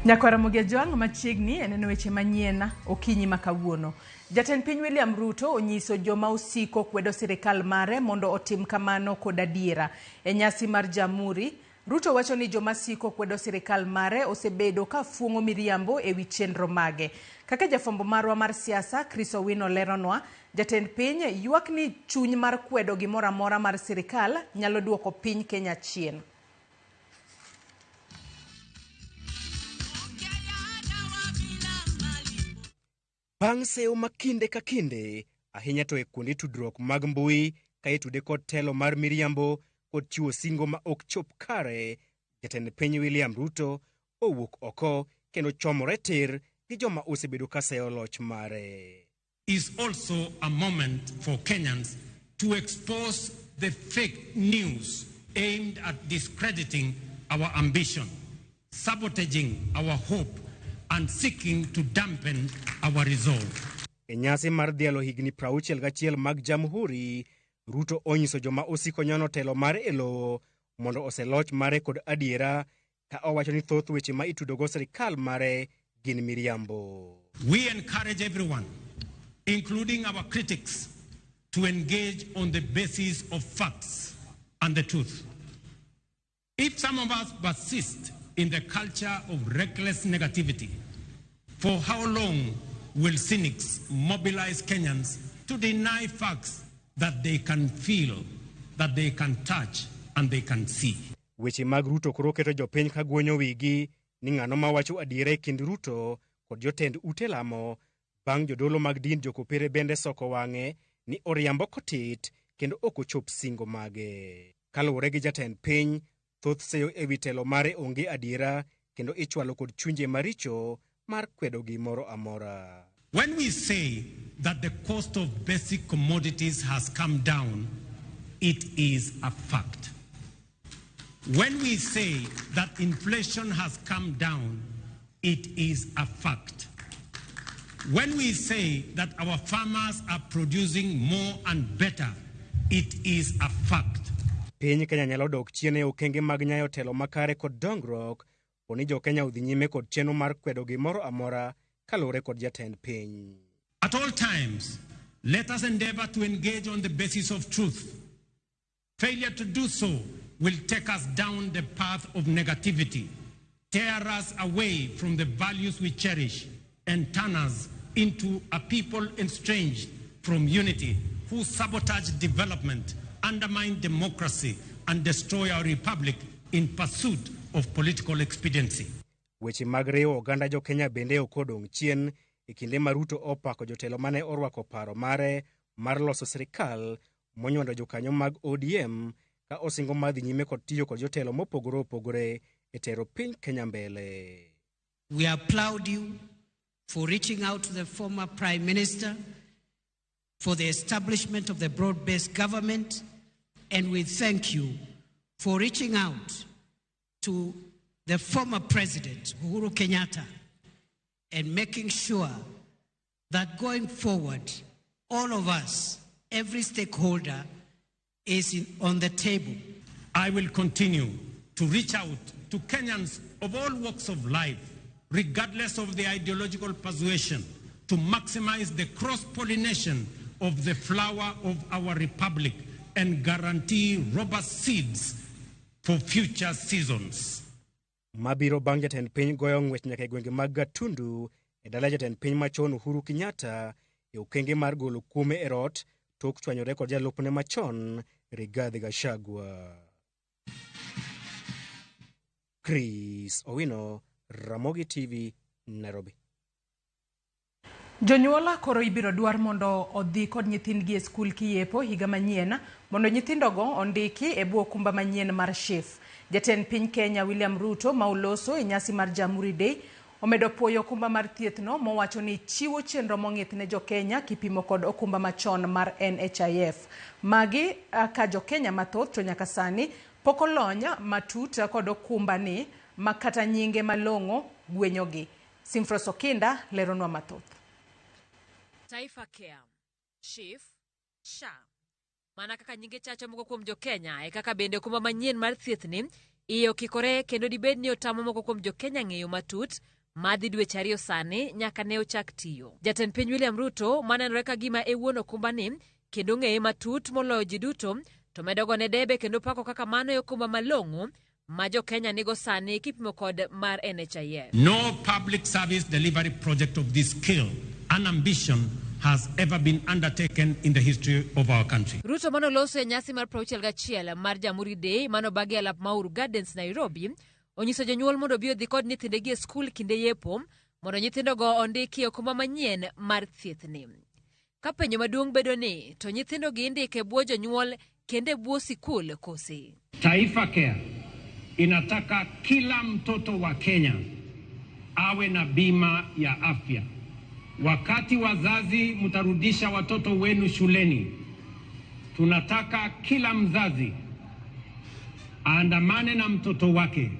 Nyakwar Ramogi Ajwang' machiegni e neno weche manyien okinyi ma kawuono. Jatend piny William Ruto onyiso joma osiko kwedo sirikal mare mondo otim kamano kod adiera. E nyasi mar Jamhuri, Ruto wacho ni joma siko kwedo sirikal mare osebedo ka fuong'o miriambo e wi chenro mage. Kaka jafwambo marwa mar siasa Chris Owino leronwa, jatend piny ywak ni chuny mar kwedo gimoro amora mar sirikal nyalo duoko piny Kenya chien. Bang' seyo ma kinde ka kinde, ahinya to e kuonde tudruok mag mbui ka itude kod telo mar miriambo kod chiwo singo ma ok chop kare, jatend piny William Ruto owuok oko kendo chomore tir gi joma osebedo ka seyo loch mare. Is also a moment for Kenyans to expose the fake news aimed at discrediting our ambition, sabotaging our hope, and seeking to dampen our resolve. E nyasi mar dhialo higni 61 mag Jamhuri, Ruto onyiso joma osiko nyono telo mare e lowo mondo oseloch mare kod adiera ka owacho ni thoth weche ma itudogo sirikal mare gin miriambo. We encourage everyone, including our critics, to engage on the basis of facts and the truth. If some of us persist in the culture of reckless negativity, for how long will cynics mobilize Kenyans to deny facts that they can feel, that they can touch, and they can see? Weche mag Ruto koro keto jopiny ka guonyo wigi ni ng'ano mawacho adiera e kind Ruto kod jotend ute lamo bang' jodolo mag din jokopere bende soko wang'e ni oriambo kotit kendo ok ochop singo mage. Kaluwore gi jatend piny, thoth seyo e wi telo mare onge adiera kendo ichwalo kod chunje maricho mar kwedo gimoro amora. When we say that the cost of basic commodities has come down, it is a fact. When we say that inflation has come down, it is a fact. When we say that our farmers are producing more and better, it is a fact. Piny Kenya nyalo dok chien e okenge mag nyayo telo makare kod dongruok poni jo Kenya odhi nyime kod chenro mar kwedo gimoro amora kaluwore kod jatend piny. At all times, let us endeavor to engage on the basis of truth. Failure to do so will take us down the path of negativity, tear us away from the values we cherish, and turn us into a people estranged from unity who sabotage development, undermine democracy, and destroy our republic in pursuit of political expediency. Weche mag riwo oganda jo Kenya bende ok odong' chien e kinde ma Ruto opako jotelo mane orwako paro mare mar loso sirikal monywando jokanyo mag ODM ka osingo mar dhi nyime kod tiyo kod jotelo mopogore opogore e tero piny Kenya mbele. We applaud you for reaching out to the former Prime Minister for the establishment of the broad-based government, and we thank you for reaching out to the former President, Uhuru Kenyatta, and making sure that going forward, all of us, every stakeholder, is on the table. I will continue to reach out to Kenyans of all walks of life, regardless of their ideological persuasion, to maximize the cross-pollination of the flower of our republic and guarantee robust seeds for future seasons. Mabiro bang' jatend piny goyo ng'wech nyaka e gwenge mag Gatundu e dala jatend piny machon Uhuru Kenyatta e okenge mar golo kuome e rot tok chwanyore kod jalupne machon Rigathi Gachagua. Chris Owino, Ramogi TV, Nairobi. Jonyuol koro ibiro dwar mondo odhi kod nyithindgi e skul kiyepo higa manyien mondo nyithindogo ondiki e bwo okumba manyien mar SHIF. Jatend piny Kenya William Ruto ma oloso e nyasi mar Jamhuri Day omedo puoyo okumba mar thiethno mowacho ni chiwo chenro mong'ith ne jokenya kipimo kod okumba machon mar NHIF. Magi ka jokenya mathoth to nyaka sani Pok olony matut kod okumbani ma kata nyinge malong'o gwenyogi. Simfros Okinda leronwa mathoth. Taifa Care, SHIF, SHA. Mana kaka nyinge chacho moko kuom jo-Kenya e kaka bende okumba manyien mar thiethni iye okikore kendo dibed ni otamo moko kuom jo-Kenya ng'eyo matut madhi dweche 2 sani nyaka ne ochak tiyo. Jatend piny William Ruto manenore ka gima e wuon okumbani kendo ng'eye matut moloyo ji duto to medo gone debe kendo pako kaka mano e okumba malong'o ma jo-Kenya nigo sani kipimo kod mar NHIF. No public service delivery project of this scale and ambition has ever been undertaken in the history of our country. Ruto manoloso e nyasi mar 61 mar Jamhuri Day manobagi e alap ma Uhuru Gardens, Nairobi, onyiso jonyuol mondo obi odhi kod nyithindegi e skul kinde yepo mondo nyithindogo ondiki e okumba manyien mar thiethni. Ka penjo maduong' bedo ni to nyithindogi indiko e bwo jonyuol kendo e bwo sikul kose? Taifa Care inataka kila mtoto wa Kenya awe na bima ya afya. Wakati wazazi mtarudisha watoto wenu shuleni, tunataka kila mzazi aandamane na mtoto wake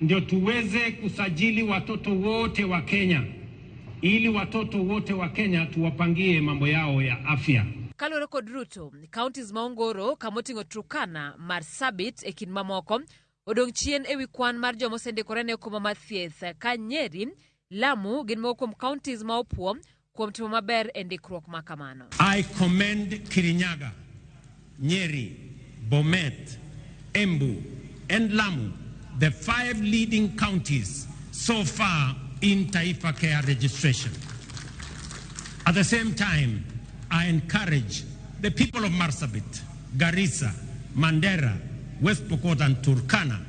ndio tuweze kusajili watoto wote wa Kenya ili watoto wote wa Kenya tuwapangie mambo yao ya afya. Kaluwore kod Ruto, counties ma Ongoro kamoting'o Turkana, Marsabit e kind mamoko odong' chien ewi kwan mar joma osendikore ne okumba mar thieth ka Nyeri, Lamu gin moko kuom counties ma opuo kuom timo maber e ndikruok ma kamano. I commend Kirinyaga, Nyeri, Bomet, Embu and Lamu, the 5 leading counties so far in Taifa Care registration. At the same time, I encourage the people of Marsabit, Garissa, Mandera, West Pokot and Turkana,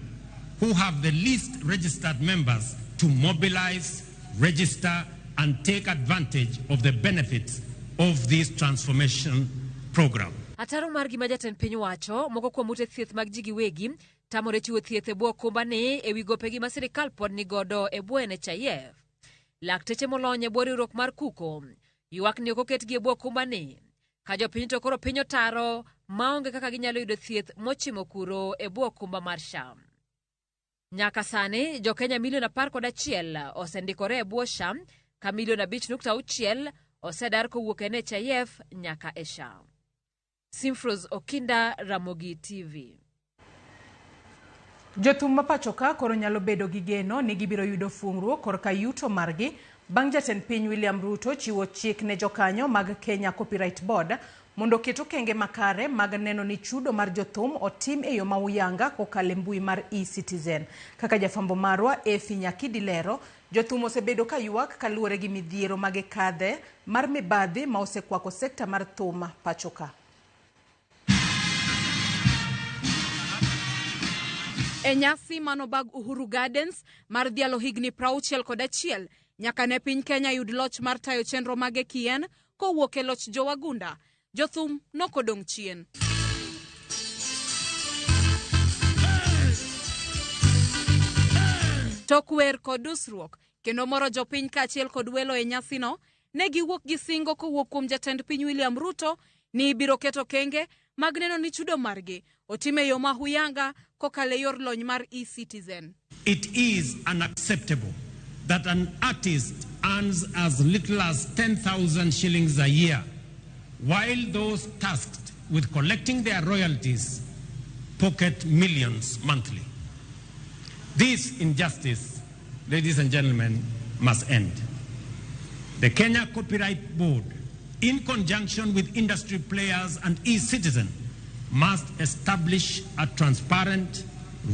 who have the least registered members, to mobilize, register, and take advantage of the benefits of this transformation program. Ataro mar gima jatend piny wacho, moko kuom ute thieth mag ji giwegi tamore chiwo thieth e bwo okumbani ewi gopegi ma sirikal pod nigodo e bwo NHIF. Lakteche molony e bwo riwruok mar KUKO ywak ni ok oketgi e bwo okumbani, ka jopiny to koro piny otaro maonge kaka ginyalo yudo thieth mochimo kuro e bwo okumba mar SHA. Nyaka sani jo-Kenya milion 11 osendikore e bwo SHA ka milion 5.6 osedar kowuok e NHIF nyaka e SHA. Simfros Okinda, Ramogi TV. Jothum ma pacho ka koro nyalo bedo gi geno ni gibiro yudo fungruok korka yuto margi bang' jatend piny William Ruto chiwo chik ne jokanyo mag Kenya Copyright Board mondo oket okenge makare mag neno ni chudo mar jothum otim e yo ma uyanga kokalo e mbui mar eCitizen. Kaka jafwambo marwa Efi Nyakidi lero, jothum osebedo ka ywak kaluwore gi midhiero magikadhe mar mibadhi ma osekwako sekta mar thum pacho ka. E nyasi manobag Uhuru Gardens mar dhialo higni 61 nyaka ne piny Kenya yud loch mar tayo chenro mage kien kowuok e loch jowagunda, jothum nokodong' chien. Tok wer kod dusruok kendo moro jopiny kaachiel kod welo e nyasino, ne giwuok gi singo kowuok kuom jatend piny William Ruto ni ibiro keto kenge mag neno ni chudo margi otim e yo ma huyanga kokalo e yor lony mar eCitizen. It is unacceptable that an artist earns as little as 10,000 shillings a year, while those tasked with collecting their royalties pocket millions monthly. This injustice, ladies and gentlemen, must end. The Kenya Copyright Board, in conjunction with industry players and eCitizen, must establish a transparent,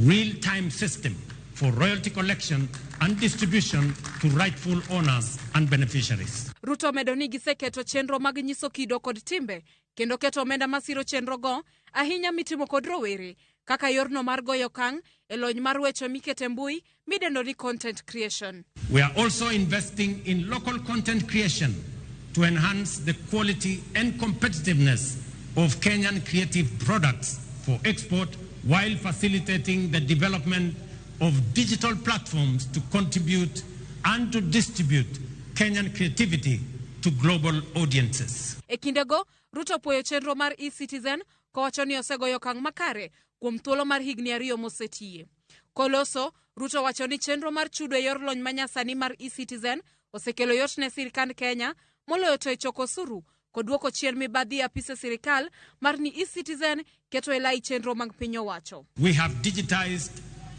real-time system for royalty collection and distribution to rightful owners and beneficiaries. Ruto omedo ni giseketo chenro mag nyiso kido kod timbe kendo keto omenda masiro chenrogo ahinya mitimo kod rowere kaka yorno mar goyo okang' e lony mar weche mikete mbui midendo ni content creation. We are also investing in local content creation to enhance the quality and competitiveness of Kenyan creative products for export while facilitating the development of digital platforms to contribute and to distribute Kenyan creativity to global audiences. E kindego, Ruto puoyo chenro mar eCitizen kowacho ni osegoyo okang' makare kuom thuolo mar higni 2 mosetiye. Koloso, Ruto wacho ni chenro mar chudo e yor lony manyasani mar eCitizen osekelo yot ne sirkand Kenya moloyo to e choko osuru kod duoko chien mibadhi e apise sirikal mar ni eCitizen keto e lai chenro mag piny owacho. We have digitized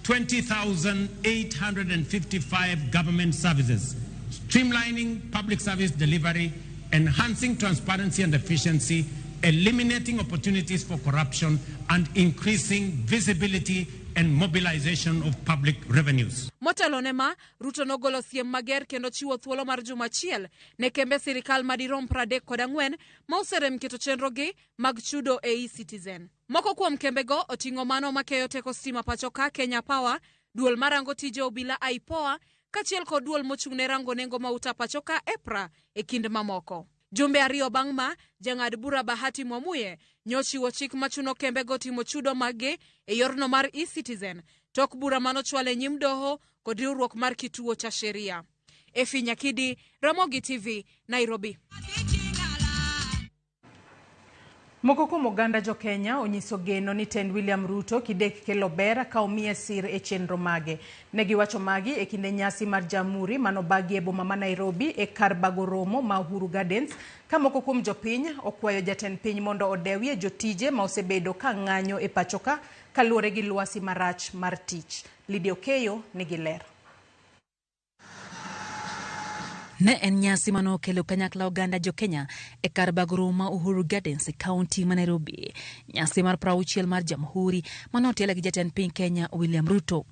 20,855 government services, streamlining public service delivery, enhancing transparency and efficiency, eliminating opportunities for corruption, and increasing visibility and mobilization of public revenues. Motelo ne ma, Ruto nogolo siem mager kendo chiwo thuolo mar juma achiel ne kembe sirikal madirom 34 ma oserem keto chenrogi mag chudo e eCitizen. Moko kuom kembego oting'o mano makeyo teko stima pacho ka Kenya Power, duol marango tije obila IPOA, kaachiel kod duol mochung' ne rango nengo mauta pacho ka EPRA e kind mamoko. Jumbe 2 bang' ma, jang'ad bura Bahati Mwamuye nyochiwo chik machuno kembego timo chudo maggi e yorno mar eCitizen tok bura manochwal e nyim doho kod riwruok mar Kituo cha Sheria. Efi Nyakidi, Ramogi TV, Nairobi. Moko kuom oganda jo Kenya onyiso geno ni tend William Ruto kidek kelo ber ka omiye sir e chenro mage. Ne giwacho magi e kinde nyasi mar Jamhuri manobagi e boma ma Nairobi e kar bago romo ma Uhuru Gardens, ka moko kuom jopiny okwayo jatend piny mondo odewie jotije ma osebedo ka ng'anyo e pacho ka kaluwore gi lwasi marach mar tich. Lydia Okeyo nigi ler. Ne en nyasi manokelo kanyakla oganda jo Kenya e kar bago romo ma Uhuru Gardens e kaunti ma Nairobi. Nyasi mar 60 mar Jamhuri manotel gi jatend piny Kenya William Ruto.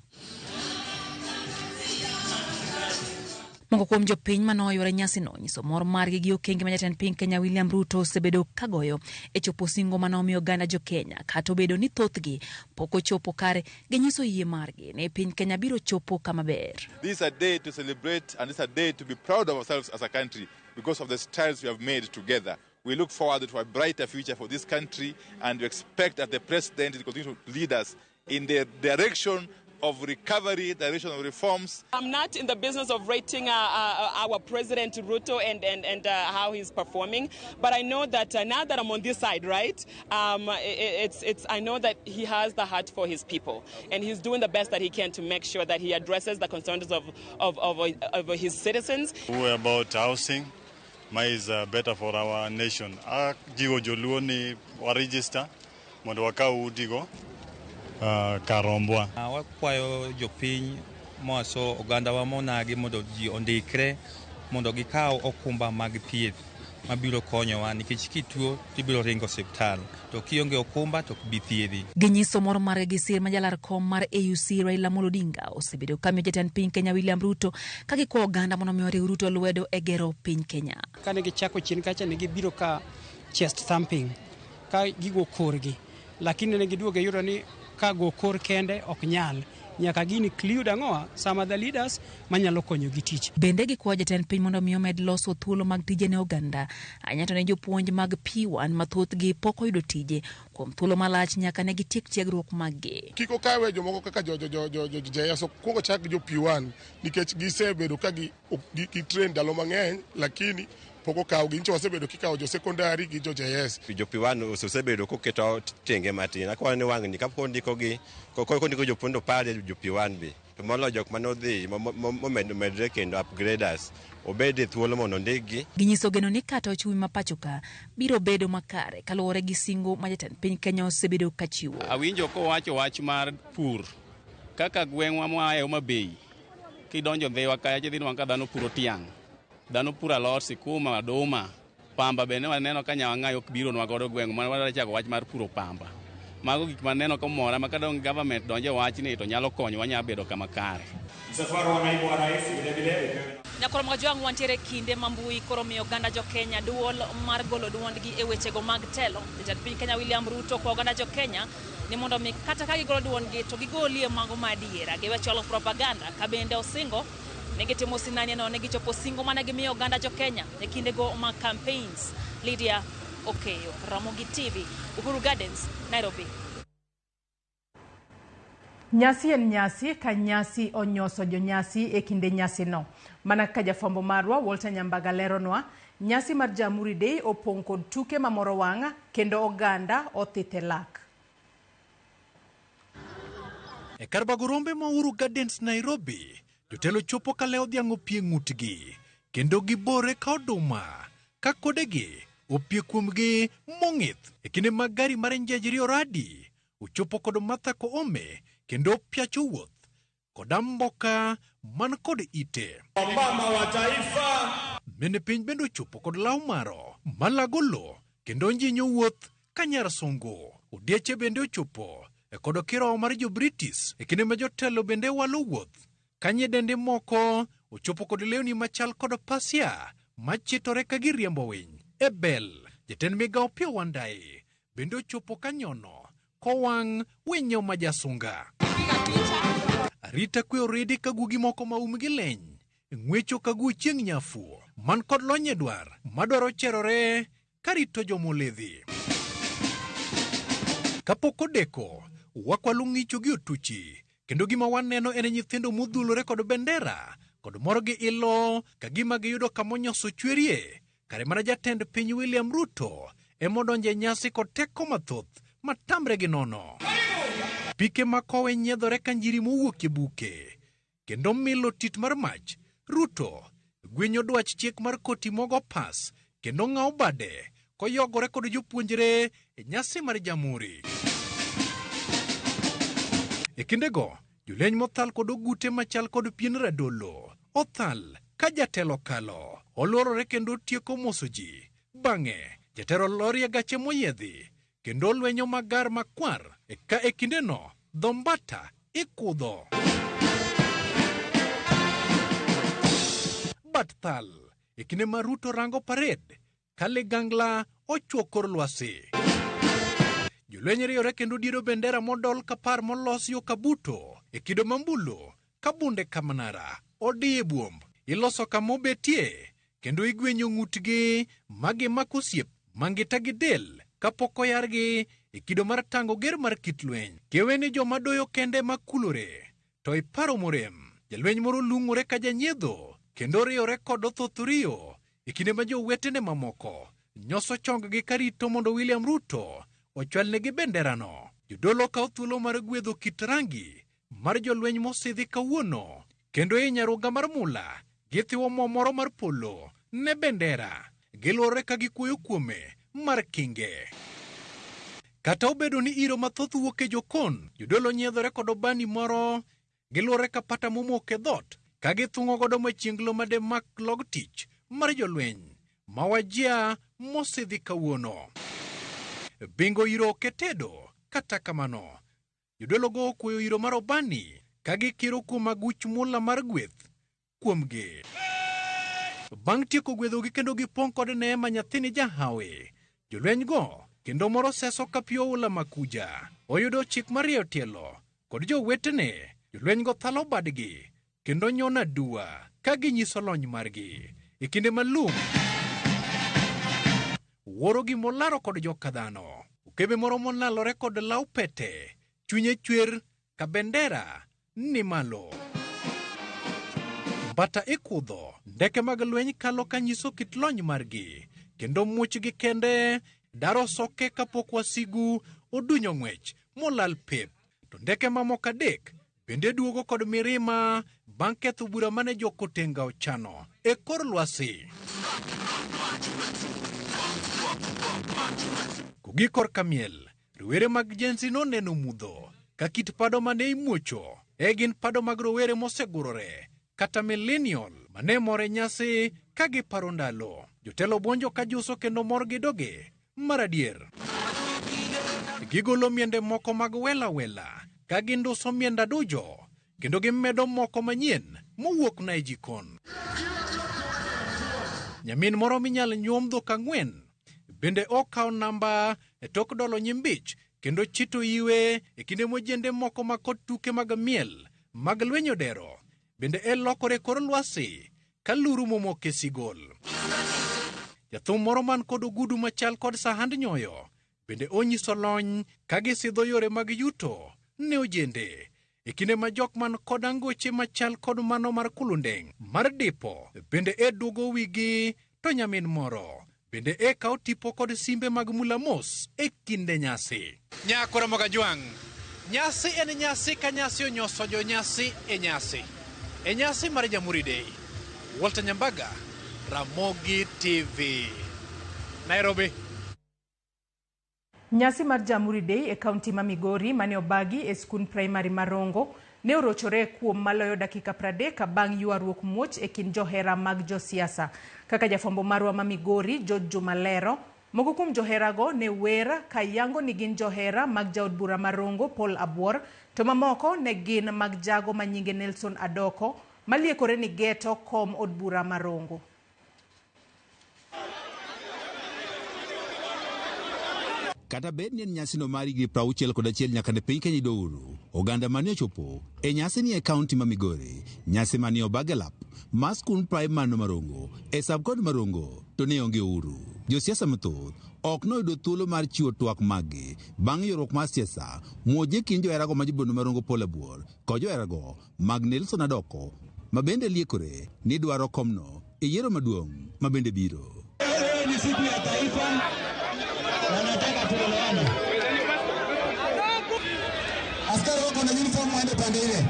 Moko kuom jopiny manoyuore nyasino nyiso mor margi gi okenge ma jatend piny Kenya William Ruto osebedo kagoyo e chopo singo manomiyo oganda jo Kenya, kata obedo ni thothgi pok ochopo kare, ginyiso yie margi ni piny Kenya biro chopo kama ber. This is a day to celebrate and it's a day to be proud of ourselves as a country because of the strides we have made together. We look forward to a brighter future for this country and we expect that the president will continue to lead us in the direction of recovery, direction of reforms. I'm not in the business of rating our President Ruto and how he's performing, but I know that now that I'm on this side, right, I know that he has the heart for his people, and he's doing the best that he can to make sure that he addresses the concerns of his citizens. We about housing, ma is better for our nation. Ajiwo joluo ni wa register mondo wakaw udigo karombwa. Wakwayo jopiny moaso ogandawa monagi mondo ji ondikre mondo gikaw okumba mag thieth mabiro konyowa nikech kituo tibiro ringo osiptal to kionge okumba to ok bi thiedhi. Ginyiso mor margi gi sir ma jalar kom mar AUC Raila Amolo Odinga osebedo kamiyo jatend piny Kenya William Ruto ka gikwayo oganda mondo omi oriw Ruto lwedo e gero piny Kenya. Kane gichako chien kacha ne gibiro ka chest thumping ka gigo korgi, lakini ne giduogo yudo ni ka go kor kende ok nyal, nyaka gini include ang'owa some other leaders manyalo konyo gi tich. Bende gikwayo jatend piny mondo mi omed loso thuolo mag tije ne oganda, ahinya to ne jopuonj mag P1 ma thothgi pok oyudo tije kuom thuolo malach nyaka ne gitiek tiegruok maggi. Kik okawe jomoko kaka jo JS, okuongo chak gi jo P1 nikech gisebedo ka gi train ndalo mang'eny lakini pok okawgi. Nyicha wasebedo kikawo jo secondary gi jo JS. Jo P1 osebedo koketo tenge matin. Akwayo ni wang'ni kapok ondikogi, kondiko jopuonj to pare jo P1 be. To moloyo jok manodhi momedre kendo upgraders obed e thuolo mondo ondikgi. Ginyiso geno ni kata ochumi ma pacho ka biro bedo makare kaluwore gi singo ma jatend piny Kenya osebedo kachiwo. Awinjo kowacho wach mar pur kaka gweng'wa moaye Homa Bay, kidonjo Ndhiwa kacha idhi nwang'o ka dhano puro tiang', dhano puro alot, sikuma, oduma, pamba bende waneno ka nyawang'ayi ok bironwa godo gweng' ma wadwa chako wach mar puro pamba. Mago gik maneno komora ma kadong government donjo e wachni to nyalo konyo wanya bedo kama kare. Msafara wa naibu wa rais vilevile. Nyakoro Mojwang' wantiere kinde ma mbui koro miyo oganda jo Kenya duol mar golo duondgi e wechego mag telo. Jatend piny Kenya William Ruto kwa oganda jo Kenya ni mondo mi kata ka gigolo duondgi to gigolie mago ma adiera, giwe chwalo propaganda ka bende osingo ne gitimo sinani no ne gichopo singo mane gimiyo oganda jo Kenya e kindego mag campaigns. Lydia Okeyo, Ramogi TV, Uhuru Gardens, Nairobi. Nyasi en nyasi ka nyasi onyoso jonyasi e kinde nyasino. Mana kaka jafwambo marwa Walter Nyambaga leronwa, nyasi mar Jamhuri Day opong' kod tuke mamoro wang' kendo oganda othithe lak. E kar bago rombe ma Uhuru Gardens Nairobi, jotelo chopo ka lew dhiang' opie ng'utgi kendo gibore ka oduma ka kodegi opie kuomgi mong'ith e kinde ma gari mar Njejri Oradi ochopo kod Martha Koome kendo opiacho wuoth kod amboka man kod ite. Mama wa taifa. Mene piny bende ochopo kod law maro malago lo kendo njinyo wuoth ka nyar sungu. Odieche bende ochopo e kod kirowo mar jo British e kinde ma jotelo bende walo wuoth ka nyidende moko ochopo kod lewni machal kod pasia machitore ka giriembo winy. E bel, jatend migawo Opiyo Wandayi bende ochopo ka nyono kowang' winyo ma jasunga. Arita kwe oridi ka guogi moko ma umgi leny ng'wecho ka guo chieng' nyafu man kod lony e dwar madwaro cherore karito jomoledhi. Kapok odeko, wakwalo ng'icho gi otuchi kendo gima waneno en nyithindo modhulore kod bendera kod mor gi ilo ka gima giyudo kamonyoso chwerie kare mana jatend piny William Ruto emodonjo e nyasi kod teko mathoth matamre gi nono. Pike makowe nyiedhore ka njiri mowuok e buke kendo milo tit mar mach. Ruto gwenyo dwach chik mar koti mogo pas kendo ng'awo bade koyogore kod jopuonjre e nyasi mar jamhuri. E kindego, jolweny mothal kod ogute machal kod pien radolo othal ka jatelo kalo olworore kendo tieko moso ji. Bang'e, jatelo lorie gache moyiedhi kendo olwenyo magar makwar ka e kindeno dho mbata ikudho. Bat thal e kinde ma Ruto rango pared ka ligangla ochwo kor lwasi. Jolweny riwre kendo diro bendera modol kapar molos yo kabuto e kido mambulo ka bunde kamanara odiye buomb. Iloso kama obetie kendo igwenyo ng'utgi ma gimako osiep mangita gi del kapok oyargi e kido mar tango ger mar kit lweny. Kewe ni joma doyo kende makulore to iparo morem. Jalweny moro lung'ore ka janyiedho kendo riwore kod othothorio e kinde ma jowetene mamoko nyoso chonggi karito mondo William Ruto ochwalnegi benderano. Jodolo kawo thuolo mar gwedho kit rangi mar jolweny mosidhi kawuono kendo e nyaruga mar mula githiwo mo moro mar polo ne bendera. Giluorore ka gikuoyo kuome mar kinge. Kata obedo ni iro mathoth wuok e jokon, jodolo nyiedhore kod obani moro, giluorore ka pata momok e dhoot ka githung'o godo machienglo mademak log tich mar jolweny mawajia mosidhi kawuono. Bingo iro ok e tedo, kata kamano, jodolo go okuoyo iro mar obani ka gikiro kuom aguch mula mar gweth kuomgi. Bang' tieko gwedhogi kendo gipong' kod neema nyathini jahawi, jolweny go kendo moro seso ka pi oula makuja. Oyudo chik mar rieyo tielo kod jowetene, jolweny go thalo badgi kendo nyono aduwa ka ginyiso lony margi. E kinde ma lum wuoro gimolaro kod joka dhano. Okebe moro monalore kod law pete, chunye chwer ka bendera ni malo. Mbata ikudho, ndeke mag lweny kalo kanyiso kit lony margi, kendo muchgi kende daro soke kapok wasigu odunyo ng'wech molal pep. To ndeke mamoko adek bende duogo kod mirima bang' ketho bura mane jokotenga ochano e kor lwasi. Kogik korka miel, rowere mag Gen Z noneno mudho ka kit pado mane imuocho e gin pado mag rowere mosegurore kata millennial mane mor e nyasi ka giparo ndalo. Jotelo buonjo ka juso kendo mor gi doge mar adier. Gigolo miende moko mag wela wela ka ginduso miend adujo kendo gimedo moko manyien mowuok na e jikon. Nyamin moro minyal nyuom dhok ang'wen bende okawo namba e tok dolo nyimbich kendo chito iwe e kinde mojende moko ma kod tuke mag miel mag lweny odero bende e lokore kor lwasi ka luru momok e sigol. Jathum moro man kod ogudu machal kod sahand nyoyo bende onyiso lony ka gisidho yore mag yuto ne ojende e kinde ma jok man kod angoche machal kod mano mar kulundeng' mar dipo bende e duogo wigi to nyamin moro bende e kawo tipo kod simbe mag mula mos e kinde nyasi. Nyakora Mogajwang', Nyasi en nyasi ka nyasi onyoso jo nyasi e nyasi. E nyasi mar Jamhuri Day. Walter Nyambaga, Ramogi TV. Nairobi. Nyasi mar Jamhuri Day e kaunti ma Migori mane obagi e skund primary ma Rongo ne orochore kuom maloyo dakika 30 bang' ywaruok muoch e kind johera mag josiasa. Kaka jafwambo marwa ma Migori George Juma lero, moko kuom joherago ne wer ka yango ni gin johera mag jaod bura ma Rongo Paul Abuor, to mamoko ne gin mag jago ma nyinge Nelson Adoko maliekore ni geto kom od bura ma Rongo. Kata bed ni en nyasino mar higni 61 nyaka ne piny Kenya yudo uhuru, oganda mane ochopo e nyasini e kaunti ma Migori, nyasi mane obag e lap mar skund praimar no Marongo e sub-county ma Rongo to ne onge uhuru. Josiasa mathoth ok noyudo thuolo mar chiwo twak maggi bang' ywaruok mar siasa muoch e kind joherago ma jobondo ma Rongo Paul Abuor kod joherago mag Nelson Adoko ma bende liekore ni dwaro komno e yiero maduong' ma bende biro. Leo ni siku ya taifa na nataka tuelewane. Askari wako na uniform waende pande ile.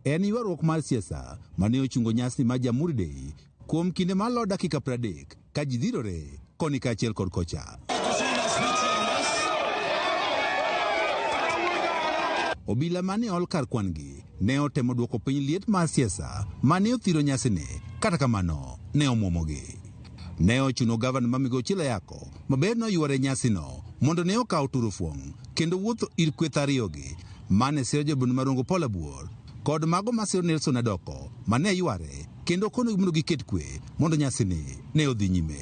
En ywaruok mar siasa mane ochungo nyasi mar Jamhuri Day kuom kinde malo dakika 30 ka ji dhirore koni kaachiel kod kocha. Obila mane ol kar kwan gi ne otemo duoko piny liet mar siasa mane othiro nyasini, kata kamano ne omuomogi. Ne ochuno gavana ma Migosi Ochilo Ayacko maber noywore nyasino mondo ne okaw turufuong' kendo wuotho ir kweth ariyogi mane siro jobund Marongo Paul Abuor kod mago masiro Nelson Adoko mane yware kendo konogi mondo giket kwe mondo nyasini ne odhi nyime.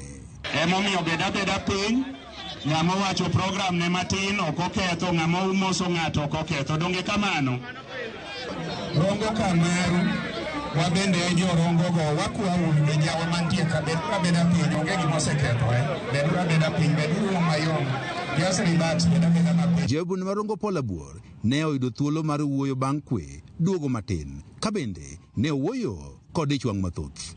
Emomiyo bed abeda piny, ng'ama owacho program ne matin ok oketho, ng'ama omoso ng'ato ok oketho. Donge kamano? Rongo kamaru, wabende e jorongo go, wakwau e jawa mantie ka, beduru abeda piny, onge gima oseketho, Beduru abeda piny, beduru mayom. Just relax, bed abeda mapiny. Jobund Marongo Paul Abuor ne oyudo thuolo mar wuoyo bang' kwe duogo matin, ka bende ne owuoyo kod ich wang' mathoth.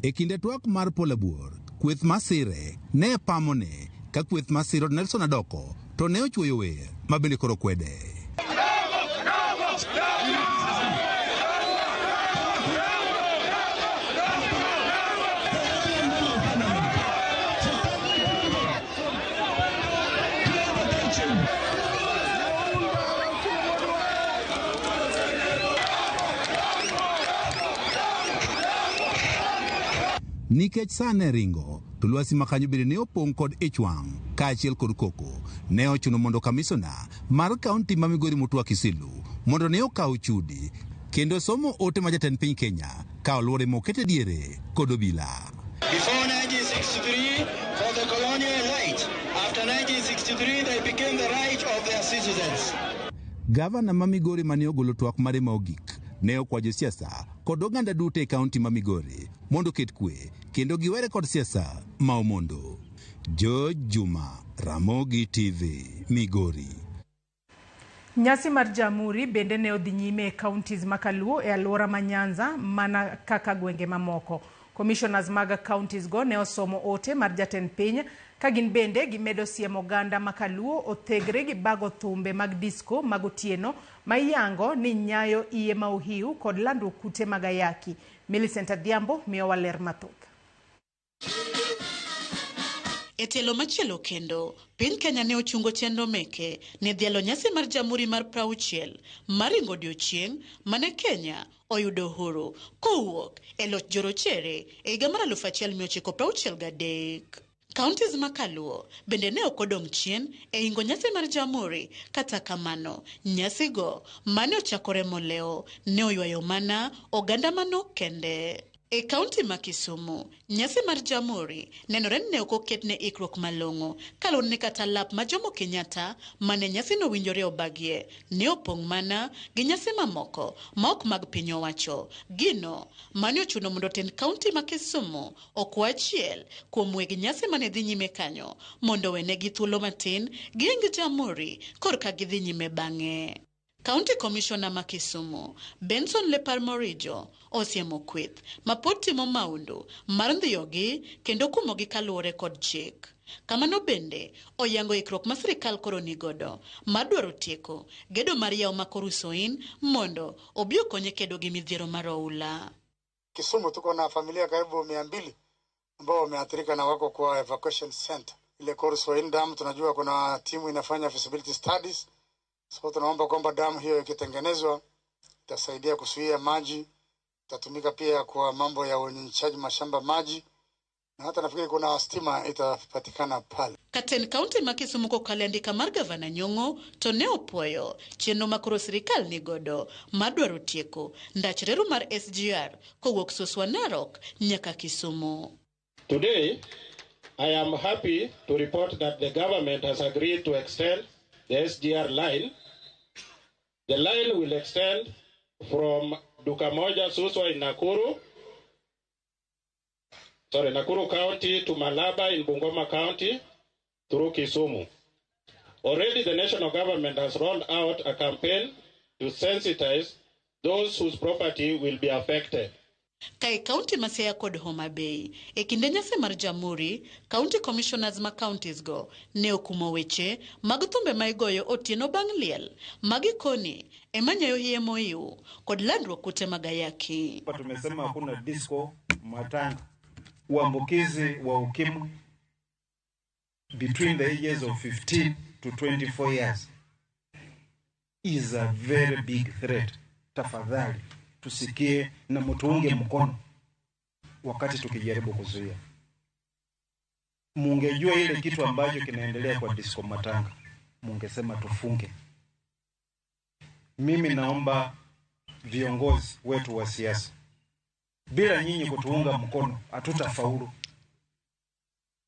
E kinde twak mar Paul Abuor, kweth masire ne pamone ka kweth masiro Nelson Adoko to ne ochuoyo wer ma bende koro kwede. Nikech sa ne ringo, to lwasi ma kanyo bende ne opong' kod ich wang' kaachiel kod koko. Ne ochuno mondo kamisona mar kaunti ma Migori Mutua Kisilu mondo ne okaw chudi kendo somo ote ma jatend piny Kenya ka oluore mokete diere kod obila. Before 1963, for the colonial right. After 1963, they became the right of their citizens. Gavana ma Migori mane ogolo twak mare ma ogik ne okwa josiasa kod oganda duto e kaunti ma Migori mondo oket kwe kendo giwere kod siasa ma omondo. George Juma, Ramogi TV, Migori. Nyasi mar Jamhuri bende ne odhi nyime e counties ma Kaluo e alwora ma Nyanza mana kaka gwenge mamoko. Commissioners mag counties go ne osomo ote mar jatend piny ka gin bende gimedo siemo oganda ma Kaluo othegre gi bago thumbe mag disco mag otieno ma iyango ni nyayo iye ma ohiu kod landruok kute mag ayaki. Millicent Adhiambo miyowa ler mathoth. E tielo machielo kendo, piny Kenya ne ochungo chenro meke ne dhialo nyasi mar Jamhuri mar 60 mar ringo odiochieng' mane Kenya oyudo uhuru kowuok e loch jorochere e higa mar 1963. Counties ma Kaluo bende ne ok odong' chien e ingo nyasi mar Jamhuri, kata kamano nyasigo mane ochakore molewo ne oywayo mana oganda manok kende. E kaunti ma Kisumu, nyasi mar Jamhuri nenore ni ne ok oketne ikruok malong'o kaluwore ni kata lap ma Jomo Kenyatta mane nyasino owinjore obagie ne opong' mana gi nyasi mamoko ma ok mag piny owacho. Gino mane ochuno mondo tend kaunti ma Kisumu okwa achiel kuom weg nyasi mane dhi nyime kanyo mondo owenegi thuolo matin giing Jamhuri korka gidhi nyime bang'e. County Commissioner ma Kisumu, Benson Lepar Morijo, osiemo kweth ma pod timo maundu mar ndhiyogi kendo kumogi kaluwore kod chik. Kamano bende oyango ikruok ma sirikal koro nigodo mar dwaro tieko gedo mar yawo ma Koru-Soin mondo obi okonye kedo gi midhiero mar oula. Kisumu tuko na familia karibu 200 ambao wameathirika na wako kwa evacuation center. Ile Koru-Soin dam tunajua kuna timu inafanya feasibility studies. So tunaomba kwamba damu hiyo ikitengenezwa itasaidia kuzuia maji, itatumika pia kwa mambo ya unyunyizaji mashamba maji, na hata nafikiri kuna stima itapatikana pale. Katen kaunti ma Kisumu kokalo e andika mar gavana Nyong'o to ne opuoyo chenro ma koro sirikal nigodo mar dwaro tieko ndach reru mar SGR kowuok Suswa Narok nyaka Kisumu. Today, I am happy to report that the government has agreed to extend the SGR line. The line will extend from Dukamoja, Suswa in Nakuru County to Malaba in Bungoma County through Kisumu. Already the national government has rolled out a campaign to sensitize those whose property will be affected. Kae kaunti ma Siaya kod Homa Bay, e kinde nyasi mar Jamhuri, county commissioners ma counties go ne okumo weche mag thumbe ma igoyo otieno bang' liel ma gikoni ema nyayo hiye moiw kod landruok kute mag ayaki. Tumesema hakuna disco matanga. Uambukizi wa ukimwi between the ages of 15 to 24 years is a very big threat. Tafadhali tusikie na mtuunge mkono wakati tukijaribu kuzuia. Mungejua ile kitu ambacho kinaendelea kwa disco matanga, mungesema tufunge. Mimi naomba viongozi wetu wa siasa, bila nyinyi kutuunga mkono hatutafaulu.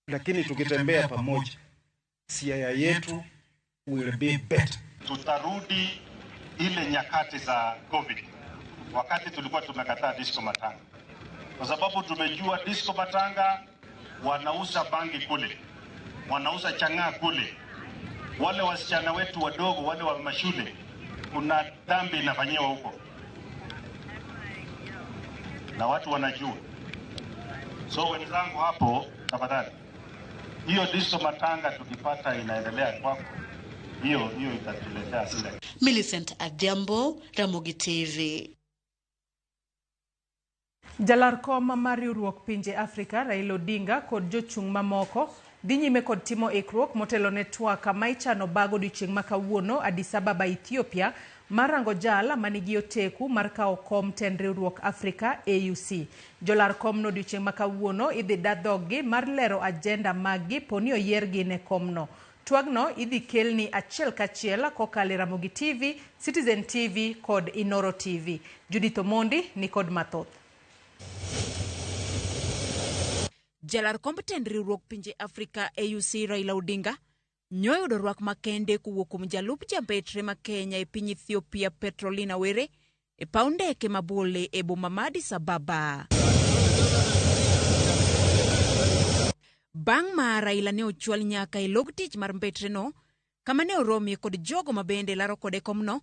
Lakini tukitembea pamoja, Siaya yetu will be better. Tutarudi ile nyakati za COVID, wakati tulikuwa tumekataa disco matanga, kwa sababu tumejua disco matanga wanauza bangi kule, wanauza chang'aa kule. Wale wasichana wetu wadogo wale wa mashule, kuna dhambi inafanyiwa huko na watu wanajua. So wenzangu hapo, tafadhali, hiyo disco matanga tukipata inaendelea kwako, hiyo itatuletea hasira. Millicent Adhiambo, Ramogi TV. Jalar kom mar riwruok pinje Afrika Raila Odinga kod jochung' mamoko dhi nyime kod timo ikruok motelo ne twak ma ichano bago odiochieng' ma kawuono Addis Ababa, Ethiopia, mar rango jal manigi oteku mar kawo kom tend riwruok Afrika AUC. Jolar komno odiochieng' ma kawuono idhi da dhoggi mar lero ajenda maggi poni oyiergi ne komno. Twagno idhi kelni achiel kachiel kokalo e Ramogi TV, Citizen TV kod Inoro TV. Judith Omondi ni kod mathoth. Jalar komb tend riwruok pinje Afrika AUC Raila Odinga nyoyudo rwak makende kowuok kuom jalup jambetre ma Kenya e piny Ethiopia Petrolina Were e paw ndeke ma Bole e boma ma Addis Ababa. Bang' ma Raila ne ochwal nyaka e log tich mar mbetreno kama ne oromie kod jogo ma bende laro kode komno,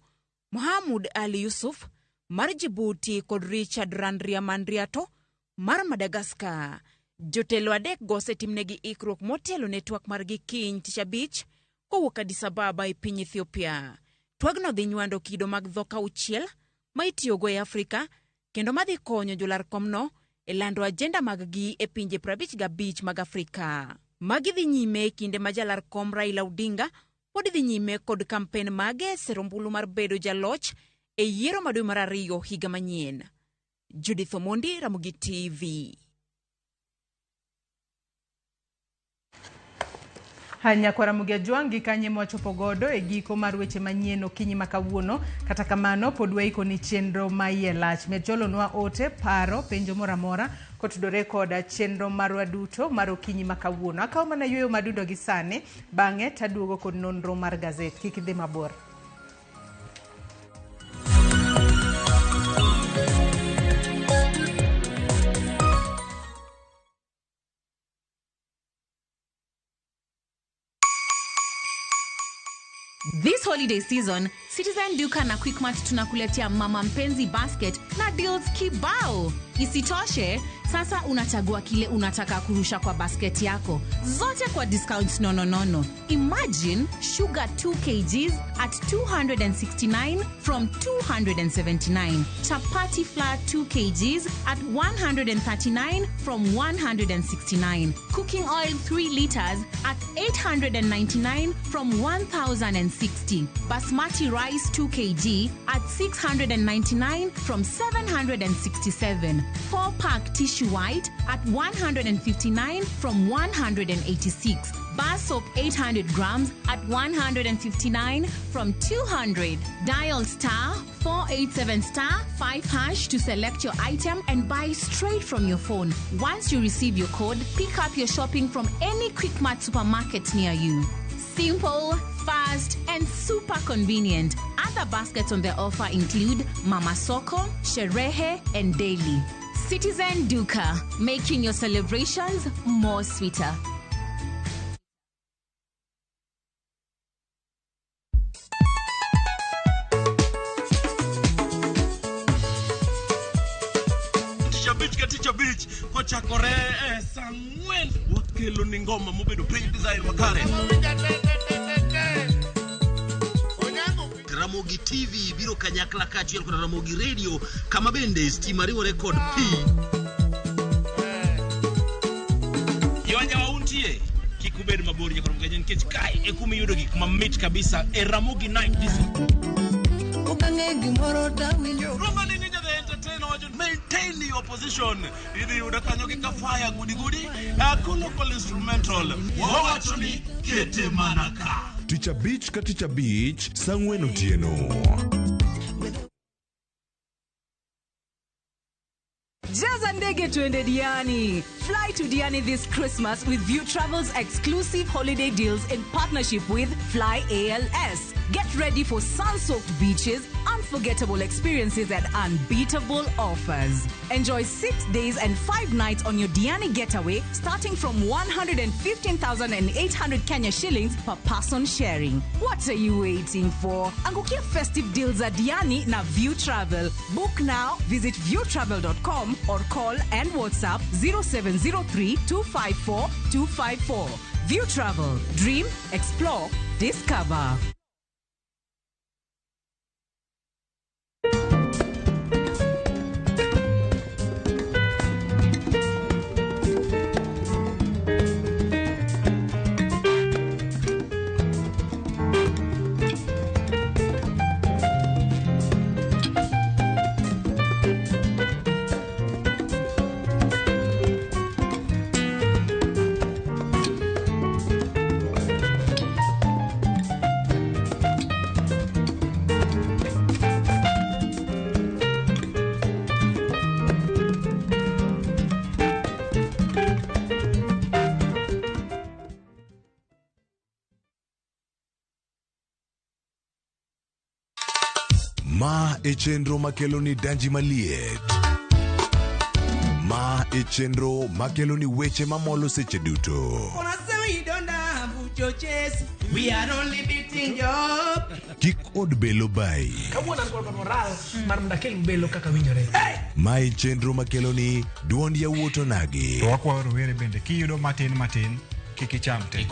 Mohamud Ali Yusuf mar Djibouti kod Richard Randriamandriato mar Madagascar. Jotelo adek go osetimnegi ikruok motelo ne twak margi kiny tich abich kowuok Addis Ababa e piny Ethiopia. Twagno dhi nywando kido mag dhok auchiel ma itiyogo e Afrika kendo madhi konyo jolar komno e lando ajenda maggi e pinje 55 mag Afrika. Magi dhi nyime e kinde ma jalar kom Raila Odinga pod dhi nyime kod kampen mage e sero ombulu mar bedo jaloch e yiero ma dwe mar 2 higa manyien. Judith Omondi, Ramogi TV. Nyakwar Ramogi Ajwang' gi kanye mwachopo godo e giko mar weche manyien okinyi ma kawuono. Kata kamano pod waikoni chenro ma iye lach. Med cholonwa ote, paro, penjo moro amora kotudore koda chenro marwa duto mar okinyi ma kawuono. Akawo mana yueyo madundo gi sani, bang'e taduogo kod nonro mar gazet. Kik idhi mabor. This holiday season, Citizen Duka na Quickmart tunakuletea Mama Mpenzi Basket na deals kibao. Isitoshe, sasa unachagua kile unataka kurusha kwa basket yako, zote kwa discounts nononono. Imagine sugar 2 kgs at 269 from 279, chapati flour 2 kgs at 139 from 169, cooking oil 3 liters at 899 from 1060, basmati rice 2 kg at 699 from 767, 4-pack tissue white at 159 from 186, bar soap 800 grams at 159 from 200. Dial star 487 star 5 hash to select your item and buy straight from your phone. Once you receive your code, pick up your shopping from any Quickmart supermarket near you. Simple, fast, and super convenient. Other baskets on the offer include Mama Soko, Sherehe, and Daily. Citizen Duka, making your celebrations more sweeter. Tich abich ka tich abich kochakore e saa ang'wen wakelo ni ngoma mobedo piny design makare. Ramogi TV biro kanyakla kaachiel kod Ramogi Radio kama bende stima riwore kod pi. Jowajawa untie kik ubed mabor nyakoro mgaje nikech kae e kuma iyudo gik mamit kabisa e Ramogi Night Disco. Okang'e gimoro tawinjo. Roma ni Ninja the Entertainer wacho maintain your position. Idhi yudo kanyo gi kafaya gudi gudi local instrumental. Wawacho ni kete mana ka. Tich abich ka tich abich saa ang'wen otieno. Jaza ndege tuende Diani. Fly to Diani this Christmas with View Travel's exclusive holiday deals in partnership with Fly ALS. Get ready for sun-soaked beaches, unforgettable experiences and unbeatable offers. Enjoy 6 days and 5 nights on your Diani getaway starting from 115,800 Kenya shillings per person sharing. What are you waiting for? Angukia festive deals at Diani na View Travel. Book now, visit viewtravel.com or call and WhatsApp 0703 254 254. View Travel. Dream, explore, discover. Ma e chenro makelo ni danji maliet. Ma e chenro makelo ni weche mamolo seche duto. We are only beating job. Kik od belo bai. Kawuono an kod moral mar mondo akel belo kaka winjore. Ma e chenro makelo ni duond yawuot onagi. To wakwayo rowere bende kiyudo matin matin kik icham te.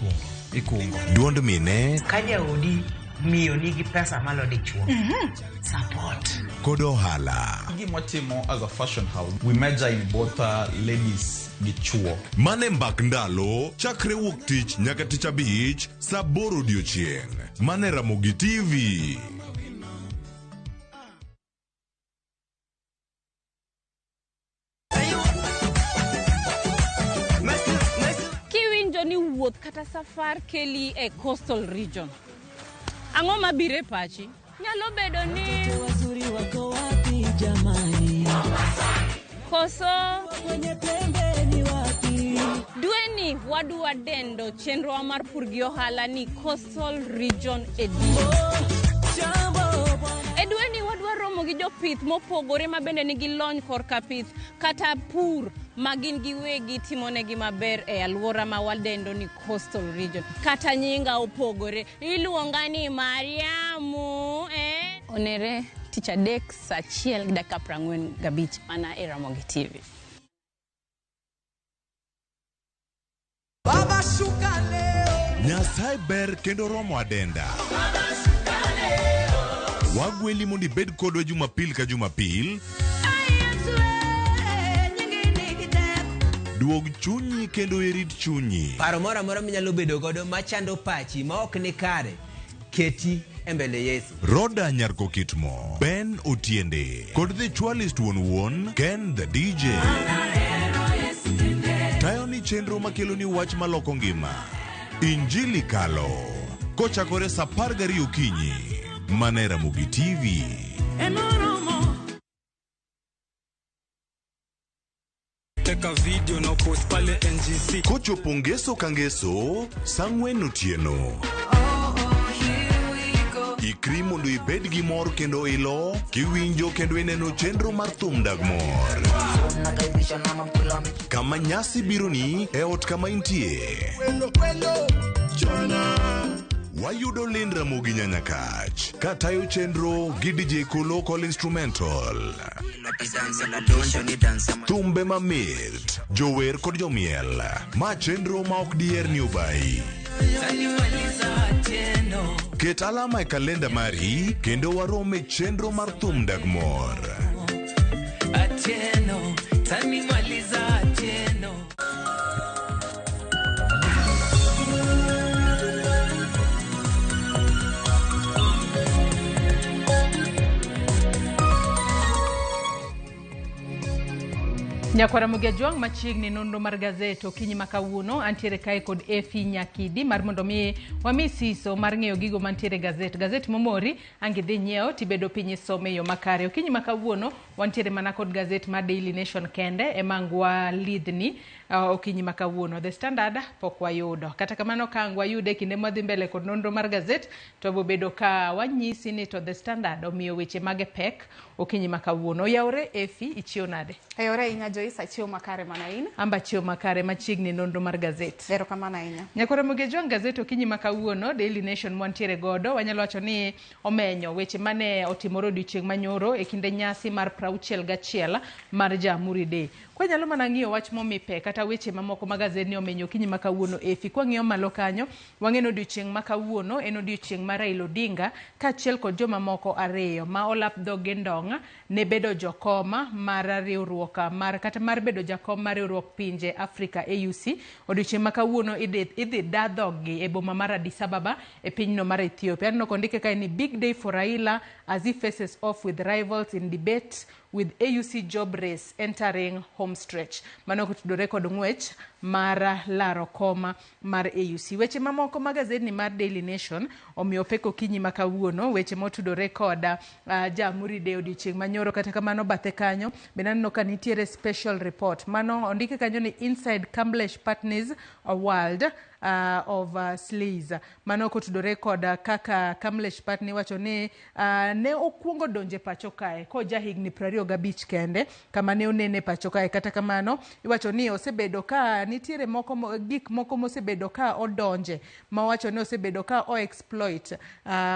Ikungo. Duond mine Ka jaodi miyo nigi pesa malo dichuo. Support. Kod ohala. Gima as a fashion house, we major in both ladies gi chuo. Mane mbak ndalo chakre wuok tich nyaka tich abich saa aboro odiochieng'. Mane Ramogi TV. Kiwinjo ni wuoth kata safar keli e coastal region, ang'o mabiro e pachi? Nyalo bedo ni wazuri wako wapi jamani? Koso Kwenye pembe ni wapi? Dweni wadwa dendo chenrowa mar pur gi ohala ni Coastal Region Edition. E dweni wadwa romo Waromo gi jopith mopogore ma bende nigi lony korka pith kata pur ma gin giwegi timonegi maber e alwora ma wadendo ni coastal region. Kata nyinga opogore, iluonga ni Mariamu eh? Onere tich adek saa achiel gi dakika 45 mana e Ramogi TV. Baba shuka leo. Nyasaye ber kendo romo adenda. Wagweli mondo ibed kodwa Jumapil ka Jumapil. Duog chunyi kendo irit chunyi. Paro moro amora minyalo bedo godo machando pachi ma ok ni kare, keti e mbele Yesu. Roda Nyarkokitmo, Ben Otiende, kod The Chwalist wuon wuon, Ken the DJ. Tayo ni chenro makelo ni wach maloko ngima. Injili Kalo. Kochakore saa 12 okinyi. Mana e Ramogi TV. Teka video na post pale NGC. Kochopo ngeso ka ngeso, saa 4 otieno. Ikri mondo ibed gi mor kendo ilo, kiwinjo kendo ineno chenro mar thum dag mor. Kama nyasi bironi e ot kama intie. Wayudo Lynn Ramogi Nyanyakach katayo chenro gi DJ Kolo Call Instrumental. Thumbe mamit, jower kod jomiel. Ma chenro ma ok diher ni obayi. Ket alama e kalenda mari kendo warom e chenro mar thum dag mor. Atieno, tanimaliza Atieno. Nyakwara Ramogi Ajwang' machiegni nonro mar gazet okinyi ma kawuono antiere kae kod Efi Nyakidi mar mondo mi wami siso mar ng'eyo gigo mantiere e gazet. Gazet momori ang' idhi nyiewo tibedo piny isome e yo makare. Okinyi ma kawuono wantiere mana kod gazet mar Daily Nation kende ema ang' walidhni okinyi ma kawuono. The Standard pok wayudo. Kata kamano ka ang' wayude kinde mwadhi mbele kod nonro mar gazet to wabobedo ka wanyisi ni to The Standard omiyo weche mage pek okinyi ma kawuono. Oyawore Efi, ichiew nade? Ayore ahinya Joyce, achiew makare mana in. Amba achiew makare machiegni nonro mar gazet. Erokamano ahinya. Nyakwara Ramogi Ajwang' gazet okinyi ma kawuono Daily Nation mwantiere godo wanyalo wacho ni omenyo weche mane otimore odiochieng' manyoro e kinde nyasi mar 61 mar Jamhuri Day. Kwanyalo mana ng'iyo wach momi pek kata weche mamoko ma gazet ni omenyo okinyi ma kawuono Efi. Kwang'iyo malo kanyo wang'e ni odiochieng' ma kawuono en odiochieng' mar Raila Odinga kaachiel kod jomamoko ariyo ma olap dhoge ndong' ne bedo jokoma mar riwruok mar kata mar bedo jakom mar riwruok pinje Afrika AUC. Odiochieng' ma kawuono idhi da dhoggi e boma mar Addis Ababa e pinyno mar Ethiopia. Aneno kondike kae ni big day for Raila as he faces off with rivals in debate with AUC job race entering home stretch. Mano kotudore kod ng'wech mar laro koma mar AUC. Weche mamoko ma gazetni mar Daily Nation omiyo pek okinyi ma kawuono, weche motudore kod Jamhuri Day odiochieng' manyoro. Kata kamano bathe kanyo bende aneno ka nitiere special report. Mano ondike kanyo ni Inside Kamlesh Partners World of Sleaze. Mano kotudore kod kaka Kamlesh Patni wacho ni ne okuongo donje pacho kae koja higni 25 kende kama ne onene pacho kae. Kata kamano iwacho ni osebedo ka nitiere moko gik moko mosebedo ka odonje ma wacho ni osebedo ka o exploit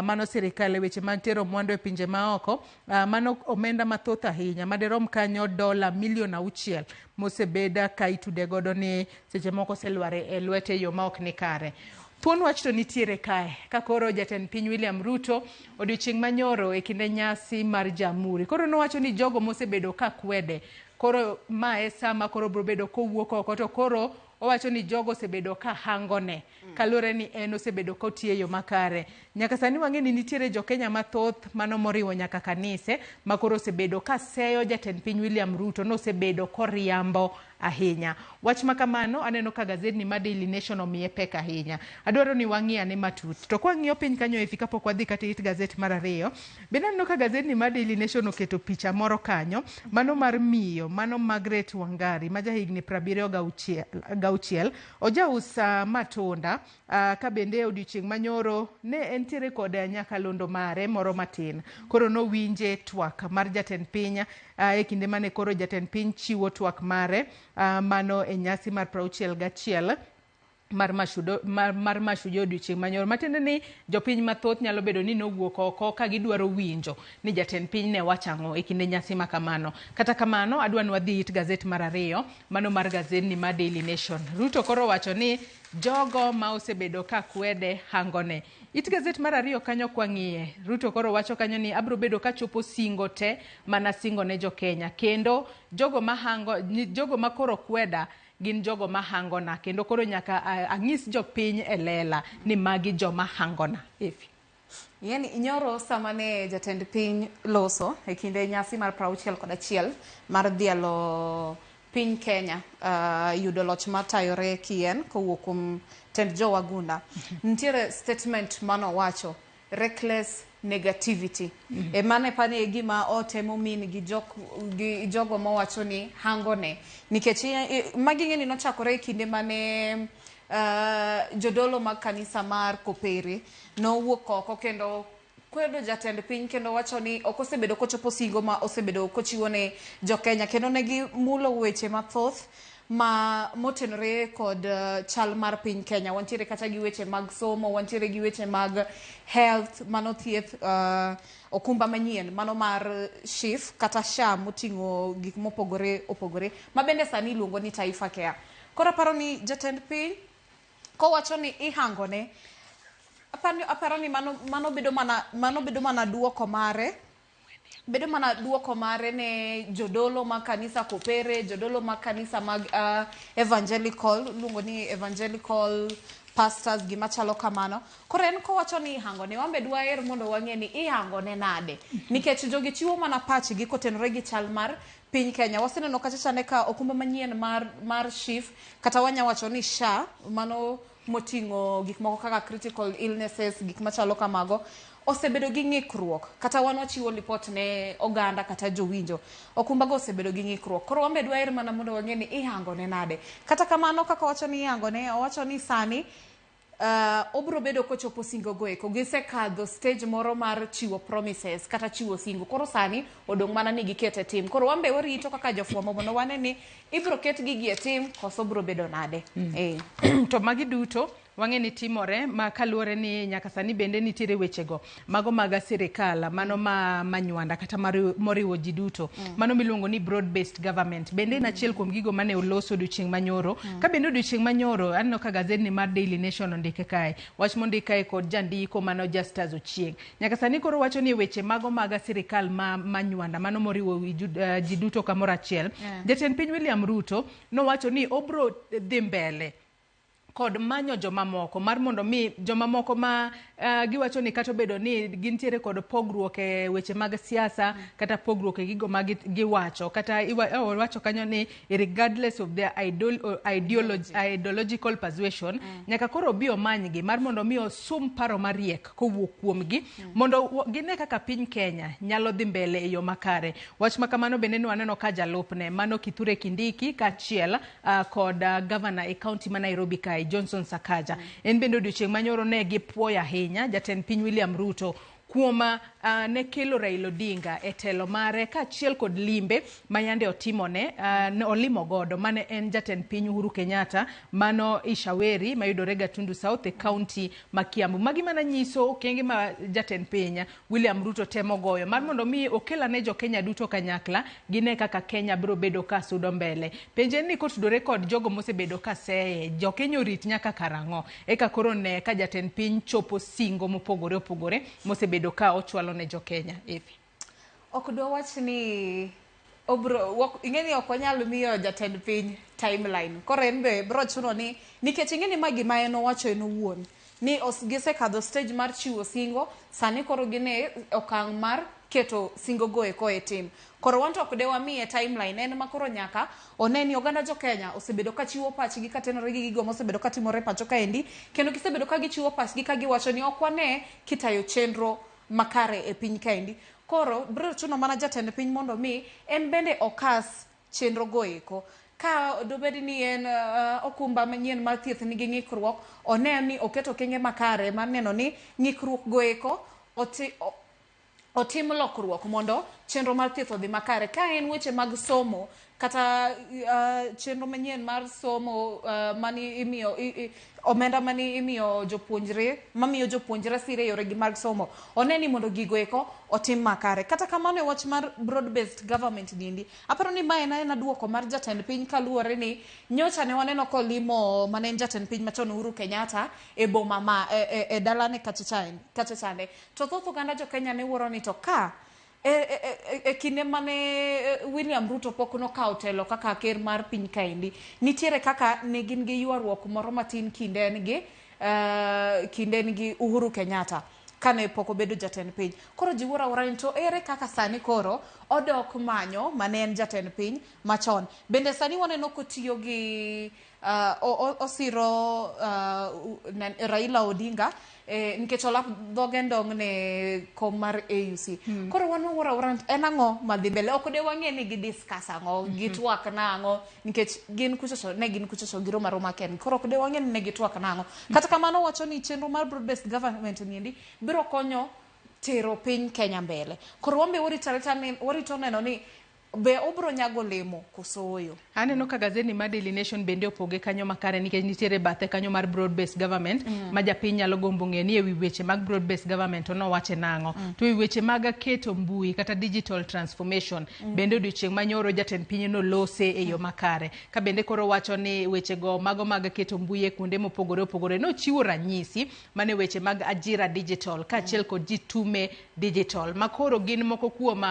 mano sirikal e weche mag tero mwandu e pinje maoko mano omenda mathoth ahinya maderom kanyo $6 million mosebeda ka itude godo ni seche moko oselwar e lwete yo ma ok ni kare. Thuon wach to nitiere kae ka koro jatend piny William Ruto odiochieng' manyoro e kinde nyasi mar Jamhuri. Koro nowacho ni jogo mosebedo ka kwede koro ma e sama koro biro bedo kowuok oko to koro owacho ni jogo osebedo ka hangone kaluwore ni en osebedo kotiyo e yo makare. Nyaka sani wang'e ni nitiere jo Kenya mathoth mano moriwo nyaka kanise ma koro osebedo ka seyo jatend piny William Ruto nosebedo koriambo ahinya. Wach ma kamano aneno ka gazedni ma Daily Nation omiye pek ahinya. Adwaro ni wang'i ane matut. To kwang'iyo piny kanyo efi kapok wadhi kata it gazet mar ariyo, bende aneno ka gazedni mar Daily Nation oketo picha moro kanyo, mano mar miyo, mano Margaret Wangari ma jahigni 76, ojaus matunda ka bende odiochieng' manyoro ne entiere kod nyakalondo mare moro matin. Koro nowinje twak mar jatend piny e kinde mane koro jatend piny chiwo twak mare mano e nyasi mar 61 mar Mashujaa odiochieng' manyoro. Matiende ni jopiny mathoth nyalo bedo ni nowuok oko ka gidwaro winjo ni jatend piny ne wacho ang'o e kinde nyasi ma kamano. Kata kamano, adwa ni wadhi it gazet mar ariyo, mano mar gazedni mar Daily Nation. Ruto koro wacho ni jogo ma osebedo ka kwede hangone. It gazet mar ariyo kanyo kwang'iye, Ruto koro wacho kanyo ni abro bedo kachopo singo te mana singo ne jo-Kenya. Kendo jogo ma hango, jogo ma koro kweda gin jogo ma hangona, kendo koro nyaka ang'is jopiny e lela ni magi joma hangona. Efi. Yani nyoro sama ne jatend piny loso e kinde nyasi mar 61 mar dhialo piny Kenya yudo loch matayore kien kowuok kuom tend jo-Wagunda. Nitiere statement manowacho, reckless negativity. E mano e gima otemo min gi jogo mawacho ni hangone. Nikech magi ng'eni nochakore e kinde mane jodolo mag kanisa mar Kopere nowuok oko kendo kwedo jatend piny kendo wacho ni ok osebedo kochopo singo ma osebedo kochiwo ne jo-Kenya, kendo ne gimulo weche mathoth ma motenore kod chal mar piny Kenya. Wantiere kata gi weche mag somo, wantiere gi weche mag health, mano thieth, okumba manyien, mano mar SHIF kata SHA moting'o gik mopogore opogore, ma bende sani iluongo ni Taifa Care. Koro aparo ni jatend piny kowacho ni ihangone, aparo ni mano bedo mana duoko mare. Bedo mana duoko mare ne jodolo mag kanisa Kopere, jodolo mag kanisa mag evangelical, luongo ni evangelical pastors, gima chalo kamano. Koro en kowacho ni ihangone, wan be dwaher mondo wang'e ni ihangone nade. Nikech jogi chiwo mana pachgi kotenore gi chal mar piny Kenya. Waseneno kacha chande ka okumba manyien mar SHIF, kata wanya wacho ni SHA, mano moting'o gik moko kaka critical illnesses, gik machalo kamago, osebedo gi ng'ikruok. Kata wan wachiwo lipot ne oganda kata jowinjo, okumbago osebedo gi ng'ikruok. Koro wan be dwaher mana mondo wang'e ni ihangone nade. Kata kamano, kaka owacho ni ihangone, owacho ni sani obro bedo kochopo singo go eko. Gisekadho stage moro mar chiwo promises kata chiwo singo. Koro sani odong' mana ni giket e tim. Koro wan be warito kaka jofwambo mondo wane ni ibro ket gigi e tim koso bro bedo nade. To magi duto wang'e ni timore ma kaluwore ni nyaka sani bende nitiere wechego mago mag sirikal, mano ma manywanda kata moriwo ji duto, mano miluongo ni broad based government, bende en achiel kuom gigo mane oloso odiochieng' manyoro. Ka bende odiochieng' manyoro aneno ka gazedni mar Daily Nation ondike kae, wach mondik kae kod jandiko mano Justus Ochieng. Nyaka sani koro wacho ni weche mago mag sirikal ma manywanda, mano moriwo ji duto kamoro achiel, Jatend piny William Ruto nowacho ni obro dhi mbele kod manyo jomamoko mar mondo mi jomamoko ma giwacho ni kata obedo ni gintiere kod pogruok e weche mag siasa, kata pogruok e gigo ma giwacho, kata wacho kanyo ni regardless of their ideological persuasion, nyaka koro obi omanygi mar mondo mi osum paro mariek kowuok kuomgi, mondo gine kaka piny Kenya nyalo dhi mbele e yo makare. Wach ma kamano bende ne waneno ka jalupne mano Kithure Kindiki kaachiel kod gavana e kaunti ma Nairobi kae Johnson Sakaja. En bende odiochieng' manyoro ne gipuoyo ahinya jatend piny William Ruto kuom ne kelo Raila Odinga e telo mare kaachiel kod limbe ma yande otimone, olimo godo mane en jatend piny Uhuru Kenyatta mano Ishaweri mayudore Gatundu South e kaunti ma Kiambu. Magi mana nyiso okenge ma jatend piny William Ruto temo goyo mar mondo mi okelane jo Kenya duto kanyakla gine kaka Kenya biro bedo ka sudo mbele. Penje ni kotudore kod jogo mosebedo ka seye, jo Kenya orit nyaka karang'o eka koro ne ka jatend piny chopo singo mopogore opogore mosebedo ka ochwalo ne jo Kenya. Evi. Ok dwawach ni obro ing'eni ok wanyal miyo jatend piny timeline. Koro en be bro chuno ni nikech ing'eni ma gima en owacho en owuon ni gisekadho stage mar chiwo singo, sani koro gin e okang' mar keto singo go eko e tim. Koro wan to ok de wamiye timeline, en ma koro nyaka one ni oganda jo Kenya osebedo ka chiwo pachgi katenore gi gigo mosebedo ka timore e pacho kaendi, kendo gisebedo ka gichiwo pachgi ka giwacho ni ok wane kitayo chenro makare e piny kaendi. Koro biro chuno mana jatend piny mondo mi en bende okas chenro go eko. Ka dobed ni en okumba manyien mar thieth nigi ng'ikruok, one ni oketo okenge makare mar neno ni ng'ikruok go eko otim lokruok mondo chenro mar thieth odhi makare. Ka en weche mag somo kata chenro manyien mar somo mani imiyo omenda mani imiyo jopuonjre, mamiyo jopuonjre sire e yoregi mag somo, one ni mondo gigo eko otim makare. Kata kamano e wach mar broad based government niendi, aparo ni mae en aena duoko mar jatend piny kaluwore ni nyocha ne waneno kolimo mane en jatend piny machon Uhuru Kenyatta e boma ma e dalane kacha chande. To thoth oganda jo Kenya ne wuoro ni to ka e kinde mane William Ruto pok nokawo telo kaka ker mar piny kaendi, nitiere kaka ne gin gi ywaruok moro matin kinde en gi Uhuru Kenyatta kane pok obedo jatend piny. Koro ji wuoro awuora ni to ere kaka sani koro odok manyo mane en jatend piny machon. Bende sani waneno kotiyo gi osiro Raila Odinga nikech olap dhoge ndong' ne kom mar AUC. Koro wan wawuoro awuora en ang'o madhi mbele. Ok de wang'e ni gidiscuss ang'o, gitwak nang'o, nikech gin kuchocho ne gin kuchocho girom aroma kendgi. Koro ok de wang'e ni ne gitwak nang'o. Kata kamano wacho ni chenro mar broad based government niendi biro konyo tero piny Kenya mbele. Koro wan be warito neno ni be obro nyago lemo koso ooyo. Aneno ka gazeti mar Daily Nation bende opoge kanyo makare nikech nitiere bathe kanyo mar broad based government ma japiny nyalo gombo ng'e ni ewi weche mag broad based government to nowache nang'o. To ewi weche mag keto mbui kata digital transformation bende odiochieng' manyoro jatend piny nolose e yo makare. Ka bende koro wacho ni weche go mago mag keto mbui e kuonde mopogore opogore nochiwo ranyisi mane weche mag ajira digital kaachiel kod jitume digital ma koro gin moko kuom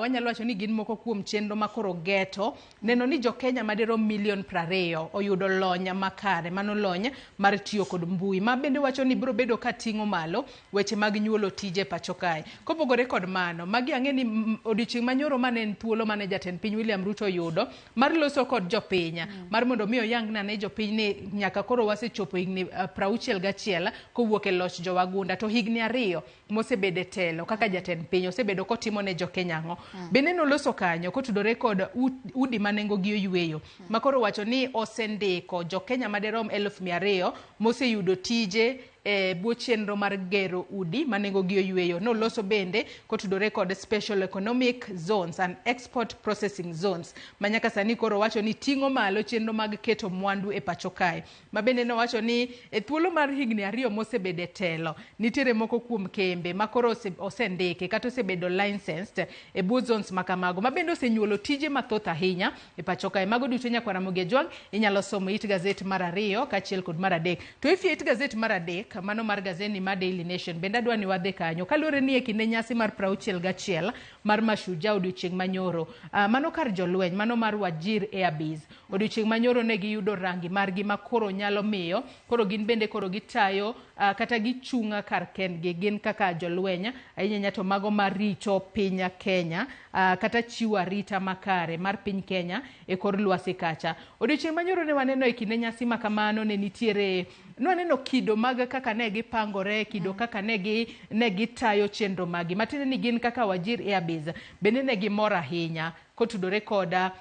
wanyalo wacho ni gin moko kuom chenro ma koro geto neno ni jo Kenya madirom milion 20 oyudo lony makare, mano lony mar tiyo kod mbui ma bende wacho ni biro bedo ka ting'o malo weche mag nyuolo tije pacho kae. Kopogore kod mano, magi ang'e ni odiochieng' manyoro mane en thuolo mane jatend piny William Ruto oyudo mar loso kod jopiny mar mondo mi oyang nane jopiny ni nyaka koro wasechopo higni 61 kowuok e loch jowagunda to higni 2 mosebedo e telo kaka jatend piny osebedo kotimo ne jokenya ang'o. Bende noloso kanyo kotudore kod udi ma nengogi oyweyo ma koro wacho ni osendiko jokenya madirom 200,000 moseyudo tije e bwo chenro mar gero udi ma nengogi oyweyo. Noloso bende kotudore kod special economic zones and export processing zones ma nyaka sani koro wacho ni ting'o malo chenro mag keto mwandu e pacho kae. Ma bende nowacho ni e thuolo mar higni 2 mosebedo e telo nitiere moko kuom kembe ma koro osendiki kata osebedo licensed e bwo zones ma kamago ma bende osenyuolo tije mathoth ahinya e pacho kae. Mago duto nyakwar Ramogi Ajwang' inyalo somo it gazet mar 2 kaachiel kod mar 3. To ifie it gazet mar 3 mano mar gazeti mar Daily Nation bende adwa ni wadhi kanyo kaluwore ni e kinde nyasi mar 61 mar Mashujaa odiochieng' manyoro mano kar jolweny mano mar Wajir Airbase odiochieng' manyoro ne giyudo rangi margi ma koro nyalo miyo koro gin bende koro gitayo kata gichung' kar kendgi gin kaka jolweny ahinya to mago marito piny Kenya kata chiwo arita makare mar piny Kenya e kor lwasi kacha. Odiochieng' manyoro ne waneno e kinde nyasi ma kamano ne nitiere nwaneno kido mag kaka ne gipangore, kido kaka ne gitayo chenro magi matiende ni gin kaka Wajir Airbase bende ne gimor ahinya kotudore koda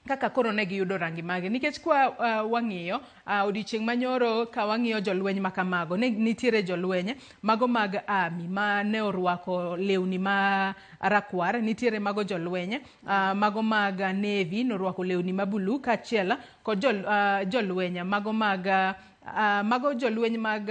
kaka koro ne giyudo rangi mage nikech kwa wang'iyo odiochieng' manyoro ka wang'iyo jolweny makamago ne nitiere jolweny mago mag army ma ne orwako lewni ma rakwar, nitiere mago jolweny mago mag navy norwako lewni ma blue kaachiel kod jolweny mago mag mago jolweny mag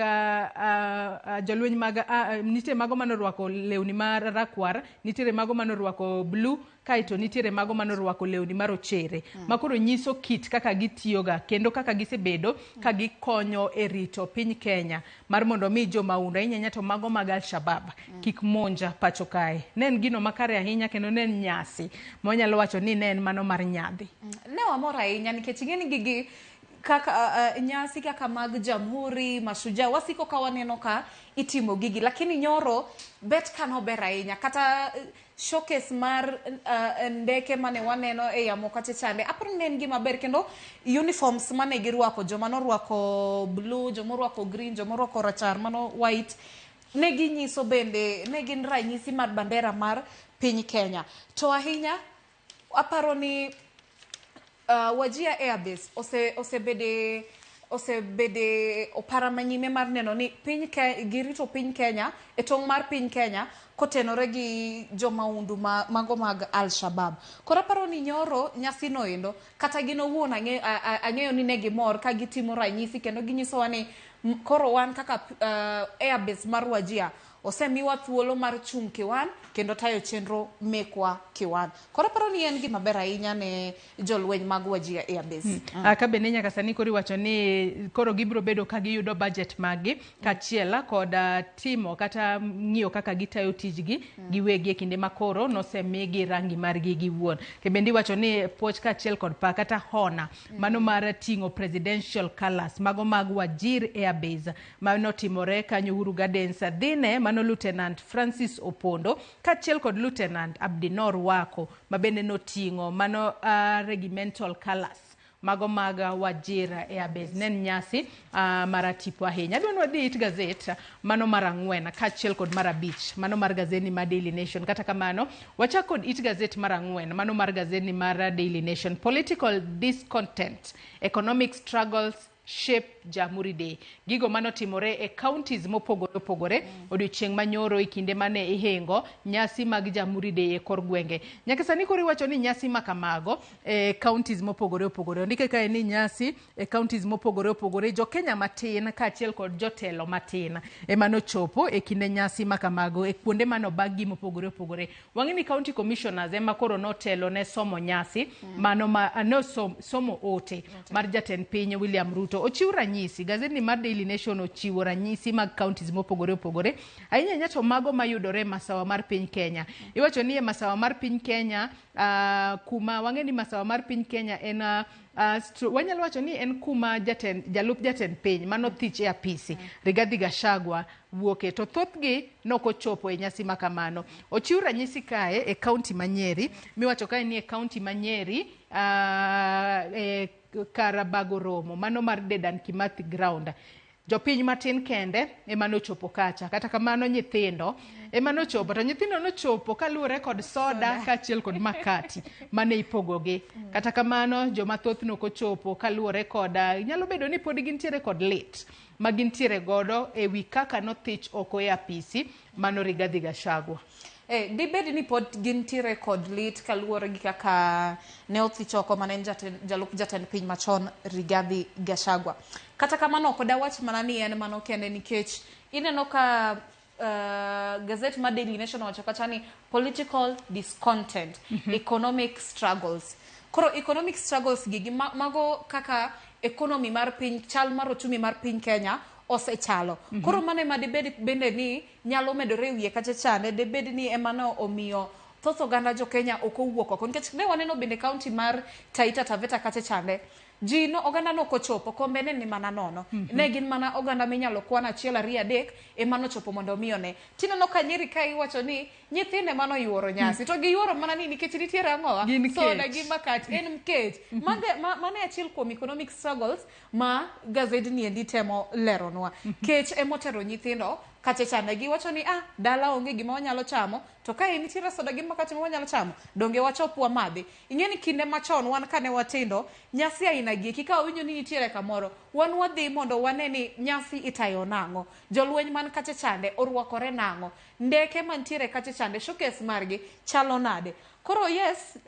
nitie mago manorwako lewni mar rakwar, nitiere mago manorwako blue kaeto nitiere mago manorwako lewni marochere ma koro nyiso kit kaka gitiyoga kendo kaka gisebedo ka gikonyo e rito piny Kenya mar mondo mi jomahundu ahinya to mago mag Al-Shabaab kik monja pacho kae. Ne en gino makare ahinya kendo ne en nyasi ma wanyalo wacho ni ne en mano mar nyadhi. Ne wamor ahinya nikech ing'e ni gigi Kaka nyasi kaka mag Jamhuri, Mashujaa, wasiko ka waneno ka itimo gigi, lakini nyoro bet kanober ahinya kata showcase mar ndeke mane waneno e yamo kacha chande, aparo ni ne en gima ber. Kendo uniforms mane girwako, joma norwako blue, joma orwako green, joma orwako rachar, mano white, ne ginyiso bende ne gin ranyisi mar bandera mar piny Kenya. To ahinya aparo ni Wajir Airbase osebede opara manyime mar neno ni piny girito piny Kenya e tong' mar piny Kenya kotenore gi jomaundu mago mag Al-Shabaab. Koro aparo ni nyoro nyasi no endo kata gin owuon ang'eyo ni ne gimor ka gitimo ranyisi kendo ginyisowa ni koro wan kaka airbase mar Wajir osemiwa thuolo mar chung' kiwan kendo tayo chenro mekwa kiwan. Koro aparo ni en gima ber ahinya ne jolweny mag Wajir Airbase. Ka bende nyaka sani koro iwacho ni koro gibiro bedo ka giyudo budget maggi kaachiel kod timo kata ng'iyo kaka gitayo tijgi giwegi e kinde ma koro nosemigi rangi margi giwuon. Ke bende iwacho ni puoch kaachiel kod pak kata hona mano mar ting'o presidential colours mago mag Wajir Airbase manotimore kanyo Uhuru Gardens dhine mano Lieutenant Francis Opondo kaachiel kod Lieutenant Abdinor Wako ma bende noting'o mano regimental colours mago mag Wajir Airbase. Ne en nyasi maratipo ahinya. Adwa ni wadhi it gazet mano mar 4 kaachiel kod mar 5 mano mar gazeti mar Daily Nation. Kata kamano wachak kod it gazet mar 4 mano mar gazeti mar Daily Nation. Political discontent, economic struggles shape Jamhuri Day. Gigo manotimore e counties mopogore opogore odiochieng' manyoro e kinde mane ihingo nyasi mag Jamhuri Day e kor gwenge. Nyaka sani koro iwacho ni nyasi makamago e counties mopogore opogore. Ondike kae ni nyasi e counties mopogore opogore, jo Kenya matin kaachiel kod jotelo matin ema nochopo e kinde nyasi makamago e kuonde manobag gi mopogore opogore. Wang'e ni county commissioners ema koro notelo ne somo nyasi mano ma no somo ote mar jatend piny William Ruto. Ochiw ranyisi, gazeti mar Daily Nation ochiwo ranyisi mag counties mopogore opogore, ahinya ahinya to mago mayudore e masawa mar piny Kenya. Iwacho ni e masawa mar piny Kenya, kuma wang'e ni masawa mar piny Kenya en wanyalo wacho ni en kuma jalup jatend piny manothich e apisi Rigathi Gachagua wuoke, to thothgi nokochopo e nyasi makamano. Ochiw ranyisi kae e county ma Nyeri, miwacho kae ni e county ma Nyeri e Karabago romo mano mar Dedan Kimathi Ground. Jopiny matin kende ema nochopo kacha, kata kamano nyithindo ema nochopo, to nyithindo nochopo kaluwore kod soda kaachiel kod makati mane ipogogi. Kata kamano joma thoth nokochopo kaluwore kod nyalo bedo ni pod gintiere kod lit ma gintiere godo e wi kaka nothich oko e apisi mano Rigathi Gachagua. Dibed ni pod gintiere kod lit kaluwore gi kaka ne othich oko mane en jalup jatend piny machon Rigathi Gachagua. Kata kamano ok dawach mana ni en mano kende, nikech ineno ka gazet mar Daily Nation owacho kacha ni political discontent, economic struggles. Koro economic struggles gi mago kaka economy mar piny, chal mar ochumi mar piny Kenya osechalo. Koro mano ema dibed bende ni nyalo medore e wiye kacha chande, dibed ni ema no omiyo thoth oganda jo Kenya ok owuok oko, nikech ne waneno bende county mar Taita Taveta kacha chande ji no oganda no okochopo, kombe ne ni mana nono. Ne gin mana oganda minyalo kwan 1 2 3 ema nochopo mondo mi one. Tineno ka Nyeri ka iwacho ni nyithinde mano yuoro nyasi, to giyuoro mana ni nikech nitiere ang'owa, soda gi makati, en kech. Mano e achiel kuom economic struggles ma gazedni endi temo leronwa. Kech emotero nyithindo kacha chande, giwacho ni dala onge gima wanyalo chamo, to ka nitiere soda gi makati ma wanyalo chamo, donge wachop wamadhi. Ing'e ni kinde machon wan kane watindo, nyasi aina gi eki ka wawinjo ni nitiere kamoro, wan wadhi mondo wane ni nyasi itayo nang'o, jolweny man kacha chande orwakore nang'o, ndeke mantiere kacha chande showcase margi chalo nade. Koro yes,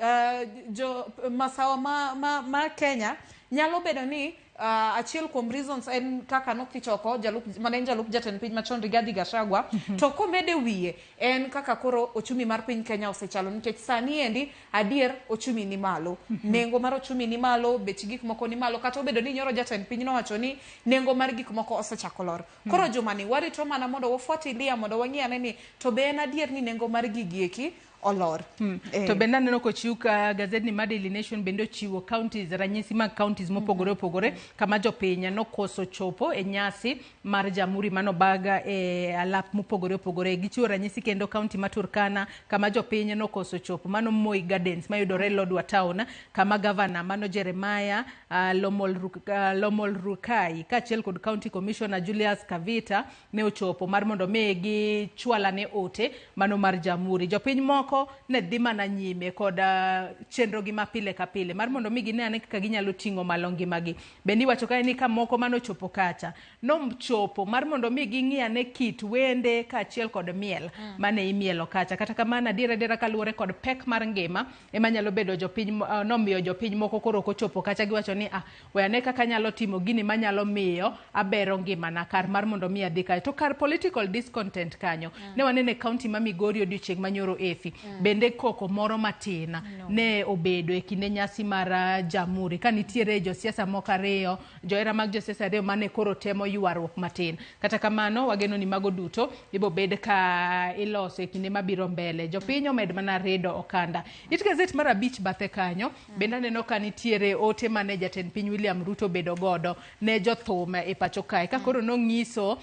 jo masawa ma Kenya nyalo bedo ni achiel kuom reasons en kaka nothich oko mane en jalup jatend piny machon Rigathi Gachagua, to komede wiye en kaka koro ochumi mar piny Kenya osechalo, nikech sani endi adier ochumi ni malo, nengo mar ochumi ni malo, bech gik moko ni malo, kata obedo ni nyoro jatend piny nowacho ni nengo mar gik moko osechako lor. Koro jumani warito mana mondo wafuatilia mondo wang'i ane ni to be en adier ni nengo mar gigi eki olor. To bende aneno kochiw ka gazetni mar Daily Nation bende ochiwo counties, ranyisi mag counties mopogore opogore kama jopiny nokoso chopo e nyasi mar Jamhuri manobaga e alap mopogore opogore. Gichiwo ranyisi kendo county ma Turkana kama jopiny nokoso chopo, mano Moi Gardens mayudore Lodwar Town, kama gavana mano Jeremiah Lomolrukai kaachiel kod county commissioner Julius Kavita ne ochopo mar mondo mi gichwalane ote mano mar Jamhuri. Jopiny moko ne dhi mana nyime kod chenro gi ma pile ka pile mar mondo mi gine ane kaka ginyalo ting'o malo ngimagi. Bende iwacho kae ni ka moko manochopo kacha nochopo mar mondo mi ging'i ane kit wende kaachiel kod miel mane imielo kacha. Kata kamano adier adiera kaluwore kod pek mar ngima ema nyalo bedo jopiny nomiyo jopiny moko koro ok ochopo kacha, giwacho ni we ane kaka anyalo timo gini manyalo miyo abero ngimana kar mar mondo mi adhi kae. To kar political discontent kanyo ne wanene county ma Migori odiochieng' manyoro Efi bende koko moro matin ne obedo e kinde nyasi mar Jamhuri ka nitiere josiasa moko ariyo, johera mag josiasa ariyo mane koro temo ywaruok matin. Kata kamano wageno ni mago duto ibo bed ka iloso e kinde mabiro mbele. Jopiny omed mana rido okanda. It gazet mar 5 bathe kanyo bende aneno ka nitiere ote mane jatend piny William Ruto obedo godo ne jothum e pacho kae ka koro nong'iso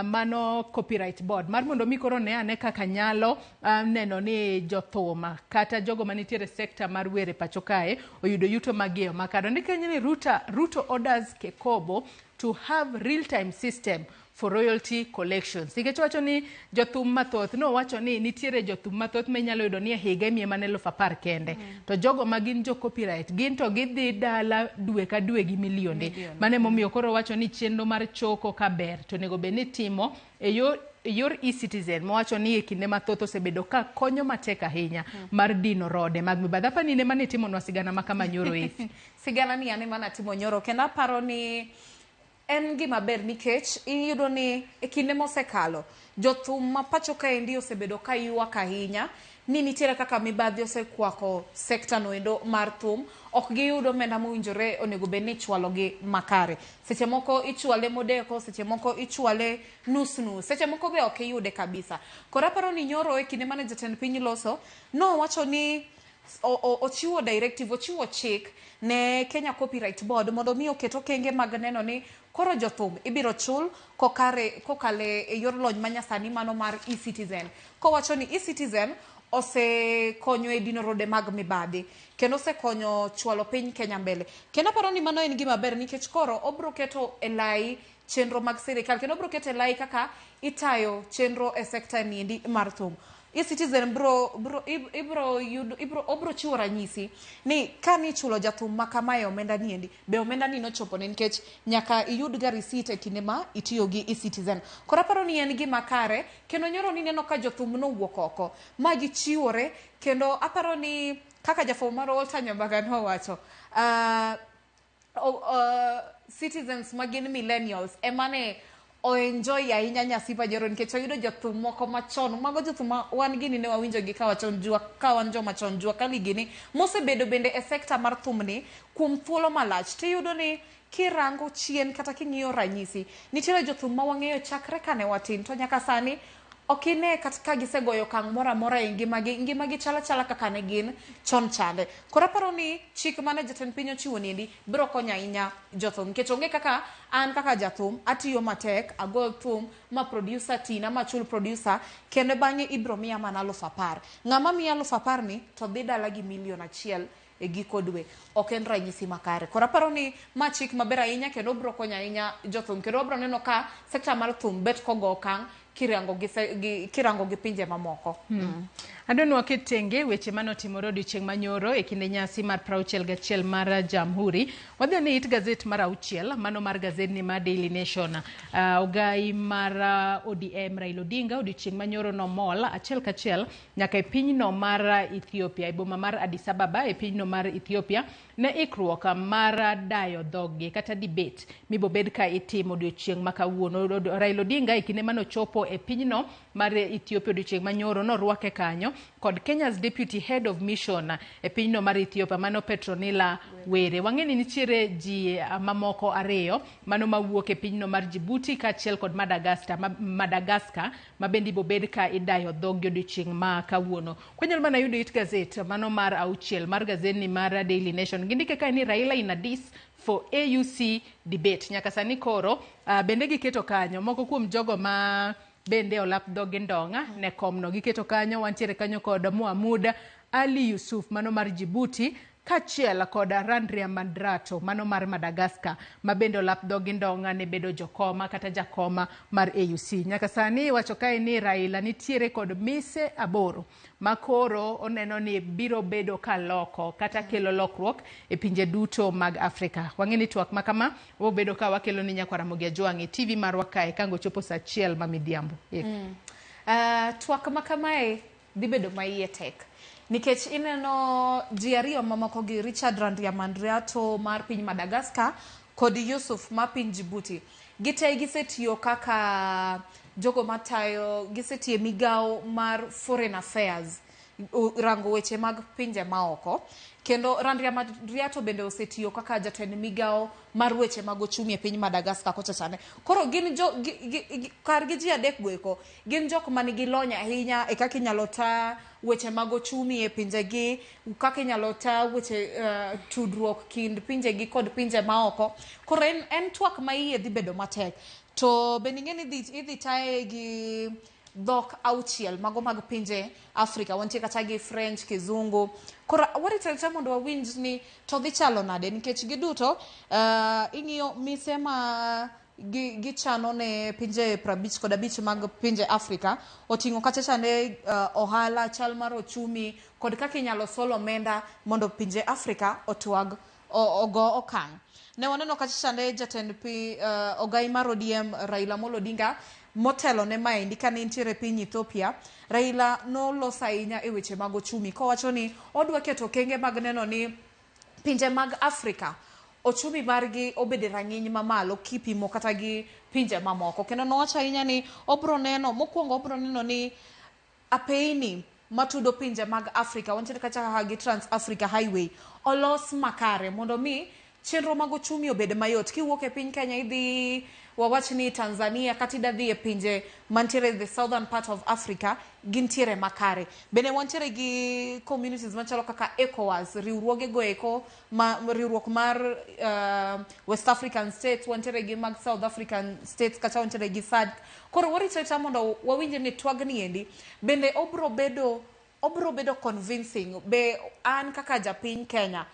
mano copyright board mar mondo mi koro ne ane kaka nyalo neno ni jothum kata jogo manitiere sekta mar wer e pacho kae oyudo yuto magiewo makare. Ondike ni Ruto orders Kekobo to have real-time system for royalty collections. Nikech wacho ni jothum mathoth, nowacho ni nitiere jothum mathoth ma inyalo yudo ni e higa imiye mana 10,000 kende. To jogo ma gin jo copyright, gin to gidhi dala dwe ka dwe gi milionde. Mano emomiyo koro wacho ni chenro mar choko kaber to onego bed ni itimo e yor e-citizen, mowacho ni e kinde mathoth osebedo ka konyo matek ahinya mar dino rode mag mibadhi. Apa ni ne mane itimonwa sigana ma kama nyoro Efi. Sigana ni ane mana timo nyoro, kendo aparo ni en gima ber nikech iyudo ni e kinde mosekalo jothum ma pacho kaendi osebedo ka ywak ahinya ni nitiere kaka mibadhi osekwako sekta noendo mar thum, ok giyudo omenda mowinjore onego bed ni ichwalogi makare. Seche moko ichwale modeko, seche moko ichwale nus nus, seche moko be ok iyude kabisa. Koro aparo ni nyoro e kinde mane jatend piny loso, nowacho ni ochiwo directive, ochiwo chik ne Kenya Copyright Board mondo mi oket okenge mag neno ni koro jothum ibiro chul kokale e yor lony manyasani mano mar e-citizen. Kowacho ni e-citizen osekonyo e dino rode mag mibadhi kendo osekonyo chwalo piny Kenya mbele. Kendo aparo ni mano en gima ber nikech koro obro keto e lai chenro mag sirikal kendo obro keto e lai kaka itayo chenro e sekta niendi mar thum. E-citizen obro chiwo ranyisi ni kani ichulo jathum ma kamae omenda niendi, be omenda ni nochopone nikech nyaka iyud ga receipt e kinde ma itiyo gi e-citizen. Koro aparo ni en gima kare kendo nyoro ni neno ka jothum nowuok oko ma gichiwore, kendo aparo ni kaka jafwambo mar Walter Nyambaga nowacho, citizens ma gin millennials emane oenjoy ahinya nyasi ma nyoro nikech oyudo jothum moko machon, mago jothum ma wan gini ne wawinjo gi kawachon jua, ka wan joma chon jua kali gini mosebedo bende e sekta mar thumni kuom thuolo malach. Tiyudo ni kirango chien kata king'iyo ranyisi, nitiere jothum ma wang'eyo chakre kane watin to nyaka sani ok ine kata ka gisegoyo okang' moro amora e ngimagi, ngimagi chalo achala kaka ne gin chon chande. Koro aparo ni chik mane jatend piny ochiwo niendi biro konyo ahinya jothum nikech onge kaka an kaka jathum atiyo matek, agol thum ma producer tina, ma chul producer, kendo bang'e ibiro miya mana 10,000. Ng'ama miya 10,000 ni to dhi dala gi 1,000,000 e giko dwe. Ok en ranyisi makare. Koro aparo ni ma chik maber ahinya kendo obiro konyo ahinya jothum kendo wabiro neno ka sekta mar thum bet kogo okang' kirango gi pinje mamoko. Adwa ni waket tenge weche manotimore odiochieng' manyoro e kinde nyasi mar 61 mar Jamhuri. Wadhi ni it gazet mar 6, mano mar gazetni mar Daily Nation. Ogai mar ODM Raila Odinga odiochieng' manyoro nomol achiel kachiel nyaka e pinyno mar Ethiopia, e boma mar Addis Ababa e pinyno mar Ethiopia, ne ikruok mar dayo dhoggi kata debate mibobed ka itimo odiochieng' ma kawuono. Raila Odinga e kinde manochopo e pinyno mar Ethiopia odiochieng' manyoro norwake kanyo kod Kenya's Deputy Head of Mission e pinyno mar Ethiopia mano Petronila Were. Wang'e ni nitiere ji mamoko ariyo mano mawuok e pinyno mar Djibouti kaachiel kod Madagascar ma bende ibobed ka idayo dhog gi odiochieng' ma kawuono. Kwanyalo mana yudo it gazet mano mar auchiel mar gazetni mar Daily Nation. Gindike kae ni Raila in Addis for AUC debate. Nyaka sani koro bende giketo kanyo moko kuom jogo ma bende olap dhogi ndong'a ne komno. Giketo kanyo, wantiere kanyo kod Mohamud Ali Yusuf mano mar Djibouti kaachiel kod Randriamandrato mano mar Madagascar ma bende olap dhogi ndong'a ne bedo jokoma kata jakoma mar AUC. Nyaka sani iwacho kae ni Raila nitiere kod mise 8 ma koro oneno ni biro bedo ka loko kata kelo lokruok e pinje duto mag Afrika. Wang'e ni twak ma kama wabedo ka wakelo ni nyakwar Ramogi Ajwang' e TV marwa kae kango chopo saa 1 ma midhiambo. Twak ma kamae dhi bedo ma iye tek. Nikech ineno ji ariyo mamoko gi Richard Randriamandriato mar piny Madagascar kod Yusuf mar piny Djibouti. Gite gisetiyo kaka jogo matayo, gisetiyo e migawo mar Foreign Affairs, rango weche mag pinje maoko. Kendo Randriamandriato bende osetiyo kaka jatend migawo mar weche mag ochumi e piny Madagascar kocha chande. Koro gin jo, kargi ji adek go eko, gin jok manigi lony ahinya e kaka inyalo ta weche mag ochumi e pinjegi, kaka inyalo ta weche tudruok kind pinjegi kod pinje maoko. Koro en twak ma iye dhi bedo matek. To bende ing'e ni idhi taye gi dhok 6 mago mag pinje Afrika. Wantie kata gi French, Kizungu. Koro warito arita mondo wawinj ni to dhi chalo nade, nikech giduto ing'iyo mise ma gichano ne pinje 55 mag pinje Afrika oting'o kacha chande ohala, chal mar ochumi kod kaka inyalo sol omenda mondo pinje Afrika otwag ogo okang'. Ne waneno kacha chande jatend ogai mar ODM Raila Amolo Odinga motelo ne maendi kane nitiere piny Ethiopia. Raila noloso ahinya e weche mag ochumi kowacho ni odwa keto okenge mag neno ni pinje mag Afrika ochumi margi obedo e rang'iny mamalo kipimo kata gi pinje mamoko. Kendo nowacho ahinya ni obro neno, mokwongo obro neno ni apeini matudo pinje mag Afrika, wantiere kacha kaka gi Trans Africa Highway, olos makare mondo mi chenro mag ochumi obed mayot. Kiwuok e piny Kenya idhi wawach ni Tanzania kata idhi dhi e pinje mantiere the southern part of Africa, gintiere makare. Bende wantiere gi communities machalo kaka ECOWAS, riwruoge go eko, riwruok mar West African States, wantiere gi mag South African States, kata wantiere gi SADC. Koro warito arita mondo wawinj ni twagni endi bende obro bedo convincing. Be an kaka japiny Kenya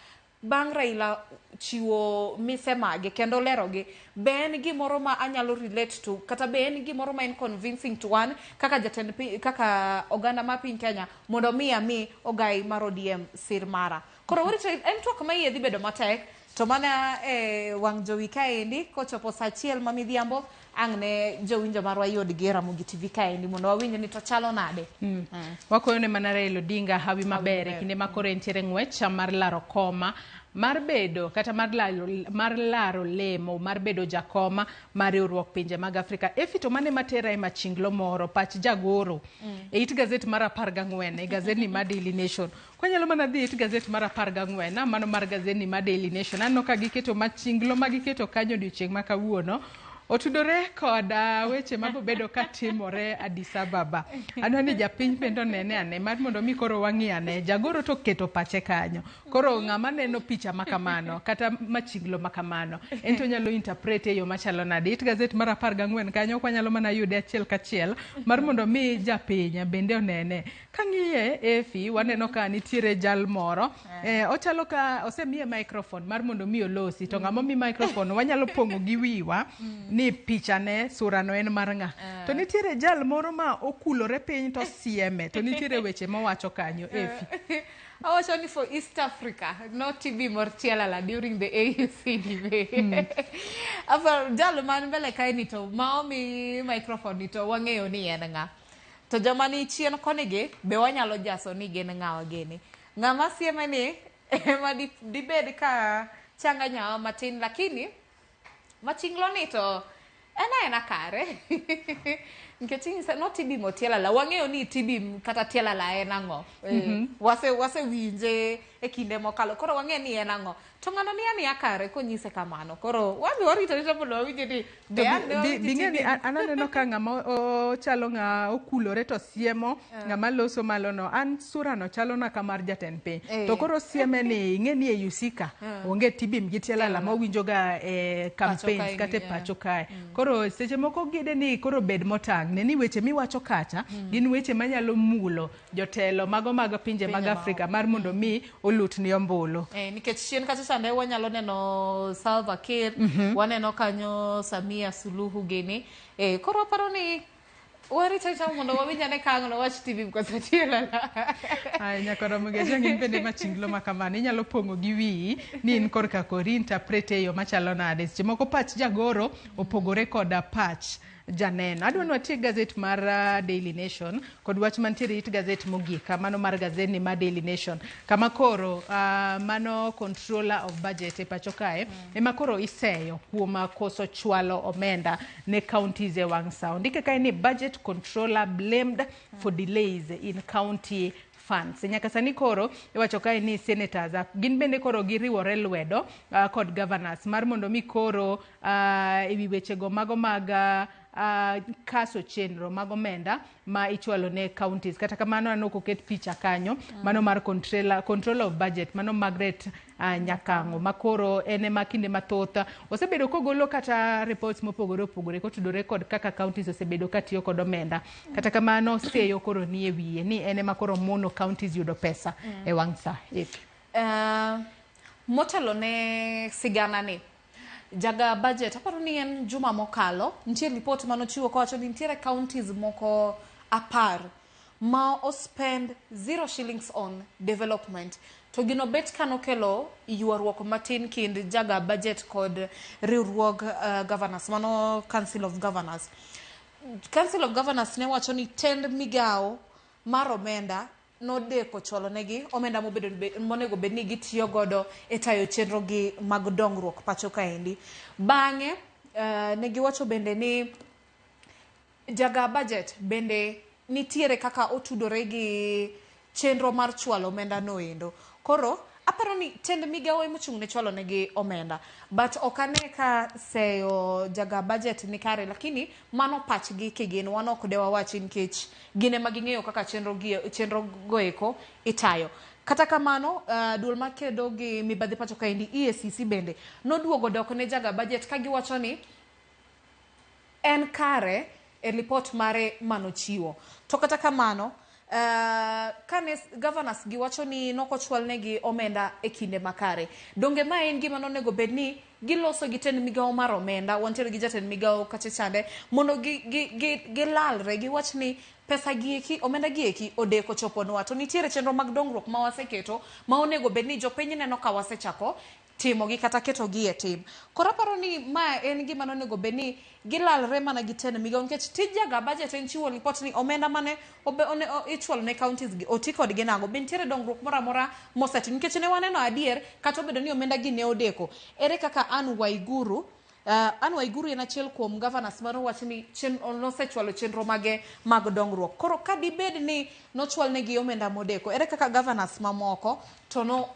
bang' Raila chiwo mise mage kendo lerogi, be en gimoro ma anyalo relate to, kata be en gimoro ma en convincing to one kaka jatend piny, kaka oganda ma piny Kenya mondo mi ami ogai mar ODM sir mara. Koro warito, en twak ma iye dhi bedo matek, to mana e wang' jowi kaendi kochopo saa 1 ma midhiambo ang' ne jowinjo marwa yud gi Ramogi TV kaendi mondo wawinj ni to chalo nade. Wakoyo ne mana Raila Odinga hawi maber e kinde ma koro entiere ng'wech mar laro koma mar bedo kata mar laro lemo mar bedo jakoma mar riwruok pinje mag Afrika. Efi to mane matera e machinglo moro pach jagoro e it gazet mar 14 e gazetni mar Daily Nation. Kwanyalo mana dhi e it gazet mar 14 mano mar gazetni mar Daily Nation, aneno ka giketo machinglo ma giketo kanyo odiochieng' ma kawuono otudore kod weche mabobedo katimore Addis Ababa. Aneno ni japiny bende onene ane mar mondo mi koro wang'i ane jagoro to keto pache kanyo. Koro ng'ama neno picha makamano kata machinglo makamano en to nyalo interpret e yo machalo nade. It gazet mar 14 kanyo kwanyalo mana yude achiel kachiel mar mondo mi japiny bende onene. Kang'iye Efi waneno ka nitiere jal moro ochalo ka osemiye microphone mar mondo mi olosi, to ng'ama omi microphone wanyalo pong'o gi wiwa ni picha ne sura no en mar ng'a. To nitiere jal moro ma okulore piny to sieme, to nitiere weche mowacho kanyo Efi. Awacho ni for East Africa, no TB Mortialala during the AUC debate. Afa jal man mbele kae ni to ma omi microphone ni to wang'eyo ni en ng'a. To joma ni chien koni gi be wanyalo jaso ni gin ng'awa gini. Ng'ama sieme ni ema dibed ka changa nyawa matin, lakini machinglo ni to en aena kare. Nikech inyisa no tibim otielala, wang'eyo ni tibim kata tielala en ang'o. Wasewinje e kinde mokalo, koro wang'e ni en ang'o. To ng'ano ni aniya kare konyise kamano. Koro wadhi warito arita mondo wawinje ni be an ne wawinjo Bing'e ni tibim. an aneno ka ng'ama ochalo ng'a okulore to siemo ng'ama loso malo no, an sura no chalo na ka mar jatend piny. To koro sieme ni ing'e ni e Usika onge tibim gi tielala mawinjo ga e campaigns kae kata e ni, pacho kae. Koro seche moko gide ni koro bed motang' ne ni weche miwacho kacha gin weche manyalo mulo jotelo mago mag pinje mag Pinje Afrika mar mondo mi olutni ombulu. Nikech chien kacha chande wanyalo neno Salva Kiir, waneno kanyo Samia Suluhu gini. Koro aparo ni warito arita mondo wawinj ane ka ang' nowach tibim koso tielala. Ay, nyakoro Mugecha, in bende machinglo ma kamano inyalo pong'o gi wiyi ni in korka kori interpret e yo machalo nade. Seche moko pach jagoro opogore koda pach janeno. Adwa ni watiek gazet mar Daily Nation kod wach mantiere it gazet mogik, mano mar gazet ni mar Daily Nation, kama koro mano controller of budget e pacho kae ema koro iseyo kuom koso chwalo omenda ne counties e wang' sa. Ondike kae ni budget controller blamed for delays in county funds. Nyaka sani koro iwacho kae ni senators gin bende koro giriwore lwedo kod governors mar mondo mi koro ewi wechego mago mag kaso chenro mag omenda ma ichwalo ne counties. Kata kamano aneno koket picha kanyo mano mar controller of budget, mano Margaret Nyakang'o, ma koro en ema kinde mathoth osebedo kogolo kata reports mopogore opogore kotudore kod kaka counties osebedo katiyo kod omenda. Kata kamano seyo koro nie wiye ni en ema koro mono counties yudo pesa e wang' sa. Efi. Motelo ne sigana ni jaga budget, aparo ni en juma mokalo, nitie report manochiwo kowacho ni nitiere counties moko 10 ma ospend 0 shillings on development, to gino bet kanokelo ywaruok matin kind jaga budget kod riwruog governors, mano Council of Governors. Council of Governors ne wacho ni tend migawo mar omenda nodeko chwalo negi omenda mobedo monego bed ni gitiyo godo e tayo chenro gi mag dongruok pacho kaendi. Bang'e ne giwacho bende ni jaga budget bende nitiere kaka otudore gi chenro mar chwalo omenda no endo. Koro aparo ni tend migawo emochung' ne chwalo negi omenda, but ok ane ka seyo jaga budget ni kare, lakini mano pachgi kigin wan ok de wawachi nikech gin ema ging'eyo kaka chenro gi chenro go eko itayo. Kata kamano duol makedo gi mibadhi pacho kaendi, EACC, bende noduogo dok ne jaga budget ka giwacho ni en kare e ripot mare manochiwo. To kata kamano kane governors giwacho ni nokochwal negi omenda e kinde makare, donge ma en gima nonego bed ni giloso gi tend migawo mar omenda, wantiere gi jatend migawo kacha chande, mondo gilalre giwach ni pesa gieki, omenda gieki odeko choponwa, to nitiere chenro mag dongruok ma waseketo ma onego bed ni jopiny neno ka wasechako timogi kata ketogi e tim. Koro aparo ni ma en gima nonego bed ni gilalre mana gi tend migawo, nikech tij jaga budget en chiwo ripot ni omenda mane ichwalo ne counties gi oti kodgi nang'o, be nitiere dongruok moro amora mosetim, nikech ne waneno adier kata obedo ni omenda gi ne odeko, ere kaka Anne Waiguru. Anne Waiguru en achiel kuom governors manowach ni nosechwalo chenro mage mag dongruok. Koro ka dibed ni nochwal negi omenda modeko, ere kaka governors mamoko to no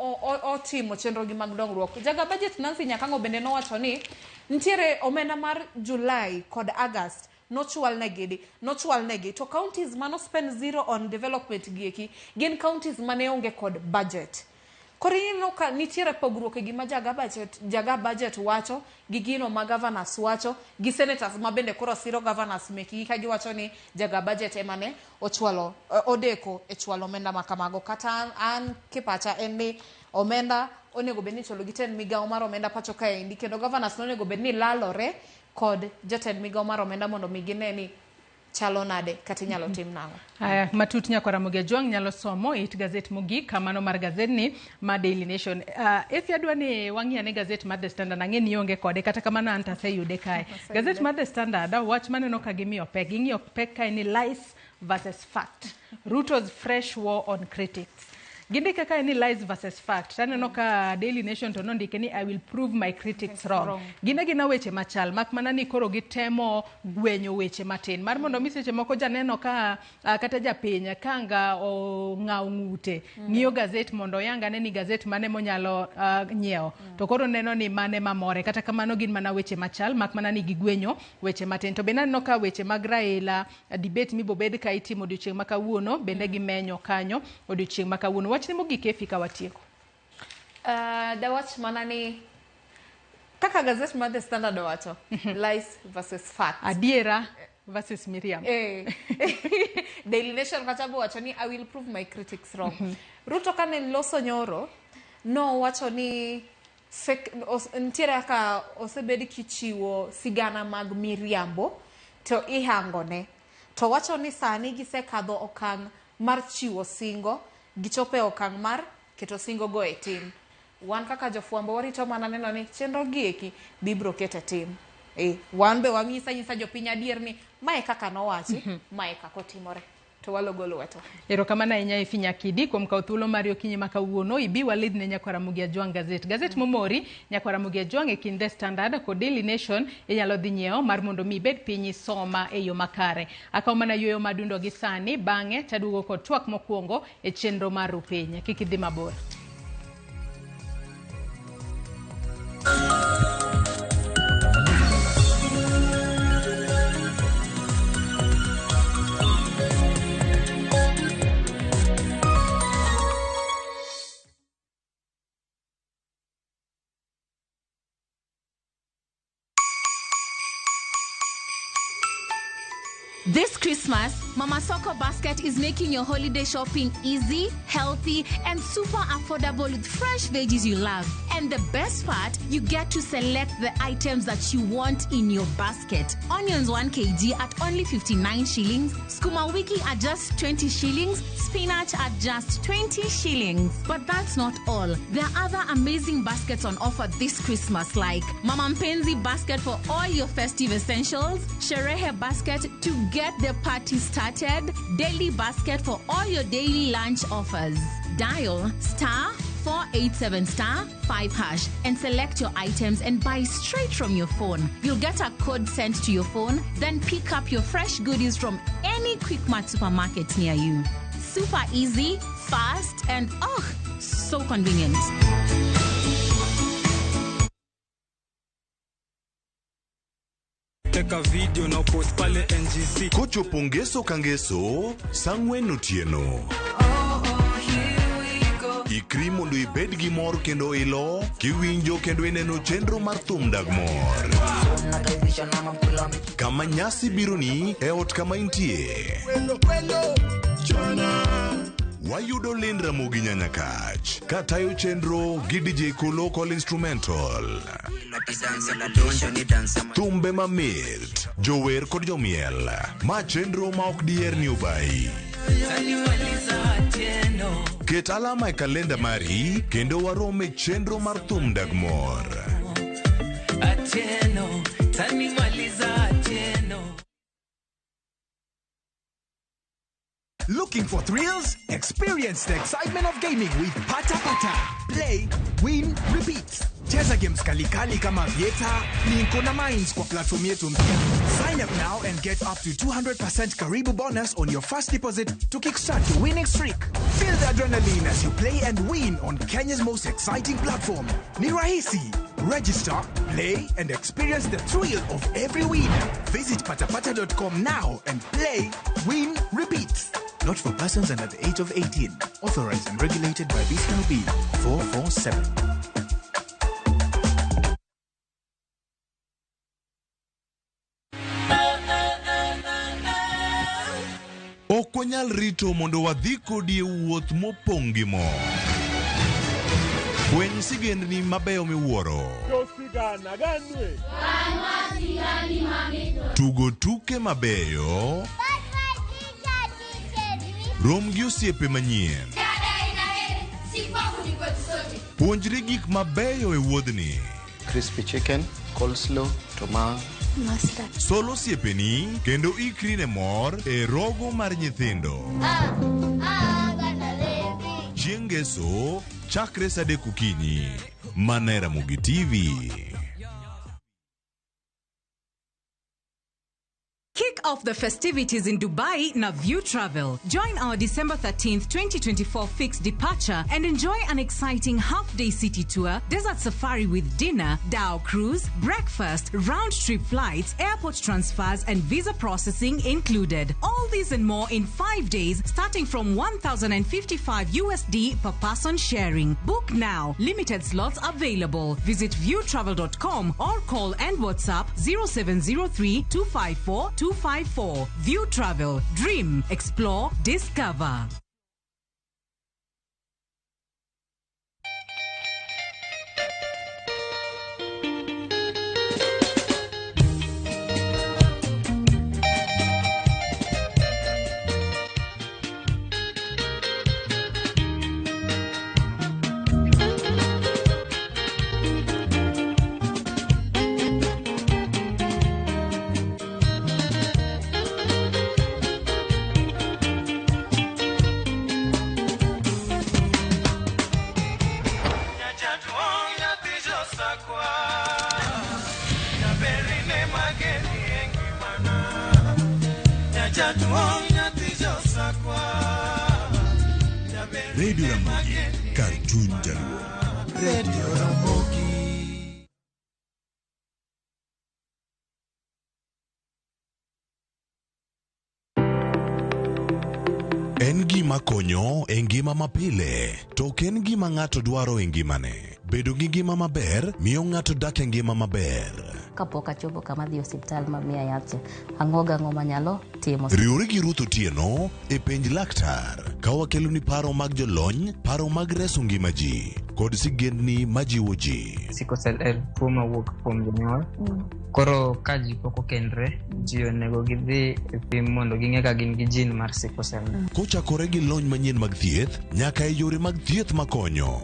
otimo chenro gi mag dongruok? Jaga budget Nancy Nyakang'o bende nowacho ni nitiere omenda mar July kod August nochwal negi nochwal negi, to counties mano spend zero on development gieki gin counties mane onge kod budget. Koro ineno ka nitiere pogruok e gima jaga budget wacho gi gino ma governors wacho gi senators ma bende koro siro governors mekgi ka giwacho ni jaga budget ema ne ochwalo odeko e chwalo omenda ma kamago. Kata an kipacha en ni omenda onego bed ni ichwalo gi tend migawo mar omenda pacho kaendi, kendo governors nonego bed ni lalore kod jatend migawo mar omenda mondo mi gine ni chalo nade kata inyalo tim nang'o. Aya, matut nyakora Ramogi Ajwang' nyalo somo it gazet mogik, mano mar gazetni ma Daily Nation. Efi, adwa ni wang'i ane gazet mar The Standard, ang'e ni ionge kode, kata kamano an to aseyude kae. Gazet mar The Standard, wach maneno ka gimiyo pek, ging'iyo pek kae ni lies versus fact. Ruto's fresh war on critics. Gindike kae ni lies versus fact. Taneno ka Daily Nation to nondike ni I will prove my critics wrong. Wrong. Gin agina weche machal mak mana ni koro gitemo gwenyo weche matin mar mondo mi seche moko janeno ka kata japiny kanga ong'aw ng'ute ng'iyo gazet mondo oyang ane ni gazet mane monyalo nyiewo to koro neno ni mane mamore. Kata kamano gin mana weche machal mak mana ni gigwenyo weche matin. To bende aneno ka weche mag Raila debate mibobed ka itimo odiochieng' ma kawuono bende gimenyo kanyo odiochieng' ma kawuono. Wachni mogik Efi ka watieko. Dawach mana ni kaka gazet mar The Standard owacho, lies versus facts. Adiera versus Miriam. Daily Nation kacha bowacho ni I will prove my critics wrong. Ruto kane loso nyoro, nowacho ni fake, nitiere kaka osebed kichiwo sigana mag miriambo to ihangone. To wacho ni sani gisekadho okang' mar chiwo singo, gichopo e okang' mar keto singo go e tim. Wan kaka jofwambo warito mana neno ni chenro gi eki bibiro keto e tim. Wan be wanyisa nyisa jopiny adier ni mae kaka nowachi, mae kaka otimore. To walogo lweto. Erokamano ahinya Efi Nyakidi kuom kawo thuolo mari okinyi ma kawuono ibi walidhne Nyakwar Ramogi Ajwang' gazet. Gazet momori Nyakwar Ramogi Ajwang' e kind The Standard kod Daily Nation inyalo dhi nyiewo mar mondo mi ibed piny isoma e yo makare. Akawo mana yueyo madundo gi sani bang'e taduogo kod twak mokwongo e chenro mar Rupiny. Kik idhi mabor. This Christmas, Mama Soko Basket is making your holiday shopping easy, healthy, and super affordable with fresh veggies you love. And the best part, you get to select the items that you want in your basket. Onions 1 kg at only 59 shillings, sukuma wiki at just 20 shillings, spinach at just 20 shillings. But that's not all. There are other amazing baskets on offer this Christmas, like Mama Mpenzi basket for all your festive essentials, Sherehe basket to get the party started, daily basket for all your daily lunch offers. Dial star 487 star 5 hash and select your items and buy straight from your phone. You'll get a code sent to your phone, then pick up your fresh goodies from any Quickmart supermarket near you. Super easy, fast, and oh, so convenient. Teka video na post pale NGC. Kochopo ngeso ka ngeso, sa ang'wen otieno. Ikri mondo ibed gi mor kendo ilo, kiwinjo kendo ineno chenro mar thum dag mor. Kama nyasi bironi e ot kama intie. Wayudo Lynn Ramogi Nyanyakach katayo chenro gi DJ Kolo Call Instrumental. Thumbe mamit, jower kod jomiel. Ma chenro ma ok diher ni obayi. Ket alama e kalenda mari kendo warom e chenro mar thum dag mor. Looking for thrills? Experience the excitement of gaming with Pata Pata. Play, win, repeat. Cheza games kalikali kama Vieta, Linko na Mines kwa platform yetu mpya. Sign up now and get up to 200% Karibu bonus on your first deposit to kickstart your winning streak. Feel the adrenaline as you play and win on Kenya's most exciting platform. Ni rahisi. Register, play, and experience the thrill of every win. Visit patapata.com now and play, win, repeat. Not for persons under the age of 18. Authorized and regulated by BCLB 447. Ok wanyal rito mondo wadhi kodi e wuoth mopong' gi mor. Fweny sigendni mabeyo miwuoro. Tugo tuke mabeyo. Rom gi osiepe manyien. Puonjri gik mabeyo e wuodhni. Crispy chicken, coleslaw, tomato. Sol osiepeni kendo ikri ne mor e rogo mar nyithindo. Chieng' Ngeso chakre sa 3 okinyi. Mana e Ramogi TV. Kick off the festivities in Dubai na View Travel. Join our December 13th, 2024 fixed departure and enjoy an exciting half-day city tour, desert safari with dinner, dhow cruise, breakfast, round-trip flights, airport transfers, and visa processing included. All these and more in 5 days, starting from 1,055 USD per person sharing. Book now. Limited slots available. Visit viewtravel.com or call and WhatsApp 0703 254 254. View Travel. Dream, explore, discover. Radio Ramogi, kar chuny Jaluo. Radio Ramogi. En gima konyo e ngima mapile, to ok en gima ng'ato dwaro e ngimane. Bedo gi ngima maber miyo ng'ato dak e ngima maber. Kapok achopo kama dhi osiptal ma miya yath cha, ang'o gang'o manyalo timo. Riwri gi Ruth Otieno e penj laktar ka wakeloni paro mag jolony, paro mag reso ngima ji kod sigendni majiwo ji. Sickle cell en tuo mawuok kuom jonyuol. Koro ka ji pok okendre, ji onego gidhi e pim mondo ging'e ka gin gi gene mar sickle cell. Kochakore gi lony manyien mag thieth nyaka e yore mag thieth makonyo.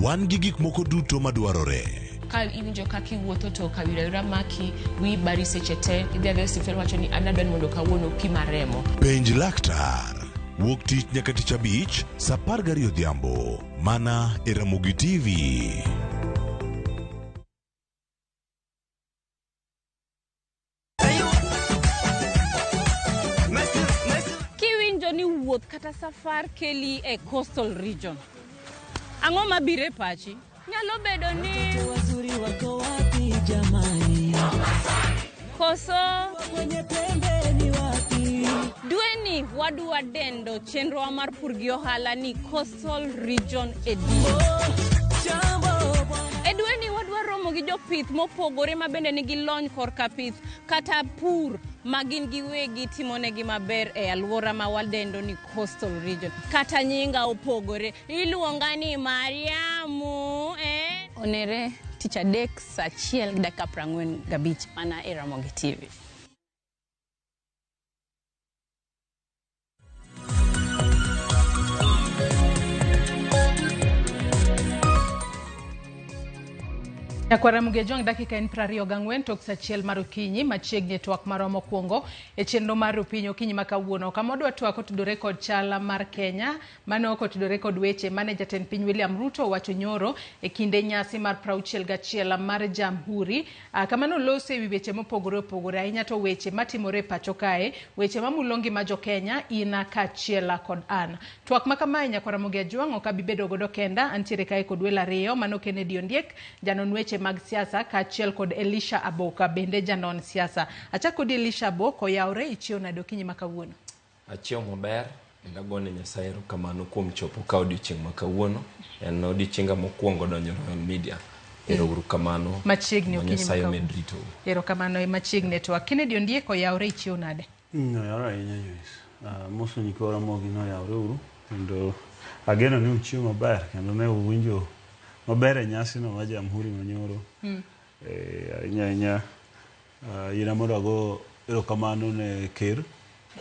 Wan gi gik moko duto madwarore. Ka iwinjo kaka iwuotho to kawira wira maki, wiyi bari seche te, idhi adhiya e osiptal wacho ni an adwa ni mondo kawuono pima remo. Penj laktar. Wuok tich nyaka tich abich, sa 12 odhiambo. Mana e Ramogi TV. Kiwinjo ni wuoth kata safar keli e coastal region, ang'o mabiro e pachi? Nyalo bedo ni Wazuri wako wapi jamani? Koso Kwenye pembe ni wapi? Dweni wadwa dendo chenrowa mar pur gi ohala ni Coastal Region Edition. E dweni wadwa romo gi jopith mopogore ma bende nigi lony korka pith kata pur ma gin giwegi timonegi maber e alwora ma wadendo ni Coastal Region. Kata nyinga opogore, iluonga ni Mariamu, eh? Onere tich adek saa 1:45 mana e Ramogi TV. Nyakwara Mugejwang' dakika en 24 tok sa 1 mar okinyi machiegni e twak marwa mokwongo e chenro mar Opinyi okinyi ma kawuono kama wadwa twak kotudore kod chal mar Kenya mano kotudore kod weche mane jatend piny William Ruto owacho nyoro e kinde nyasi mar 61 mar Jamhuri kama noloso ewi weche mopogore opogore ahinya to weche matimore e pacho kae weche mamulo ngima jo Kenya in kaachiel kod an. Twak ma kamae Nyakwara Mugejwang' ok abi bedo godo kenda antiere kae kod welo ariyo mano Kennedy Ondiek janon weche mag siasa kaachiel kod Elisha Aboka bende janon siasa. Achako kodi Elisha Abok, oyawre ichiew nade okinyi ma kawuono? Achiew maber kendo agone Nyasaye erokamano kuom chopo ka odiochieng' ma kawuono. En odiochienga mokwongo donjo Royal Media. Ero uru kamano. Machiegni okinyi ma Nyasaye kawuono. omed ritou. Erokamano machiegni twak. Kennedy Ondiek oyawre ichiew nade? Oyawre ahinya Joyce. Amoso nyikwa Ramogi ni oyawre uru kendo ageno ni uchiew maber kendo ne uwinjo maber e nyasino mar Jamhuri manyoro. Ahinya ahinya yiena mondo ago erokamano ne ker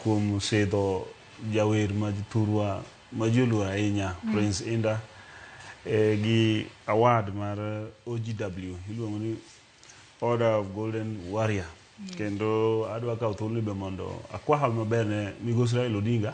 kuom sidho jawer ma thurwa ma ji oluoro ahinya Prince Indah gi award mar OGW iluongo ni Order of Golden Warrior. Kendo adwa kawo thuoloni be mondo akwa hawi maber ne migosi Raila Odinga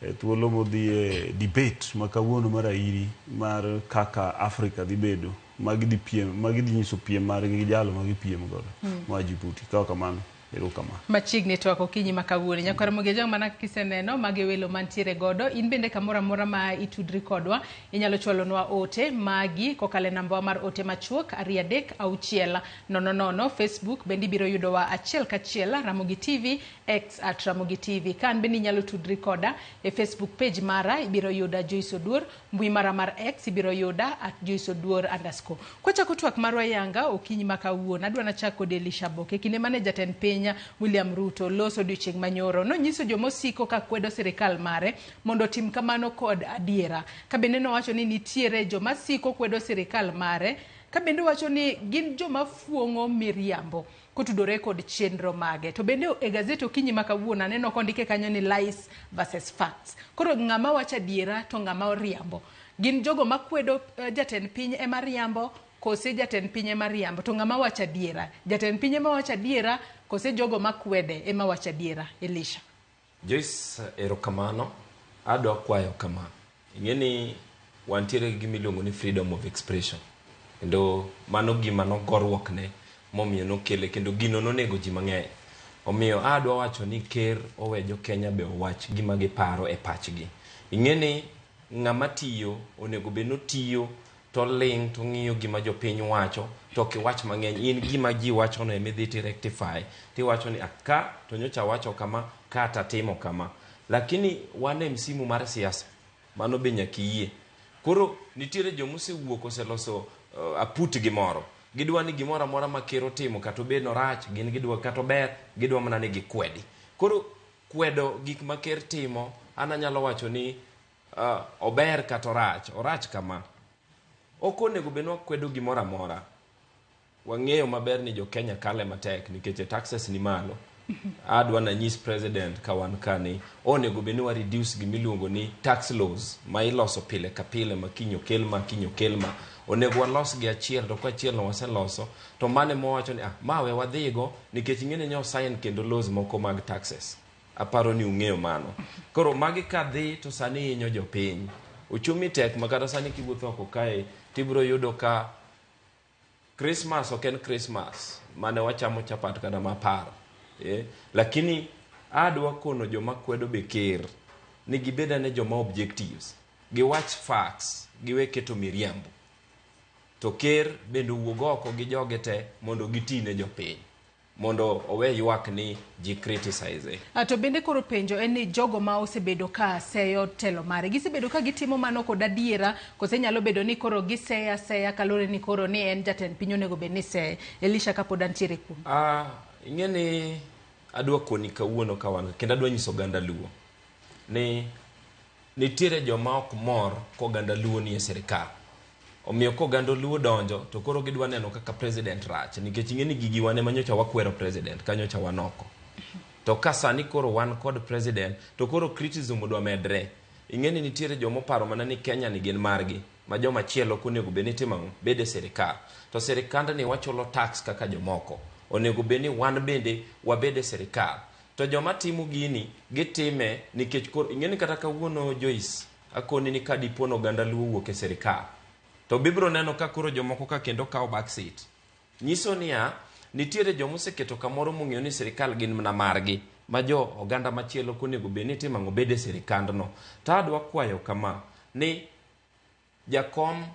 E thuolo modhi e debate ma kawuono mar airi mar kaka Africa dhi bedo ma gidhi piem ma gidhi nyiso piem margi gi jalo ma gipiem godo ma Djibouti. Ka kamano, erokamano. Machiegni twak okinyi ma kawuono. Nyakwar Ramogi Ojwang' mana kiseneno magi welo mantiere godo. In bende kamoro amora ma itudri kodwa, inyalo chwalonwa ote magi kokalo e namba wa mar ote machuok 23600. Facebook bende ibiro yudowa achiel kachiel Ramogi TV, X @RamogiTV. Ka an bende inyalo tudri koda e Facebook page mara, ibiro yuda Joyce Oduor, mbui mara mar X ibiro yuda @JoyceOduor_. Kwachako twak marwa yanga okinyi ma kawuono, adwa nachak kod Elisha Boke. Kinde mane jatend piny William Ruto loso odiochieng' manyoro, nonyiso joma osiko ka kwedo sirikal mare mondo otim kamano kod adiera. Ka bende nowacho ni nitiere joma siko kwedo sirikal mare, ka bende owacho ni gin joma fuong'o miriambo kotudore kod chenro mage. To bende e gazet okinyi ma kawuono aneno kondike kanyo ni lies versus facts. Koro ng'ama wacho adiera to ng'ama oriambo. Gin jogo makwedo jatend piny ema riambo kose jatend piny ema riambo to ng'ama wacho adiera? Jatend piny ema wacho adiera kose jogo makwede ema wacho adiera? Elisha. Joyce, erokamano. Adwa kwayo kama. Ing'e ni wantiere gi gima iluongo ni freedom of expression. Kendo mano gima nogoruok ne momiyo nokele kendo gino nonego ji mang'eny. Omiyo adwa wacho ni ker owe jo Kenya be owach gima giparo e pachgi. Ing'e ni ng'ama tiyo onego bed ni otiyo to ling' to ng'iyo gima jopiny wacho to ok iwach mang'eny. In gima ji wacho no emidhi ti rectify tiwacho ni ah, ka to nyocha wacho kama kata timo kama. Lakini wan e msimu mar siasa, mano be nyaka iyie. Koro nitiere joma osewuok oseloso aput gimoro. Gidwa ni gimoro amora ma ker otimo kata obed norach, gin gidwa kata ober, gidwa mana ni gikwedi. Koro kwedo gik ma ker timo, an anyalo wacho ni ober kata orach, orach kama. Ok onego bed ni wakwedo gimoro amora. Wang'eyo maber ni jo Kenya kale matek nikech taxes ni malo. Adwa nanyis president ka wan ka ni onego bed ni wa reduce gimiluongo ni tax laws ma iloso pile ka pile ma kiny okel ma kiny okel ma. Onego walos gi achiel to ka achiel no waseloso to mane mowacho ni ah, ma we wadhigo nikech ing'e ni nyo sign kendo laws moko mag taxes. Aparo ni ung'eyo mano. Koro magi kadhi to sani hinyo jopiny. Uchumi tek ma kata sani kiwuotho oko kae tibiro yudo ka Christmas ok en Christmas mane wachamo chapat kata mapar. Lakini adwa kono joma kwedo be ker ni gibed ane joma objectives. Giwach facts, giwe keto miriambo. To ker bende owuog oko gi joge te mondo giti ne jopiny. Mondo owe ywak ni ji criticize. To bende koro penjo en ni jogo ma osebedo ka seyo telo mare gisebedo ka gitimo mano kod adiera kose nyalo bedo ni koro giseya seya kaluwore ni koro ni en jatend piny onego bed ni seye. Elisha kapod antiere kuom. Ing'e ni adwa koni kawuono ka wan kendo adwa nyiso oganda Luo ni nitiere joma ok mor koganda Luo nie sirikal. Omiyo koganda Luo donjo to koro gidwa neno kaka president rach nikech ing'e ni gigi wan ema nyocha wakwero president ka nyocha wan oko. To ka sani koro wan kod president to koro criticism odwa medre. Ing'e ni nitiere joma oparo mana ni Kenya ni gin margi ma joma chielo ok onego bed ni timo ang'o? Bede sirikal. To sirikandni wachulo tax kaka jomoko. Onego bed ni wan bende wabed e sirikal. To joma timo gini gitime nikech koro ing'e ni kata kawuono Joyce akoni ni ka dipo ni oganda Luo owuok e sirikal to bibiro neno ka koro jomoko ka kendo kawo back seat. Nyiso niya, nitiere joma oseketo kamoro mong'eyo ni sirikal gin mana margi ma jo oganda machielo ok onego bed ni timo ang'o bed e sirikandno. To adwa kwayo kama ni jakom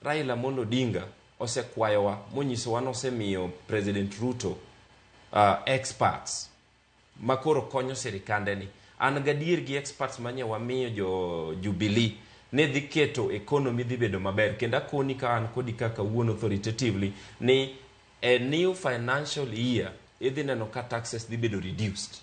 Raila Amolo Odinga osekwayowa monyisowa nosemiyo President Ruto experts makoro konyo sirikande ni. An gadier gi experts manye wamiyo jo Jubilee ne dhi keto economy dhi bedo maber kendo akoni ka an kodi ka kawuono authoritatively ni a new financial year idhi neno ka taxes dhi bedo reduced.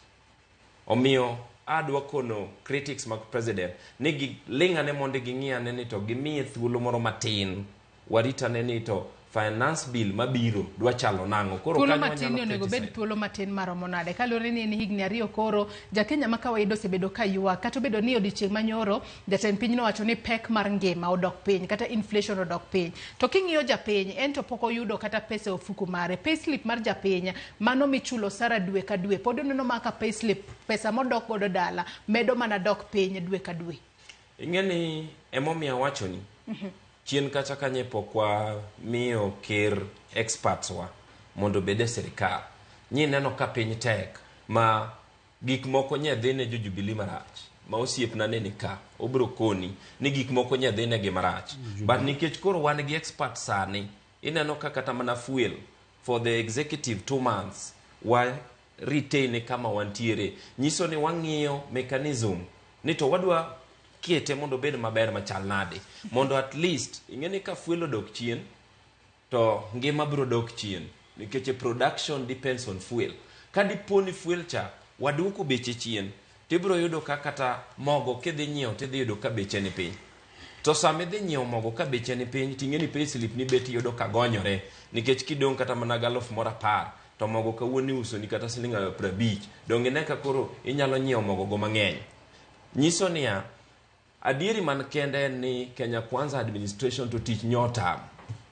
Omiyo adwa kono critics mag president ni giling'ane mondo ging'i ane ni to gimiye thuolo moro matin warit ane ni to financial year ni dhi bedo nade. Finance bill mabiro dwa chalo nang'o. Koro Thuolo kanyo matin ni wanyalo onego bed criticize. thuolo matin maromo nade? Kaluwore ni en higni 2 koro, jakenya ma kawaida osebedo ka ywak, kata obedo ni odiochieng' manyoro jatend piny nowacho ni pek mar ngima odok piny, kata inflation odok piny. To king'iyo japiny, en to pok oyudo kata pesa e ofuku mare. Payslip mar japiny, mano michulo osara dwe ka dwe, pod oneno mana ka payslip, pesa modok godo dala, medo mana dok piny dwe ka dwe. Ing'e ni emomiyo awachoni, chien kacha kanye pok wamiyo ker experts wa mondo obed e sirikal. Nyi neno ka piny tek ma gik moko nye dhi ne jo Jubilee marach. Ma osiepna ne ni ka, obro koni ni gik moko nye dhi negi marach. But nikech koro wan gi expert sani, ineno ka kata mana fuel for the executive 2 months wa retain kama wantiere. Nyiso ni wang'iyo mechanism ni to wadwa kete mondo obed maber machal nade. Mondo at least, ing'e ni ka fuel odok chien, to ngima biro dok chien. Nikech production depends on fuel. Ka dipo ni fuel cha, waduoko beche chien, tibiro yudo ka kata mogo kidhi nyiewo tidhi yudo ka beche ni piny. To sama idhi nyiewo mogo ka beche ni piny, ting'e ni payslip ni bet iyudo ka gonyore. Nikech kidong' kata mana gi alufu moro 10, to mogo kawuono iuso ni kata siling 50. Donge ine ka koro inyalo nyiewo mogo go mang'eny. Nyiso niya, adieri man kende en ni Kenya Kwanza administration to tich nyotamo.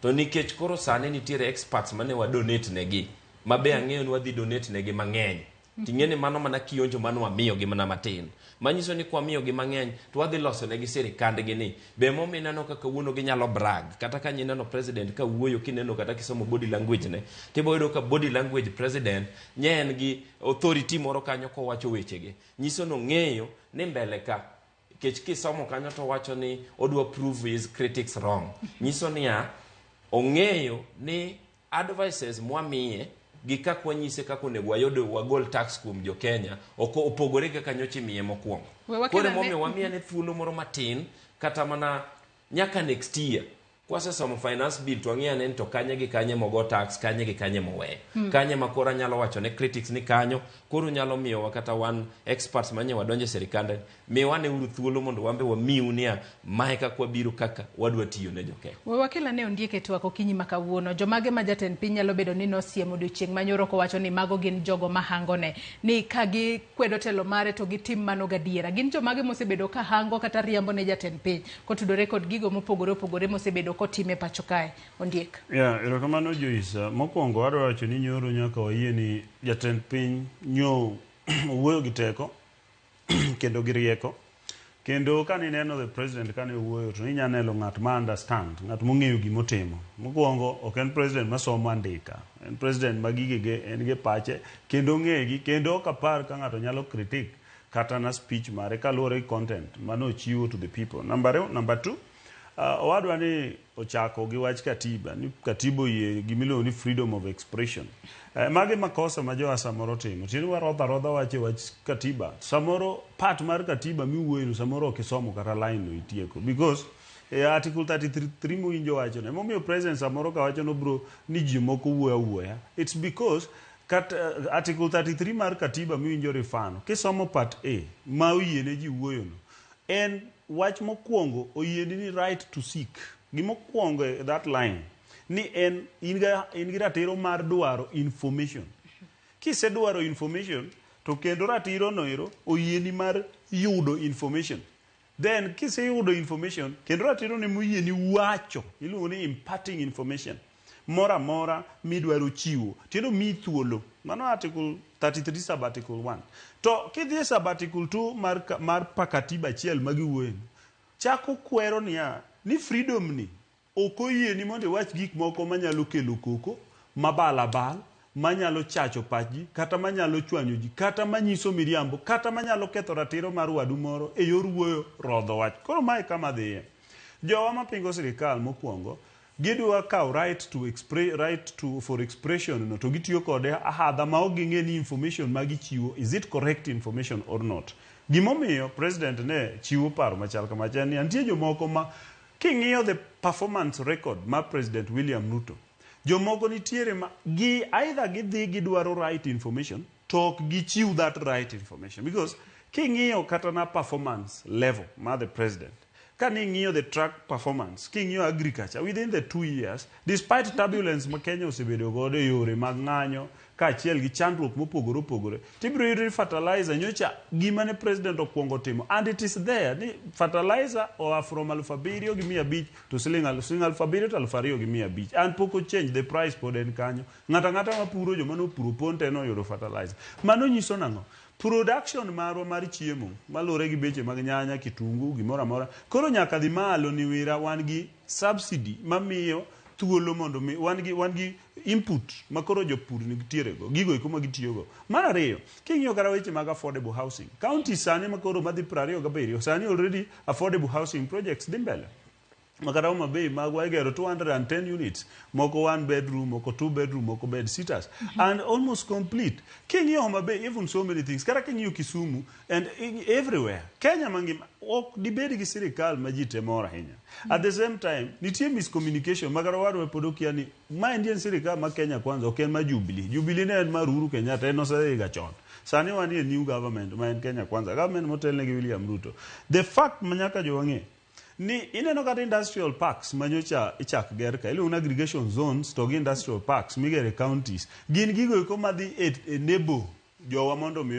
To nikech koro sani nitiere experts mane wa donate negi, ma be ang'eyo ni wadhi donate negi mang'eny. Ting'e ni mano mana kionjo mano wamiyogi mana matin. Manyiso ni kwamiyogi mang'eny, to wadhi loso negi sirikandgi ni. Be emomiyo ineno ka kawuono ginyalo brag. Kata ka ineno president ka wuoyo kineno kata kisomo body language ne, tibo yudo ka body language president nye en gi authority moro kanyo kowacho wechege. Nyiso ni ong'eyo ni mbele ka. Nikech kisomo kanyo to wacho ni odwa prove his critics wrong. Nyiso niya, ong'eyo ni advices mwamiye gi kaka wanyise kaka onego wayud wagol tax kuom jo Kenya ok opogore kaka nyocha imiye mokwongo. We wakel Koro ane- emomiyo wamiye ne thuolo moro matin kata mana nyaka next year. Kwasesomo finance bill to wang'iyo ane ni to kanye gi kanye mogo tax, kanye gi kanye moweyo. Kanye ma koro anyalo wacho ne critics ni kanyo, koro nyalo miyowa kata wan experts manye wadonjo e sirikande, miwa ne uru thuolo mondo wan be wamiu niya, mae kaka wabiro kaka wadwa tiyo ne jo Kenya. We wakel ane ondiek e twak okinyi ma kawuono. Jomage ma jatend piny nyalo bedo ni nosiemo odiochieng' manyoro kowacho ni mago gin jogo mahangone, ni ka gikwedo telo mare to gitim mano gadiera. Gin jomage mosebedo ka hango kata riambo ne jatend piny kotudore kod gigo mopogore opogore mosebedo kotime pacho kae. Ondiek. Yeah, erokamano Joyce. Mokwongo adwa wacho ni nyoro nyaka wayie ni jatend piny nyo owuoyo gi teko kendo gi rieko. Kendo kane ineno the president kane owuoyo to inya neno ng'at ma understand, ng'at mong'eyo gimotimo. Mokwongo ok en president masomo andika, en president ma gigege en gi pache kendo ong'egi kendo ok apar ka ng'ato nyalo critique kata na speech mare kaluwore gi content mane ochiwo to the people. Number two, owadwa ni ochako gi wach katiba, ni katiba oyie gimiluongo ni freedom of expression. Magi makosa ma jowa samoro timo. Tiende warodho arodha wach e wach katiba. Samoro part mar katiba miwuoyeno samoro ok isomo kata line no itieko. Because Article 33 mowinjo wacho no. Emomiyo president samoro ka wacho no bro ni ji moko wuoyo awuoya. It's because Article 33 mar katiba miwinjo rifano. Kisomo part A ma oyiene ji wuoyo no. En wach mokwongo oyieni ni right to seek. Gimokwongo e that line ni en in gi ratiro mar dwaro information. Kisedwaro information to kendo ratiro no ero oyieni mar yudo information. Then kiseyudo information kendo ratiro ne moyieni wacho iluongo ni imparting information. Moro amora midwaro chiwo tiendo mi thuolo. Mano Article 33 sub Article 1. To kidhi e sub Article 2 mar pa katiba achiel ma giwuoye ni, chako kwero niya ni freedom ni ok oyieni mondo iwach gik moko manyalo kelo koko, mabalabal, manyalo chacho pach ji, kata manyalo chwanyo ji, kata manyiso miriambo, kata manyalo ketho ratiro mar wadu moro e yor wuoyo rodho wach. Koro mae kama dhiye. Jowa mapingo sirikal mokwongo gidwa kawo right to right to for expression no to gitiyo kode ahadha ma ok ging'e ni information ma gichiwo is it correct information or not. Gimomiyo president ne chiwo paro machal kamacha en ni nitie jomoko ma king'iyo the performance record mar President William Ruto, jomoko nitiere ma gi either gidhi gidwaro right information to ok gichiw that right information because king'iyo kata na performance level mar the president. Ka ning'iyo the track performance, king'iyo agriculture within the 2 years, despite turbulence ma Kenya osebedo godo e yore mag ng'anyo kaachiel gi chandruok mopogore opogore, tibiro yudo ni fertilizer nyocha gima ne president okwongo timo, and it is there ni fertilizer oa from 7,500 to siling 7,000 to 2,500, and pok o change the price, pod en kanyo. Ng'ato ang'ata mapuro, joma nopuro pon te noyudo fertilizer. Mano nyiso nang'o? Production marwa mar chiemo maluwore gi beche mag nyanya, kitungu, gimoro amora koro nyaka dhi malo niwira wan gi subsidy mamiyo thuolo mondo mi wan gi input makoro jopur nitiere go, gigo eko ma gitiyogo. Mar ariyo, king'iyo kata weche mag affordable housing, county sani makoro madhi 27 sani already affordable housing projects dhi mbele, makata Homa Bay magwa igero 210 units, moko one bedroom, moko two bedroom, moko bed sitters, and almost complete. King'iyo Homa Bay, even so many things, kata king'iyo Kisumu and everywhere Kenya mangima, ok dibed gi sirikal ma ji te mor ahinya. At the same time, nitie miscommunication ma kata wadwa pod okia ni maendi en sirikal ma Kenya Kwanza, ok en ma Jubilee. Jubilee ne en mar Uhuru Kenyatta, en osedhiga chon. Sani wanie new government ma en Kenya Kwanza government motelne gi William Ruto. The fact ma nyaka jowa ng'e ni ineno kata industrial parks manyocha ichak ger ka iluongo ni aggregation zones to gi industrial parks migero e counties gin gigo eko madhi enable jowa mondo mi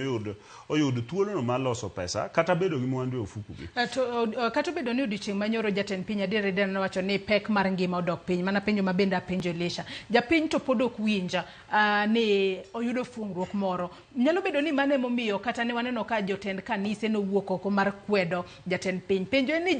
oyud thuolono mar loso pesa kata bedo gi mwandu e ofuku gi. To kata obedo ni odiochieng' manyoro jatend piny adier adier nowacho ni pek mar ngima odok piny, mana penjo ma bende apenjo Elisha, japiny to pod ok winja ni oyudo fuongruok moro. Nyalo bedo ni mano emomiyo kata ne waneno ka jotend kanise nowuok oko mar kwedo jatend piny. Penjo en ni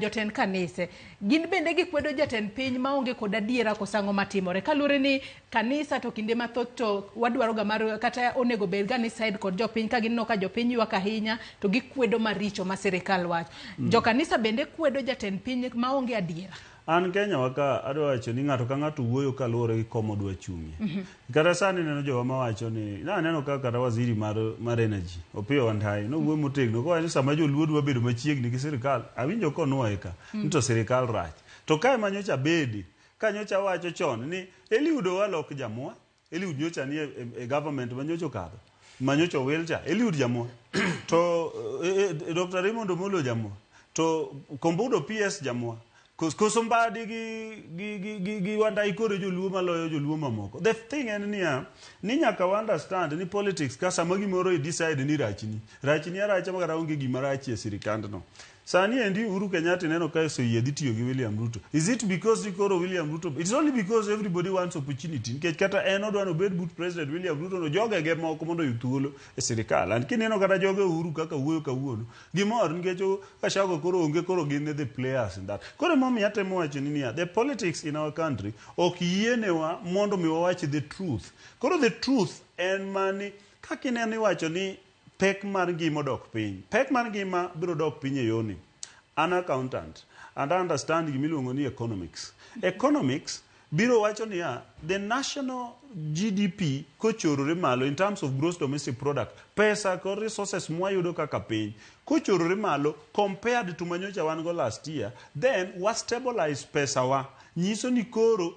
jotend kanise gin bende gikwedo jatend piny maonge kod adiera koso ang'o matimore? Kaluwore ni kanisa to kinde mathoth to wadwaro ga mar kata onego bed ga ni side kod jopiny, ka gineno ka jopiny ywak ahinya to gikwedo maricho ma sirikal wacho. Jokanisa bende kwedo jatend piny maonge adiera. An Kenya wa ka adwa wacho ni ng'ato ka ng'ato wuoyo kaluwore gi koma odwa chung'ie. Kata sani neno jowa mawacho ni naneno ka kata waziri mar energy, Opiyo Wandayi, nowuoyo motegno kowacho ni sama joluo dwa bedo machiegni gi sirikal, awinjo konuoye ka ni to sirikal rach. To kae ma nyocha bede ka nyocha wacho chon ni Eliud Owalo ok jamwa. Eliud nyocha ni e government ma nyocha okadho ma nyocha owil cha, Eliud jamwa to Dr. Raymond Omolo jamwa to Kombudo PS jamwa. Koso Mbadi gi Wandayi koro joluo maloyo joluo mamoko. The thing en niya ni nyaka wa understand ni politics ka sama gimoro i decide ni rachni rachni aracha makata onge gima rach e sirikandno. Sani endi Uhuru Kenyatta ineno ka oseyie dhi tiyo gi William Ruto. Is it because ni koro William Ruto? It's only because everybody wants opportunity. Nikech kata en odwa ni obed but President William Ruto no jogege moko mondo oyud thuolo e sirikal. And kineno kata joge Uhuru kaka wuoyo kawuono, gimor nikech Gachagua koro onge, koro gin the players in that. Koro emomiyo atemo wacho ni niya, the politics in our country ok yienewa mondo mi wawach the truth. Koro the truth en mani kaka ineno iwacho ni pek mar ngima odok piny. Pek mar ngima biro dok piny e yoni. An accountant and I understand gimiluongo ni economics. Economics biro wacho niya, the national GDP kochorore malo in terms of gross domestic product, pesa kod resources mwayudo kaka piny kochorore malo compared to manyocha wan go last year, then wa stabilize pesa wa, nyiso ni koro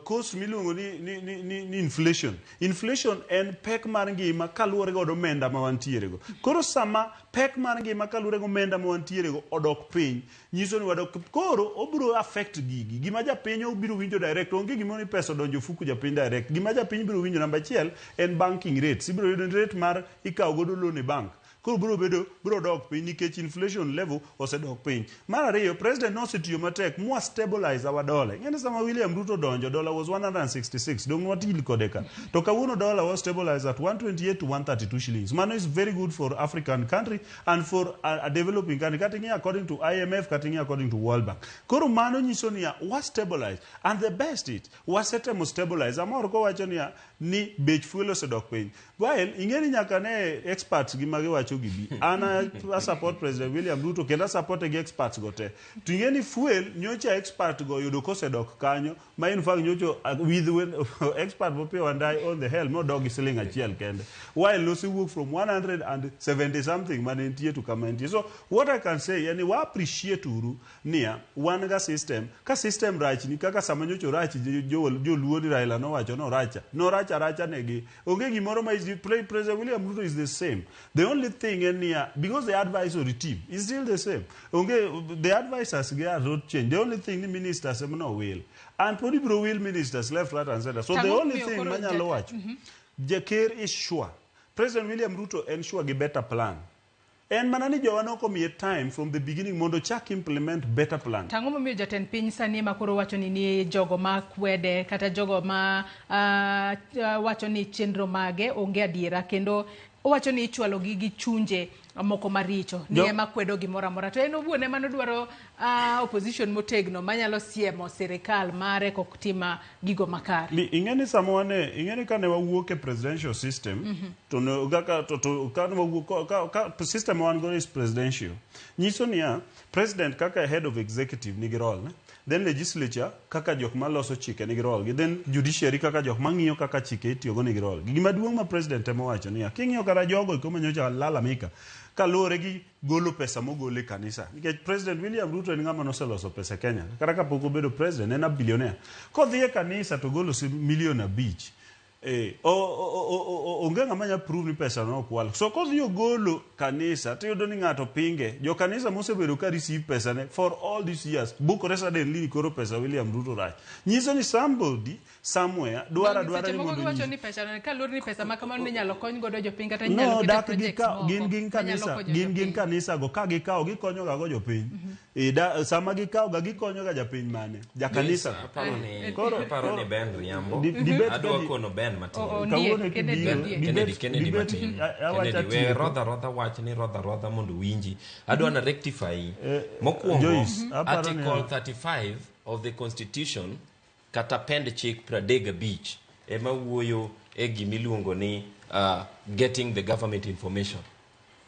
cost miluongo ni inflation. Inflation en pek mar ngima kaluwore kod omenda ma wantiere go. Koro sama pek mar ngima kaluwore gi omenda ma wantiere go odok piny, nyiso ni wadok koro obiro affect gigi. Gima japiny obiro winjo direct, onge gimoro ni pesa odonjo ofuku japiny direct. Gima japiny biro winjo namba achiel en banking rates. Ibiro yudo ni rate mar ikawo godo loan e bank koro biro dok piny nikech inflation level osedok piny. Mar ariyo, president nosetiyo matek mwa stabilize our dollar. Ing'e ni sama William Ruto donjo, dollar was 166, dong watil kode ka. To kawuono dollar was stabilized at 128 to 132 shillings. Mano is very good for African country and for a developing country. Kata ing'iyo according to IMF, kata ing'iyo according to World Bank. Koro mano nyiso niya, wa stabilize and the best it wasetemo stabilize. Amor kowacho niya ni bech fuel osedok piny. While ing'e ni nyaka ne experts gi magiwacho gibi. An a support President William Ruto kendo a support gi experts go te. To ing'e ni fuel nyocha expert go oyudo kosedok kanyo ma in fact nyocha with when, expert Opiyo Wandayi on the helm nodok gi siling achiel kende. While nosewuok from 170 something mane nitie to kama entie. So what I can say en ni wa appreciate uru niya wan ga system ka system rachni kaka sama nyocha orach joluo ni Raila nowacho noracha noracha. wacho aracha negi. Onge gimoro ma is President William Ruto is the same. The only thing en niya, because the advisory team is still the same. Onge the advisors ge are not change. The only thing ni ministers ema nowil. And pod ibiro wil ministers left, right and center. So the Tang'o only miyo thing koro manyalo wacho, Jaker is sure. President William Ruto en sure gi better plan. En mana ni jowa nok omiye time from the beginning mondo chak implement better plan. Tang'o momiyo jatend piny sani ema koro wacho ni ni jogo ma kwede kata jogo ma wacho ni chenro mage onge adiera kendo owacho ni ichwalo gi gi chunje moko maricho ni ema kwedo gimoro amora to en owuon ema nodwaro opposition motegno manyalo siemo sirikal mare kok tima gigo makare. Ing'e ni sama wane, ing'e ni kane wawuok e presidential system, to ne, kaka to kane wawuok ka system wan go is presidential. Nyiso niya, president kaka head of executive nigi role, ne? Then legislature kaka jok maloso chike nigi role gi, then judiciary kaka jok mang'iyo kaka chike itiyogo nigi role. Gima duong' ma president ema owacho niya, king'iyo kata jogo eko manyocha lalamika kaluwore gi golo pesa mogol e kanisa. Nikech President William Ruto en ng'ama noseloso pesa e Kenya. Kata kapok obedo president, en a billionaire. Kodhi e kanisa to golo milion 5. Onge ng'ama nya prove ni pesa no okwal. So kodhi ogolo kanisa, tiyudo ni ng'ato pinge. Jo kanisa mosebedo ka receive pesa ne for all these years, bukore suddenly ni koro pesa William Ruto rach. Nyiso ni somebody somewhere dwara dwara Seche ni moko mondo giwacho nyis. ni pesa no kaluwore ni pesa ma kamano inyalo kony godo jopiny kata inyalo No, ket e dak projects gikaw moko gin gin manyalo kanisa konyo gin gin jopiny. kanisa go ka gikawo gikonyo ga go jopiny. Sama gikawo ga gikonyo ga japiny mane? Jakanisa. Joyce, aparo ni Koro aparo ni Ben riambo. Debate Adwa ka ji- kono Ben matin. O- Ondiek, Kawuono Kennedy kibiro, Ondiek. Kennedy, Kennedy debate- matin. awacho Kennedy, we atieko. rodha rodha wach ni rodha rodha mondo winji. Adwa na rectify. Mokwongo, Joyce, aparo ni- Article 35 of the Constitution kata pend chik 35 ema wuoyo e gimiluongo ni getting the government information.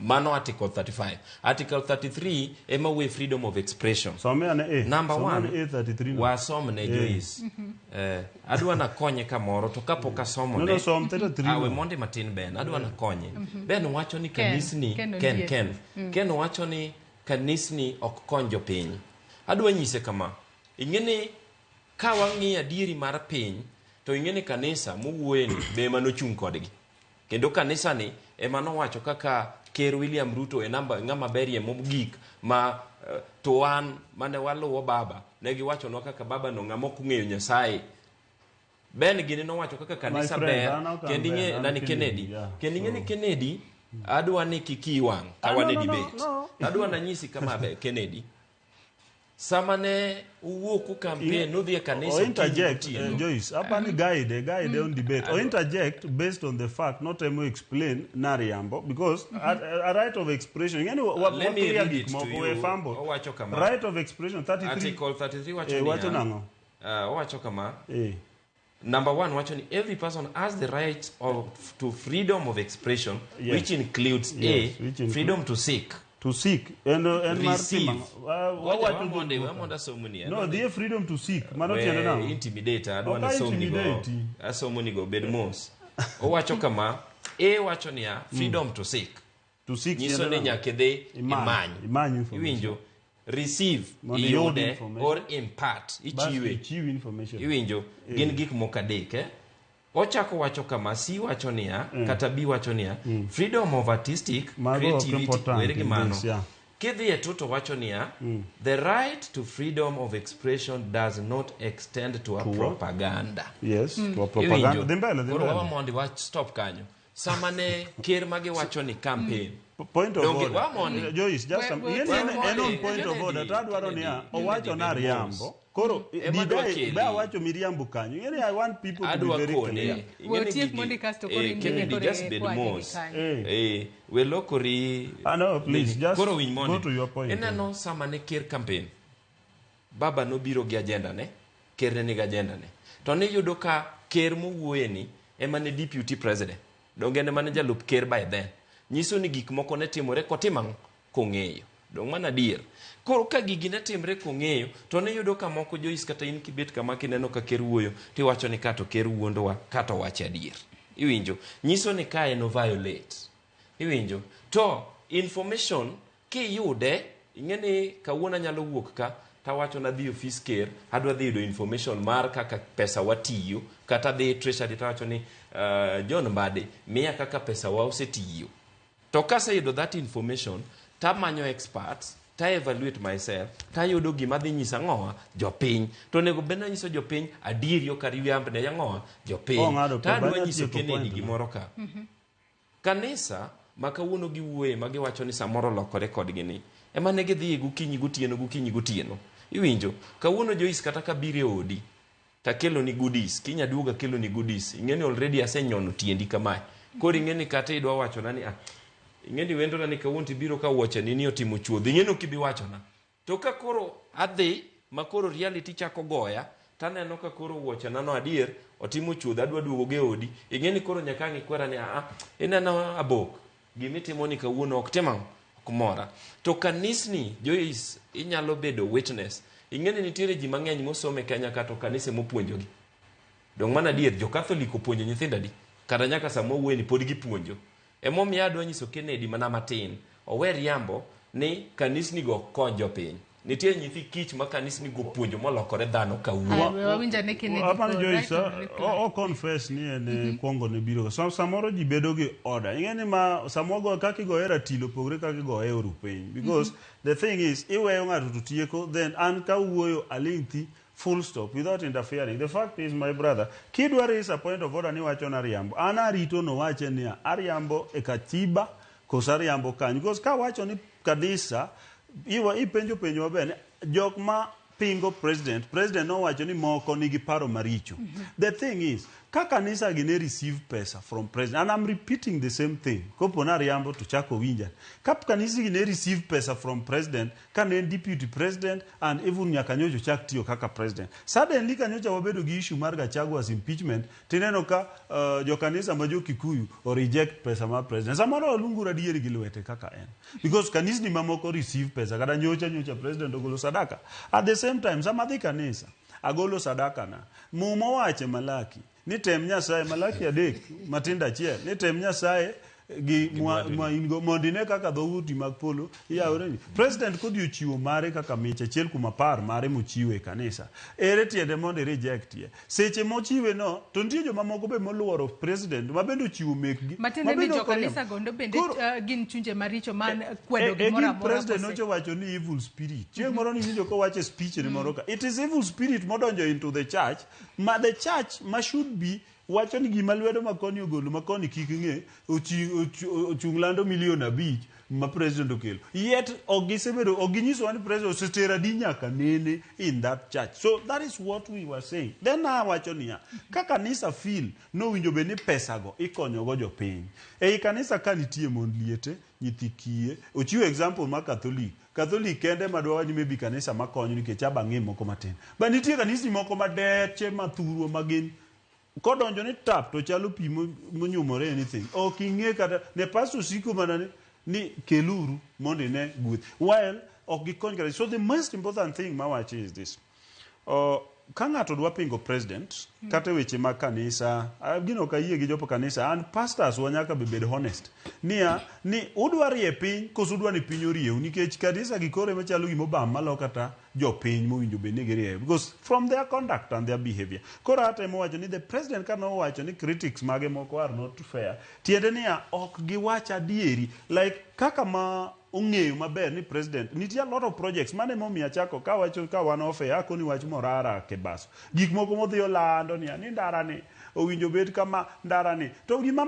Mano Article 35. Article 33 ema wuoyo e freedom of expression. Some ane A. Number Some one, ane A33 no. wasomne Joyce. Adwa nakonye kamoro to kapok asomone No, no, som 33 awe no. mondi matin Ben, adwa nakonye. Ben wacho ni Ken, kanisni Ken Ken Ondiek. Ken. Ken wacho ni kanisni ok kony jopiny. Adwa nyise kama. Ing'e ni ka wang'iyo adieri mar piny to ing'e ni kanisa mowuoye ni be ema nochung' kodgi. Kendo kanisa ni ema nowacho kaka Ker William Ruto e namba ng'ama berie mogik ma to wan mane waluwo baba ne giwachonwa kaka baba no ng'ama ok ong'eyo Nyasaye. Ben gini nowacho kaka kanisa My friend, ber an ok an kendo ing'e Ben, an nani Kennedy, Kennedy yeah, kendo ing'e ni so- Kennedy adwa ni kik iyi wang' ka Ah, wan no, e no, no, debate. no. Adwa nanyisi kama be Kennedy sama ne uwuok ku campaign nudhi e kanisa O okinyi interject, gotieno. Joyce, hapa ni guide on debate. O interject based on the fact, not emo explain nariambo, because a right of expression, ing'e ni Let me wa clear read gik it to moko, you. we fumble. Owacho kama. Right of expression, 33. Article 33 wacho niya. Wacho nang'o? Owacho kama. Number one, wacho ni every person has the right to freedom of expression, Yes. which includes Yes, A, which include- freedom to seek, To seek. En mar receive. timo ang'o? Ngoja, Wawacho wamonde, gik moko. wamonde asomoni. No, dhie freedom to seek. Mano tiende nang'o? Intimidate, adwa Ok ni asomnigo. intimidate. Asomonigo, bed mos. Owacho kama, A wacho niya, freedom to seek. To seek Nyiso tiende ni nang'o? nyaka idhi Imany. imany. Imany information. Iwinjo? Receive, Mondo iyud iyude, information. or impart, Bas ichiwe. ichiw information. Iwinjo? Gin gik moko adek, eh? Ochako wacho kama, C wacho niya, kata B wacho niya, freedom of artistic Mago ok creativity, important were gi in mano. this, yeah. Kidhi e to wacho niya, the right to freedom of expression does not extend to a To what? propaganda. Yes, to a propaganda. Iwinjo? Dhi mbele, dhi Koro mbele. wawa mondi wa stop kanyo. Sama ne ker magi wacho ni campaign. Point of Donge- order. wa mondi. Joyce, just We- en on point of order. To adwaro niya, owacho na riambo. Koro, Ema adwa keli. be awacho miriambo kanyo. Ing'e ni I want people to be Adwa very kone. clear. Ing'e ni We otiek gigi- mondi kasto koro in bende Kennedy, koro just bed ikwaje gi mos. kanyo. We lokori. Ah, no, please, Nini. just Koro winj mondi. go to your point. Ineno sama ne ker campaign, baba nobiro gi agenda ne, ker ne nigi agenda ne. To niyudo ka ker mowuoye ni ema ne deputy president. Donge en ema ne jalup ker by then. Nyiso ni gik moko ne timore kotimo ang'o? Kong'eyo. Dong' mano adier. Koro ka gigi ne timre kong'eyo, to niyudo ka moko Joyce kata in kibet kama kineno ka ker wuoyo, tiwacho ni kato ker wuondowa, kata owacho adier. Iwinjo? Nyiso ni kae no violate. Iwinjo? To information kiyude, ing'e ni kawuono anyalo wuok ka Tawacho nadhi e ofis ker, adwa dhi yudo information mar kaka pesa watiyo, kata adhi e treasury tawacho ni John Mbadi, miya kaka pesa wa osetiyo. To kaseyudo that information, tamanyo experts, ta evaluate myself, tayudo gima dhi nyiso ang'owa jopiny. To onego bed ni anyiso jopiny adieri ok ariamb ne ang'owa jopiny. Ong'ado To adwa peba, nyiso nyatieko Kennedy point no. gimoro ka. Kanisa ma kawuono giwuoye ma giwacho ni samoro olokore kodgi ni ema ne gidhiye gokinyi gotieno gokinyi gotieno. Iwinjo? Kawuono Joyce kata kabiro e odi takelo ni goodies, kiny aduogo akelo ni goodies. Ing'e ni already asenyono tiendi kamae. Koro ing'e ni kata idwa wachona ni ah, ing'e ni wendona ni kawuono tibiro ka wuoche ni ni otimo chuodho. Ing'e ni ok ibi wachona. To ka koro adhi ma koro reality chako goya taneno ka koro wuochena no adier otimo chuodho adwa duogo go e odi. Ing'e ni koro nyaka ang' ikwera ni aa ineno abok gimitimo ni kawuono ok tim ang'o ok mora. To kanisni Joyce inyalo bedo witness. Ing'e ni nitiere ji mang'eny mosomo e Kenya ka to kanise mopuonjogi. Dong' mano adier jo Catholic opuonjo nyithindo adi? Kata nyaka sama wawuoye ni pod gipuonjo. Emomiyo adwa nyiso Kennedy mana matin owe riambo ni kanisni go ok kony jopiny. Nitie nyithi kich ma kanisni go puonjo molokore dhano kawuono. Aya, wawinj ane Kennedy Apani koro, Joyce, right on reply. o confess ni en kwongo ne biro. So, samoro ji bedo gi order. Ing'e ni ma samoro kaka igoye ratil opogore kaka igoye e oru piny. Because the thing is, iweyo ng'ato to tieko, then an kawuoyo aling' thi full stop without interfering. The fact is, my brother, kidwa raise a point of order ni wacho na riambo, an arito no wache niya, ariambo e katiba koso ariambo kanyo. Because kawacho ni kanisa, iwa ipenjo penjo maber ni jok ma pingo president, president nowacho ni moko nigi paro maricho. The thing is, ka kanisa gi ne receive pesa from president, and I'm repeating the same thing, kopo na riambo to chako winja. Ka kanisa gi ne receive pesa from president, ka ne en deputy president and even nyaka nyocha ochak tiyo kaka president. Suddenly ka nyocha wabedo gi issue mar Gachagua's impeachment, tineno ka jokanisa ma jo Kikuyu o reject pesa mar president. Samoro oluongo adieri gi lwete kaka en. Because kanisni mamoko receive pesa, kata nyocha nyocha president ogolo sadaka. At the same time, sama adhi kanisa, agolo sadaka na. Muma owacho e Malaki, ni tem Nyasaye, Malaki 3 matindo 1, ni tem Nyasaye gi mwa in go mondo ine kaka dhoudi mag polo yawore. President kodhi ochiwo mare kaka mich 1 kuom 10 mare mochiwo e kanisa. Ere tiende mondo i reject ye? Seche mochiwe no, to nitie jomamoko be moluoro president ma bende ochiwo mekgi. Matiende ma ni bende ok oriembo. jokanisa gondo bende gin chunje maricho man kwedo E gimoro gin amora president kose- nocho wacho ni evil spirit. Chieng' moro niwinjo kowacho e speech ne moro ka. It is evil spirit modonjo into the church, ma the church ma should be wacho ni gima lwedo makoni ogolo makoni kik ng'e ochung' lando milion 5 ma president okelo. Yet ok gisebedo ok ginyisowa ni president osetero adi nyaka nene in that church. So that is what we were saying. Then awacho niya, ka kanisa feel nowinjo bed ni pesago ikonyogo jopiny. Ei kanisa ka nitie mond liete, nyithi kiye, ochiwo example mar Catholic. Catholic kende madwa wach ni maybe kanisa makonyo nikech abang'e moko matin. But nitie kanisni moko madeche mathurwa magin kodonjo ni tap to chalo pi monyumore anything. Ok ing'e kata ne pastor siko mana ni keluru mondo ine gweth. While ok gikony kata. So the most important thing mawacho is this. Ka ng'ato dwa pingo president kata e weche mag kanisa gino ok ayie gi jopo kanisa and pastors wa nyaka be bed honest niya ni udwa rie piny koso udwa ni piny orieu nikech kanisa gi koro ema chalo gima obam malo kata jopiny mowinjo bed ni girieyo because from their conduct and their behavior. Koro atemo wacho ni the president ka nowacho ni critics mage moko are not fair, tiende niya ok giwach adieri like kaka ma ong'eyo maber ni president nitie a lot of projects mane momiyo achako kawacho ka wan off air akoni wach Morara Kebaso gik moko modhi olando niya ni ndara ni owinjo bed kama ndara ni to gima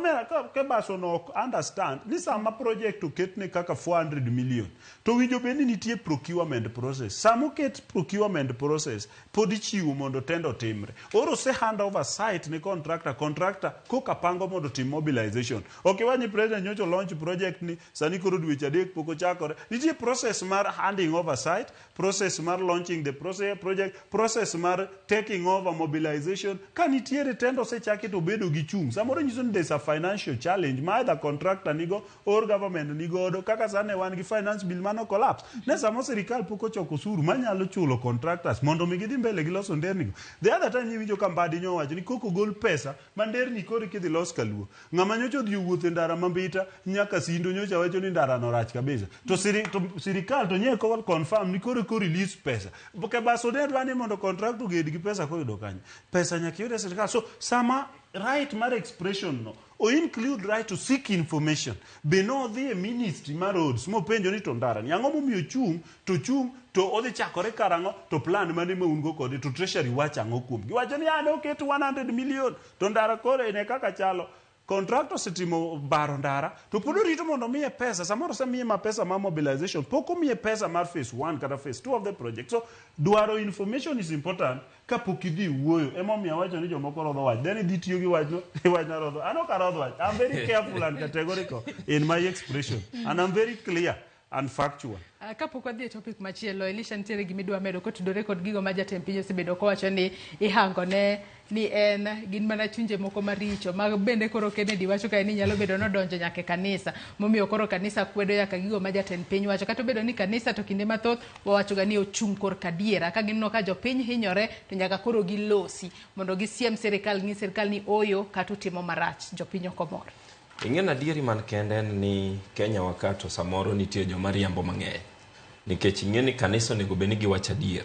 Kebaso no ok understand ni sama project oketne kaka 400 million to owinjo bed ni nitie procurement process. Sama oket procurement process pod ichiwo mondo tender otimre. Oro ose hand over site ne contractor, contractor koka pango mondo otim mobilization. Ok iwach ni president nyocha launch project ni sani koro dweche 3 pok ochakore. Nitie process mar handing over site, process mar launching the process, project, process mar taking over mobilization. Ka nitiere tender kosechaki to obedo gi chung' samoro nyiso ni there's a financial challenge ma either contractor nigo or government nigodo kaka sani wan gi finance bill mano collapse ne samo sirikal pok ochoko osuru manyalo chulo contractors mondo mi gidhi mbele gi loso nderni go. The other time iwinjo ka Mbadi nyowacho ni koko gol pesa ma nderni koro kidhi los kaluo. Ng'ama nyocha odhi owuotho e ndara ma Mbita nyaka Sindo nyocha wacho ni ndara no rach kabisa. To, to sirikal to nye ko confirm ni koro ko release pesa. Kebaso ne dwa ni mondo contract oged gi pesa koyudo kanyo. Pesa nyaka yud e sirikal. So sama right mar expression no o include right to seek information be nodhi e ministry mar roads mopenjo ni to ndara ni ang'o momiyo chung to chung to odhi chakore karang'o to plan mane ma un go kode to treasury wacho ang'o kuom giwacho ni ah noket 100 million to ndara koro ene kaka chalo contractor osetimo baro ndara to pod orito mondo omiye pesa samoro osemiye ma pesa mar mobilization pok omiye pesa mar phase 1 kata phase 2 of the project so dwaro information is important kapok idhi wuoyo emomiyo awacho ni jomoko rodho wach then idhi tiyo gi wachno wachno rodho an ok arodh wach I'm very careful and categorical in my expression and I'm very clear and factual. Kapok wadhi e topic machielo, Elisha nitiere gima idwa medo kotudore kod gigo ma jatend piny osebedo kowacho ni ihangone ni en gin mana chunje moko maricho ma bende koro Kennedy wacho kae ni nyalo bedo nodonjo nyaka e kanisa momiyo koro kanisa kwedo nyaka gigo ma jatend piny wacho kata obedo ni kanisa to kinde mathoth wawachoga ni ochung' korka adiera ka gineno ka jopiny hinyore to nyaka koro gilosi mondo gisiem sirikal ng'i sirikal ni oyo kata utimo marach jopiny ok omor. Ing'e ni adieri man kende en ni Kenya wa ka to samoro nitie joma riambo mang'eny. Nikech ing'e ni kanisa onego bed ni giwacho adier.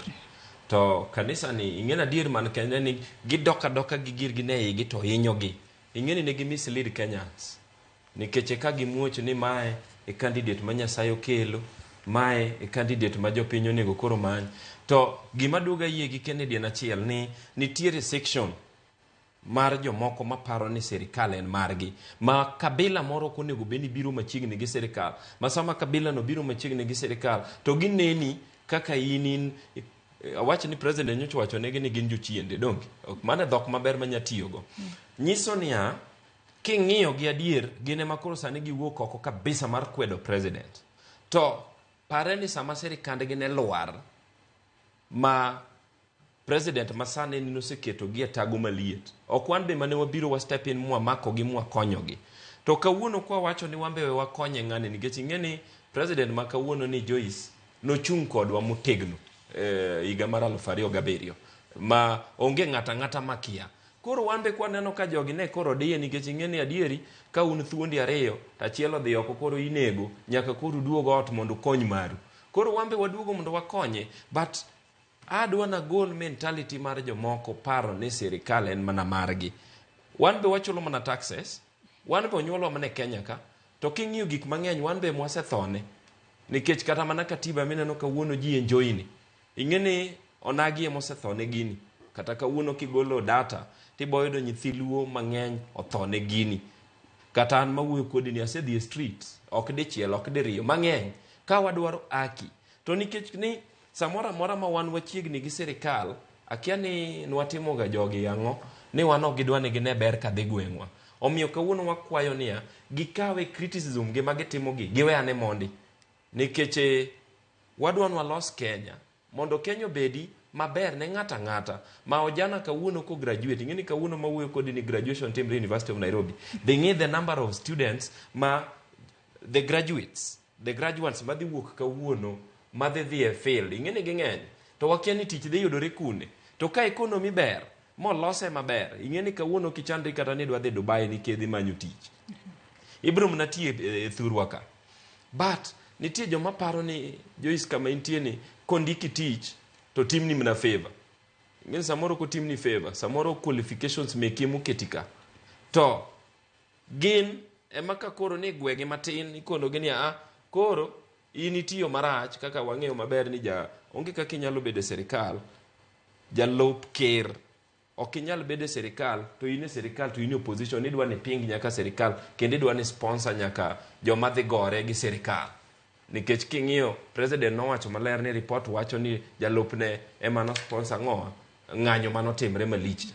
To kanisa ni ing'e ni adier man kende ni gidok adoka gi girgi ne igi to hinyogi. Ing'e ni ne gi mislead Kenyans. Nikech eka gimuoch ni mae e candidate ma Nyasaye okelo, mae e candidate ma jopiny onego koro many. To gima duoga yie gi Kennedy en achiel ni nitiere section mar jomoko maparo ni sirikal en margi ma kabila moro ok onego bed ni biro machiegni gi sirikal ma sama kabila no biro machiegni gi sirikal to gineni kaka in in awach ni president nyocha owacho negi ni gin jochiende donge Ok, mano e dhok maber manya tiyogo nyiso niya king'iyo gi adier gin ema koro sani giwuok oko kabisa mar kwedo president to pare ni sama sirikandgi ne lwar ma President masani ni noseketo gi e tago maliet. Ok wan be mane wabiro wa step in mwamako gi mwakonyo gi. To kawuono kwa wacho ni wan be we wakonye ng'ani nikech ing'e ni president ma kawuono ni Joyce nochung' kodwa motegno higa mar 2007 ma onge ng'ata ang'ata makia. Koro wan be kwaneno ka jogi ne koro diye nikech ing'e ni adieri ka un thuondi ariyo to achiel odhi oko koro inego nyaka koro uduog ot mondo ukony maru. Koro wan be waduogo mondo wakonye but Adwa nagol mentality mar jomoko paro ni sirikal en mana margi. Wan be wachulo mana taxes, wan be onyuolwa mana e Kenya ka, to king'iyo gik mang'eny wan be mwasethone. Nikech kata mana katiba mineno kawuono ji enjoy ni. Ing'e ni onagi ema osethone gini. Kata kawuono kigolo data, tiboyudo nyithi luo mang'eny othone gini. Kata an mawuoyo kodi ni asedhi e street, ok dichiel, ok diriyo, mang'eny. Ka wadwaro haki. To nikech ni Samoro amora ma wan wachiegni gi sirikal, akia ni nwatimoga jogi ang'o, ni wan ok gidwa ni gine ber kadhi gweng'wa. Omiyo kawuono wakwayo niya, gikawe criticism gi ma gitimo gi, giwe ane mondi. Nikech wadwa ni walos Kenya, mondo Kenya obedi maber ne ng'ato ang'ata. Ma ojana kawuono ko graduate, ing'e ni kawuono mawuoyo kodi ni graduation timre University of Nairobi. Dhi ng'i the number of students ma the graduates The graduates madhi wuok kawuono madhi dhi e field ing'e ni ging'eny to wakia ni tich dhi yudore kune to ka economy ber molose maber ing'e ni kawuono kichandri kata ni idwa dhi Dubai ni kedhi manyo tich ibiro mana tiyo e, e thurwa ka but nitie joma paro ni Joyce kama intie ni kondiki tich to timni mana favor ing'e ni samoro kotimni favor samoro qualifications meki emoketi ka to Gin ema ka koro ni gwegi matin ikonogi ni aa koro in itiyo marach kaka wang'eyo maber ni ja onge kaka inyalo bedo e sirikal jalup ker ok inyal bedo e sirikal to in e sirikal to in e opposition idwa ni iping nyaka sirikal kendo idwa ni sponsor nyaka joma dhi gore gi sirikal nikech king'iyo president nowacho maler ni report wacho ni jalupne ema no sponsor ng'owa ng'anyo manotimre malich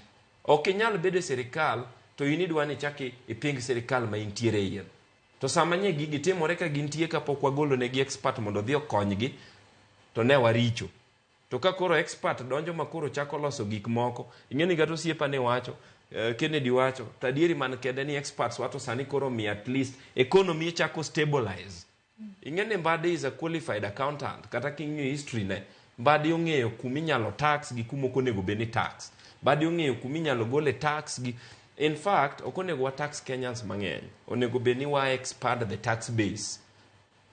Ok inyal bedo e sirikal to in idwa ni ichak iping sirikal ma intiere e iye. To sama nye gigi timore ka gintie kapok wagolo negi expert mondo odhi okonygi to ne waricho. To ka koro expert donjo ma koro chako loso gik moko, ing'e ni kata osiepa ne wacho, Kennedy wacho, to adieri man kende ni experts wato sani koro mi at least economy chako stabilize. Ing'e ni Mbadi is a qualified accountant, kata king'iyo history ne, Mbadi ong'eyo kuminyalo tax gi kuma ok onego bed ni tax. Mbadi ong'eyo kuminyalo gole tax gi. In fact, ok onego wa tax Kenyans mang'eny. Onego bed ni wa expand the tax base.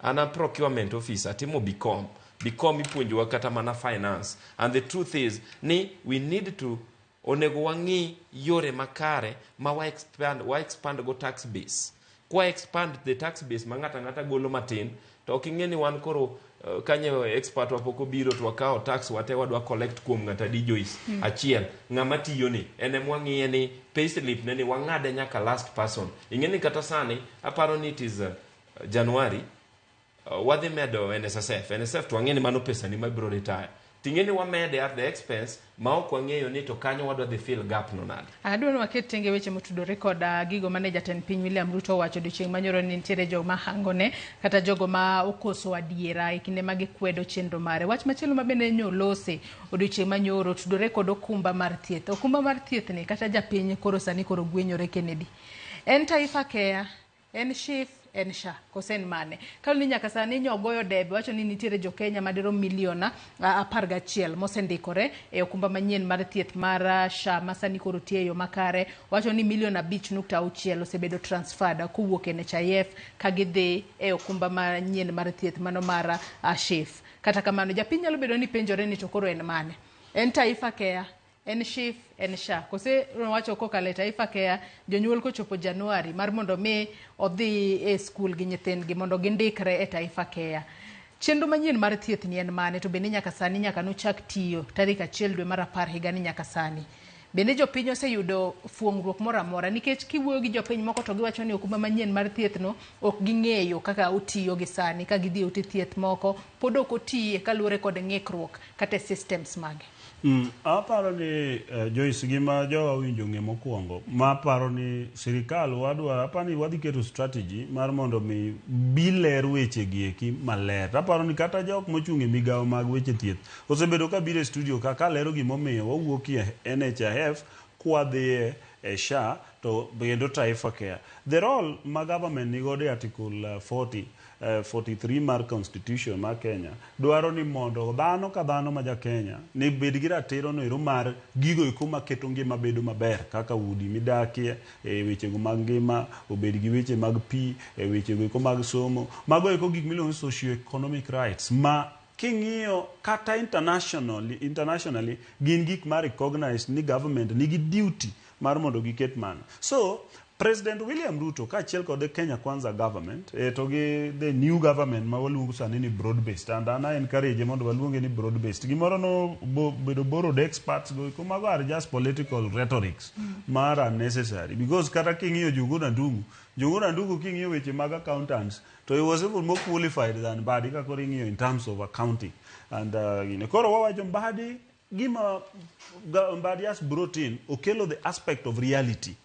An a procurement officer, atimo BCom. BCom ipuonjowa kata mana finance. And the truth is ni we need to onego wang'i yore makare ma wa expand go tax base. Kwa expand the tax base ma ng'ato ang'ata golo matin, to ok ing'e ni wan koro kanye expert wa pok obiro to wakawo tax wate wadwa collect kuom ng'ato adi, Joyce? Achiel ng'ama tiyo ni en ema wang'iye ni payslip ne ni wang'ade nyaka last person. Ing'e ni kata sani aparo ni it is January wadhi medo NSSF. NSSF to wang'e ni mano pesa ni mabiro retire. Ting'e ni wamede at the expense ma ok wang'eyo ni to kanyo wadwa dhi fill gap no nade. Adwa ni waket tenge weche motudore kod gigo mane jatend piny William Ruto owacho odiochieng' manyoro ni nitiere joma hangone kata jogo ma okoso adiera e kinde ma gikwedo chenro mare. Wach machielo ma bende nyolose odiochieng' manyoro tudore kod okumba mar thieth. Okumba mar thieth ni kata japiny koro sani koro gwenyore, Kennedy. En Taifa Care, en SHIF, en SHA kose en mane? Kaluwore ni nyaka sani nyogoyo debe wacho ni nitiere jokenya madirom milion 11 mosendikore e okumba manyien mar thieth mar SHA ma sani koro tiyo e yo makare. Wacho ni milion 5.6 osebedo transferred kowuok e NHIF ka gidhi e okumba manyien mar thieth mano mar SHIF. Kata kamano japiny nyalo bedo ni penjore ni to koro en mane? En Taifa Care, en SHIF, en SHA kose? Wacho kokalo e Taifa Care, jonyuol kochopo Januari mar mondo mi odhi e skul gi nyithindgi mondo gindikre e Taifa Care. Chenro manyien mar thieth ni en mane? To bende nyaka sani, nyaka nochak tiyo tarik 1 dwe mar 10 higani, nyaka sani bende jopiny oseyudo fuong'ruok moro amora? Nikech kiwuoyo gi jopiny moko to giwacho ni okumba manyien mar thieth no ok ging'eyo kaka otiyo gi sani ka gidhi e ute thieth moko pod ok otiye kaluwore kod ng'ikruok kata e systems mage. Aparo ni Joyce, gima jowa owinjo ng'e mokwongo ma paro ni sirikal wadwa aparo ni wadhi keto strategy mar mondo mi biler weche gi eki maler. Aparo ni kata jok mochung' e migawo mag weche thieth osebedo ka biro e studio ka kalero gimomiyo wawuok e NHIF kwadhiye e SHA to kendo Taifa Care. The role ma government nigodo e article 40 43 mar constitution mar Kenya dwaro ni mondo dhano ka dhano ma ja Kenya ni bed gi ratiro no ero mar gigo eko maketo ngima bedo maber kaka udi midakie, e wechego mag ngima, obed gi weche mag pi, e wechego eko mag somo. Mago eko gik miluongo ni socio-economic rights ma king'iyo kata internationally gin gik ma recognize ni government nigi duty mar mondo giket mano. So President William Ruto kaachiel kod the Kenya Kwanza government to gi the new government ma waluongo sani ni broad based, and an I encourage mondo waluonge ni broad based. Gimoro no bo, bedo borrowed experts go eko, mago are just political rhetorics mar unnecessary, because kata king'iyo Njuguna Ndung'u, Njuguna Ndung'u king'iyo weche mag accountants to he was even more qualified than Mbadi ka koro ing'iyo in terms of accounting and koro wawacho Mbadi gima Mbadi has brought in, okelo the aspect of reality.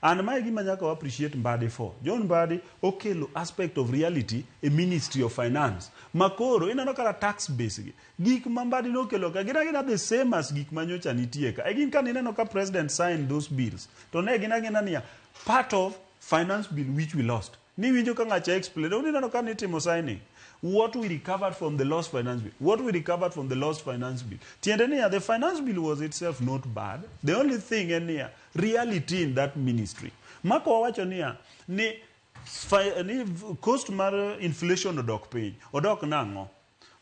And mae gima nyaka wa appreciate Mbadi for. John Mbadi okelo aspect of reality e Ministry of Finance. Makoro ineno kata tax base gi. Gik ma Mbadi nokelo ka gin agina the same as gik ma nyocha nitie ka. E gin ka nineno ka president signed those bills. To ne gin agina niya part of finance bill which we lost. Niwinjo ka ng'acha explain. Ineno ka nitimo signing. What we recovered from the lost finance bill. What we recovered from the lost finance bill. Tiende niya, the finance bill was itself not bad. The only thing en niya, reality in that ministry. Mako wawacho niya, ni cost mar inflation odok piny. Odok nang'o?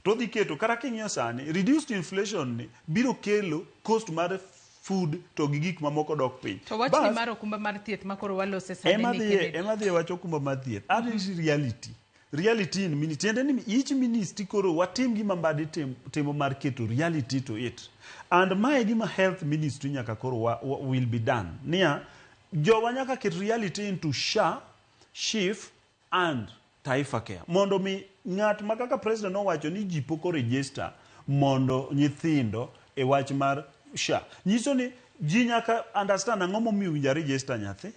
To dhi keto, kata king'iyo sani, reduced inflation ni biro kelo cost mar food to gi gik mamoko dok piny. To wachni mar okumba mar thieth ma koro walose sani ema ni dhiye Kennedy. Ema dhiye wacho okumba mar thieth. That is reality. Reality in ministry. Tiende ni each ministry koro watim gima Mbadi timo mar keto reality to it. And mae gima health ministry nyaka koro will be done. Niya, jowa nyaka ket reality into SHA, SHIF and Taifa Care. Mondo mi ng'at ma kaka president nowacho ni ji pok oregister mondo nyithindo e wach mar SHA. Nyiso ni ji nyaka understand ang'o momiyo owinjo register nyathi.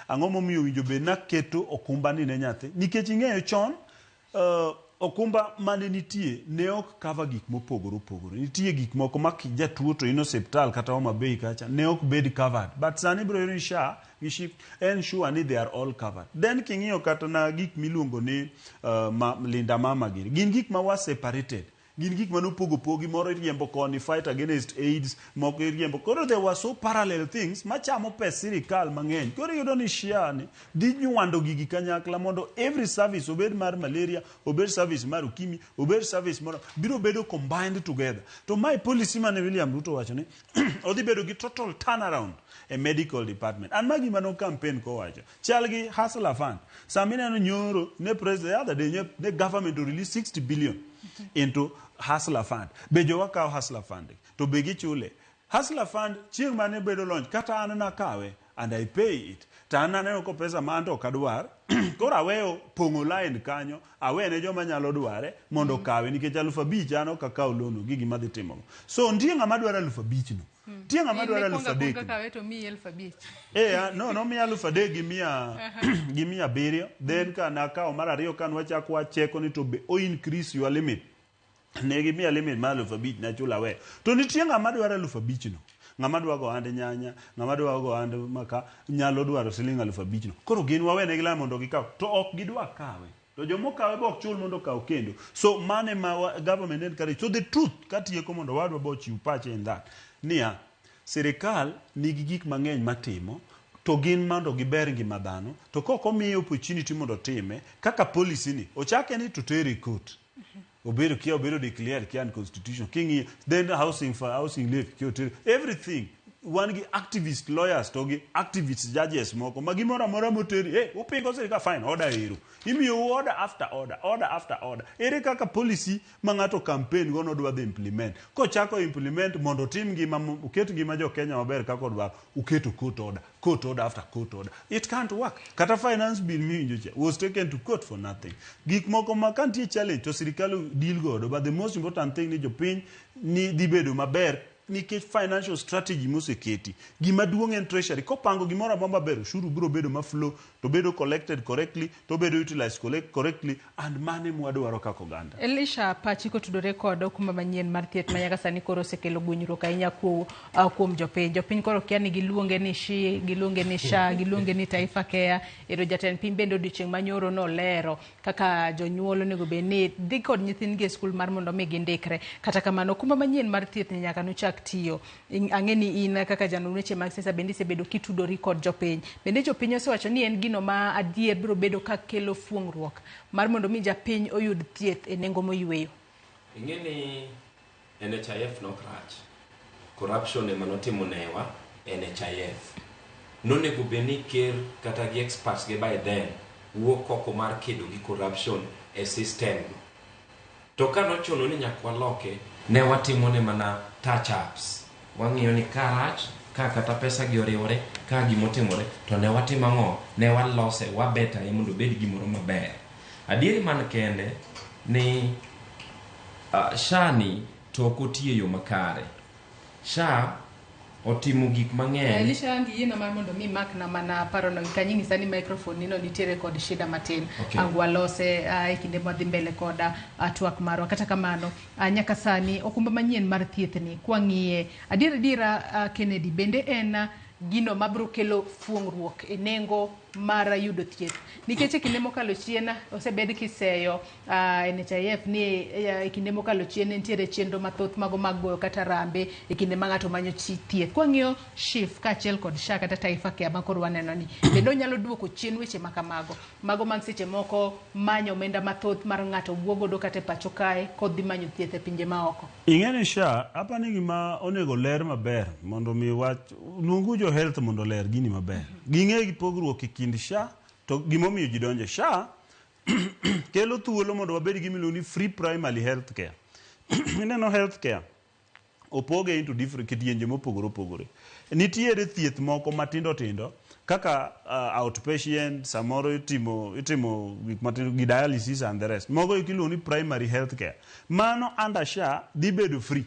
Ang'o momiyo owinjo bed naketo okumba ni ne nyathi. Nikech ing'eyo chon Okumba mane nitie ne ok cover gik mopogore opogore. Nitie gik moko ma kijatuo to in osiptal kata Homa Bay kacha ne ok bed covered. But sani ibiro yudo ni SHA gi SHIF ensure ni they are all covered. Then king'iyo kata na gik miluongo ni Linda Mama gini, gin gik ma wa separated. Gin gik mane opog opogi, moro iriembo koni fight against AIDS, moko iriembo. Koro there were so parallel things machamo pes sirikal mang'eny. Koro iyudo ni SHA ni dhi nywando gigi kanyakla mondo every service obed mar malaria, obed service mar ukimwi, obed service moro, biro bedo combined together. To mae policy mane William Ruto owacho ni odhi bedo gi total turnaround e medical department. And ma gima no campaign kowacho. Chal gi Hustler Fund. Sama ineno nyoro ne president the other day ne government o release 60 billion into Hustler Fund. Be jowa kawo Hustler Fund to be gichule. Hustler Fund chieng' mane bedo launch kata an nakawe and I pay it. To an naneno ko pesa ma an to ok adwar. Koro aweyo pong'o line kanyo, awene joma nyalo dware mondo okawe nikech 5,000 an ok akaw loan gi gima adhi timogo. So nitie ng'ama dwaro 5,000 no. Nitie ng'ama dwaro 3,000 no. Kawe to miyi 5,000. No, nomiya 3,000 gi 700. Then ka nakawo mar ariyo ka nwachako wacheko ni to be o increase your limit. Ne gimiya limit mar 5,000 nachulo aweyo. To nitie ng'ama dwaro 5,000 no. Ng'ama dwa go ohand nyanya, ng'ama dwa go ohand maka nyalo dwaro siling 5,000 no. Koro gin wawenegi line mondo gikaw. To ok gidwa kawe. To jomokawe be ok chul mondo okaw kendo. So mane ma government encourage. So the truth katieko mondo wadwa bo chiw pache in that. Niya, sirikal nigi gik mang'eny matimo to gin mondo giber ngima dhano to kok omiye opportunity mondo otime kaka policy ni ochake ni to tere e court. Obedo kia obedo declared kia unconstitutional. King'iyo then housing for housing levy kia otere everything. Wan gi activist lawyers to gi activist judges moko ma gimoro amora moteri, hey, upingo sirikal fine, order ero. Imiyou order after order, order after order. Ere kaka policy ma ng'ato campaign go nodwa dhi implement. Kochako implement mondo otim ngima, oket ngima jo Kenya maber kaka odwaro, uketo court order, court order after court order. It can't work. Kata finance bill miwinjo cha was taken to court for nothing. Gik moko ma ka nitie challenge to sirikal deal godo, but the most important thing ni jopiny ni dhi bedo maber nikech financial strategy moseketi. Gima duong' en treasury. Kopango gimoro amora maber, ushuru biro bedo ma flow, to bedo collected correctly, to bedo utilized correctly, and mano ema wadwaro kaka oganda. Elisha, pachi kotudore kod okumba manyien mar thieth ma nyaka sani koro osekelo gunyruok ahinya kuom jopiny. Jopiny koro kia ni giluonge ni SHI, giluonge ni SHA, giluonge ni Taifa Care. Ero jatend piny bende odiochieng' manyoro nolero kaka jonyuol onego bed ni dhi kod nyithindgi e skul mar mondo mi gindikre. Kata kamano, okumba manyien mar thieth ni nyaka nochak tiyo. Ang'e ni in kaka janon weche mag siasa bende isebedo kitudori kod jopiny. Bende jopiny osewacho ni en gino ma adier biro bedo ka kelo fuong'ruok mar mondo mi japiny oyud thieth e nengo moyweyo. Ing'e ni NHIF nok rach. Corruption ema notimo newa NHIF. Nonego bed ni ker kata gi experts ge by then wuok oko mar kedo gi corruption e system no. To ka nochuno ni nyaka waloke, ne watimo ne mana touch ups. Wang'iyo ni ka rach, ka kata pesa gi oriwore, ka gimotimore, to ne watimo ang'o? Ne walose, wabetaye mondo obed gimoro maber. Adieri man kende ni SHA ni to ok otiyo e yo makare. SHA otimo gik mang'eny. Elisha, ang yiena mar mondo mi makna mana parono kanyo nyisa ni microphone nino nitiere kod shida matin. Okay. Ang walose e kinde mwadhi mbele koda twak marwa. Kata kamano, nyaka sani okumba manyien mar thieth ni kwang'iye adier adiera, Kennedy, bende en gino mabiro kelo fuong'ruok e nengo mar yudo thieth. Nikech e kinde mokalo chien osebed kiseyo NHIF ni e kinde mokalo chien nitiere chenro mathoth mago mag goyo kata rambe e kinde ma ng'ato manyo thieth. Kwang'iyo SHIF kaachiel kod SHA kata Taifa Care ma koro waneno ni bende onyalo duoko chien weche ma kamago. Mago mag seche moko manyo omenda mathoth mar ng'ato wuok godo kata e pacho kae kodhi manyo thieth e pinje maoko. Ing'e ni SHA, apa ni gima onego ler maber mondo mi wach luongu jo health mondo ler gini maber. Ging'e gi pogruok e kind SHA to gimomiyo ji donje SHA kelo thuolo mondo wabed gi miluongo ni free primary health care. Ineno health care opoge into different kidienje mopogore opogore. Nitiere thieth moko matindo tindo kaka outpatient, samoro itimo gik matindo gi dialysis and the rest. Mogo iluongo ni primary health care. Mano under SHA dhi bedo free.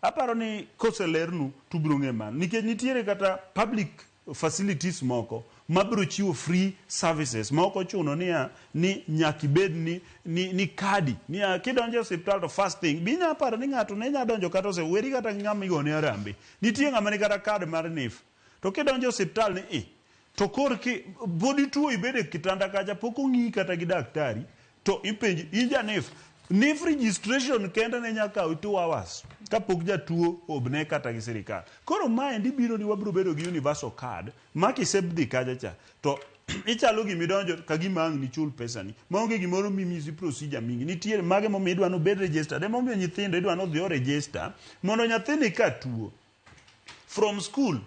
Aparo ni koselernu to ubiro ng'e mano. Nikech nitiere kata public facilities moko mabiro chiwo free services ma ok ochuno niya ni nyaka ibed ni, ni, ni kadi niya kidonjo e osiptal to first thing bi inya paro ni ng'ato ne nya donjo kata ose weri kata gi ng'ama igone harambee nitie ng'ama ni kata kad mar NHIF to kidonjo e osiptal ni i to korki pod ituo ibedo e kitanda kacha pok ong'iyi kata gi daktari to ipenji in ja NHIF NHIF registration kende ne nyaka kaw 2 hours kapok jatuo obne kata gi sirikal. Koro maendi biro ni wabiro bedo gi universal card ma kisedhi kacha cha to ichalo gimidonjo ka gima ang' nichul pesani maonge gimoro mimisi procedure mingi nitiere mage momiyo idwa nobed registered emomiyo nyithindo idwa nodhi o register mondo nyathini ka tuo from school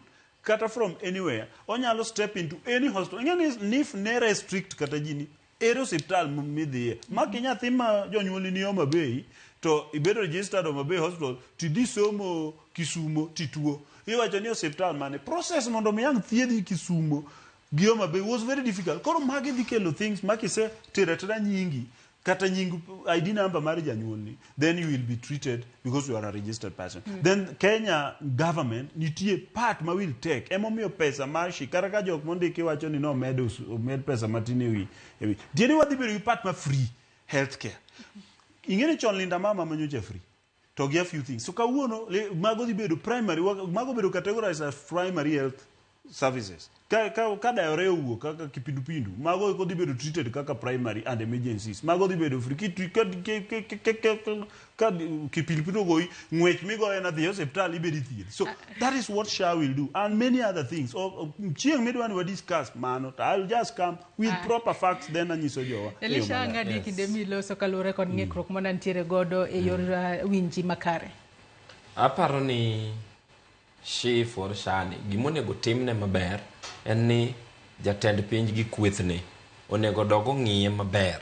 kata from anywhere onyalo step into any hospital ing'e ni NHIF ne restrict kata ji ni ere osiptal midhiye maki nyathi ma jonyuolni ni Homa Bay to ibedo registered Homa Bay hospital tidhi somo Kisumo tituo iwacho ni osiptal mane process mondo mi ang' thiedhi Kisumo gi Homa Bay was very difficult koro magi dhi kelo things ma kise tero atera nyingi kata nying ID number mar janyuolni then you will be treated because you are a registered person then Kenya government nitie part ma will take emomiyo pesa mar SHI kata ka jok mondiki wacho ni nomed omed pesa matin ewi ewi tiende wadhi bedo gi part ma free healthcare ing'e ni chon Linda Mama manyocha free to gi a few things so kawuono mago dhi bedo primary mago bedo categorized as primary health services ka, ka, ka diarrhea owuok kaka kipindupindu mago eko dhi bedo treated kaka primary and emergencies mago dhi bedo free Ki, ka, ka, ka, ka, ka, ka kipindupindu ogoyi ng'wech migoyo na dhi e osiptal ibedo ithiedhi so that is what SHA will do and many other things chieng' midwa ni wa discuss mano to I'll just come with proper facts then anyiso jowa e yo Elisha maler. ang'adi e kinde miloso kaluwore kod ng'ikruok mana nitiere godo e yor winji makare. Aparo ni SHIF or SHA ni gimonego timne maber en ni jatend piny gi kwethne onego dog ong'iye maber.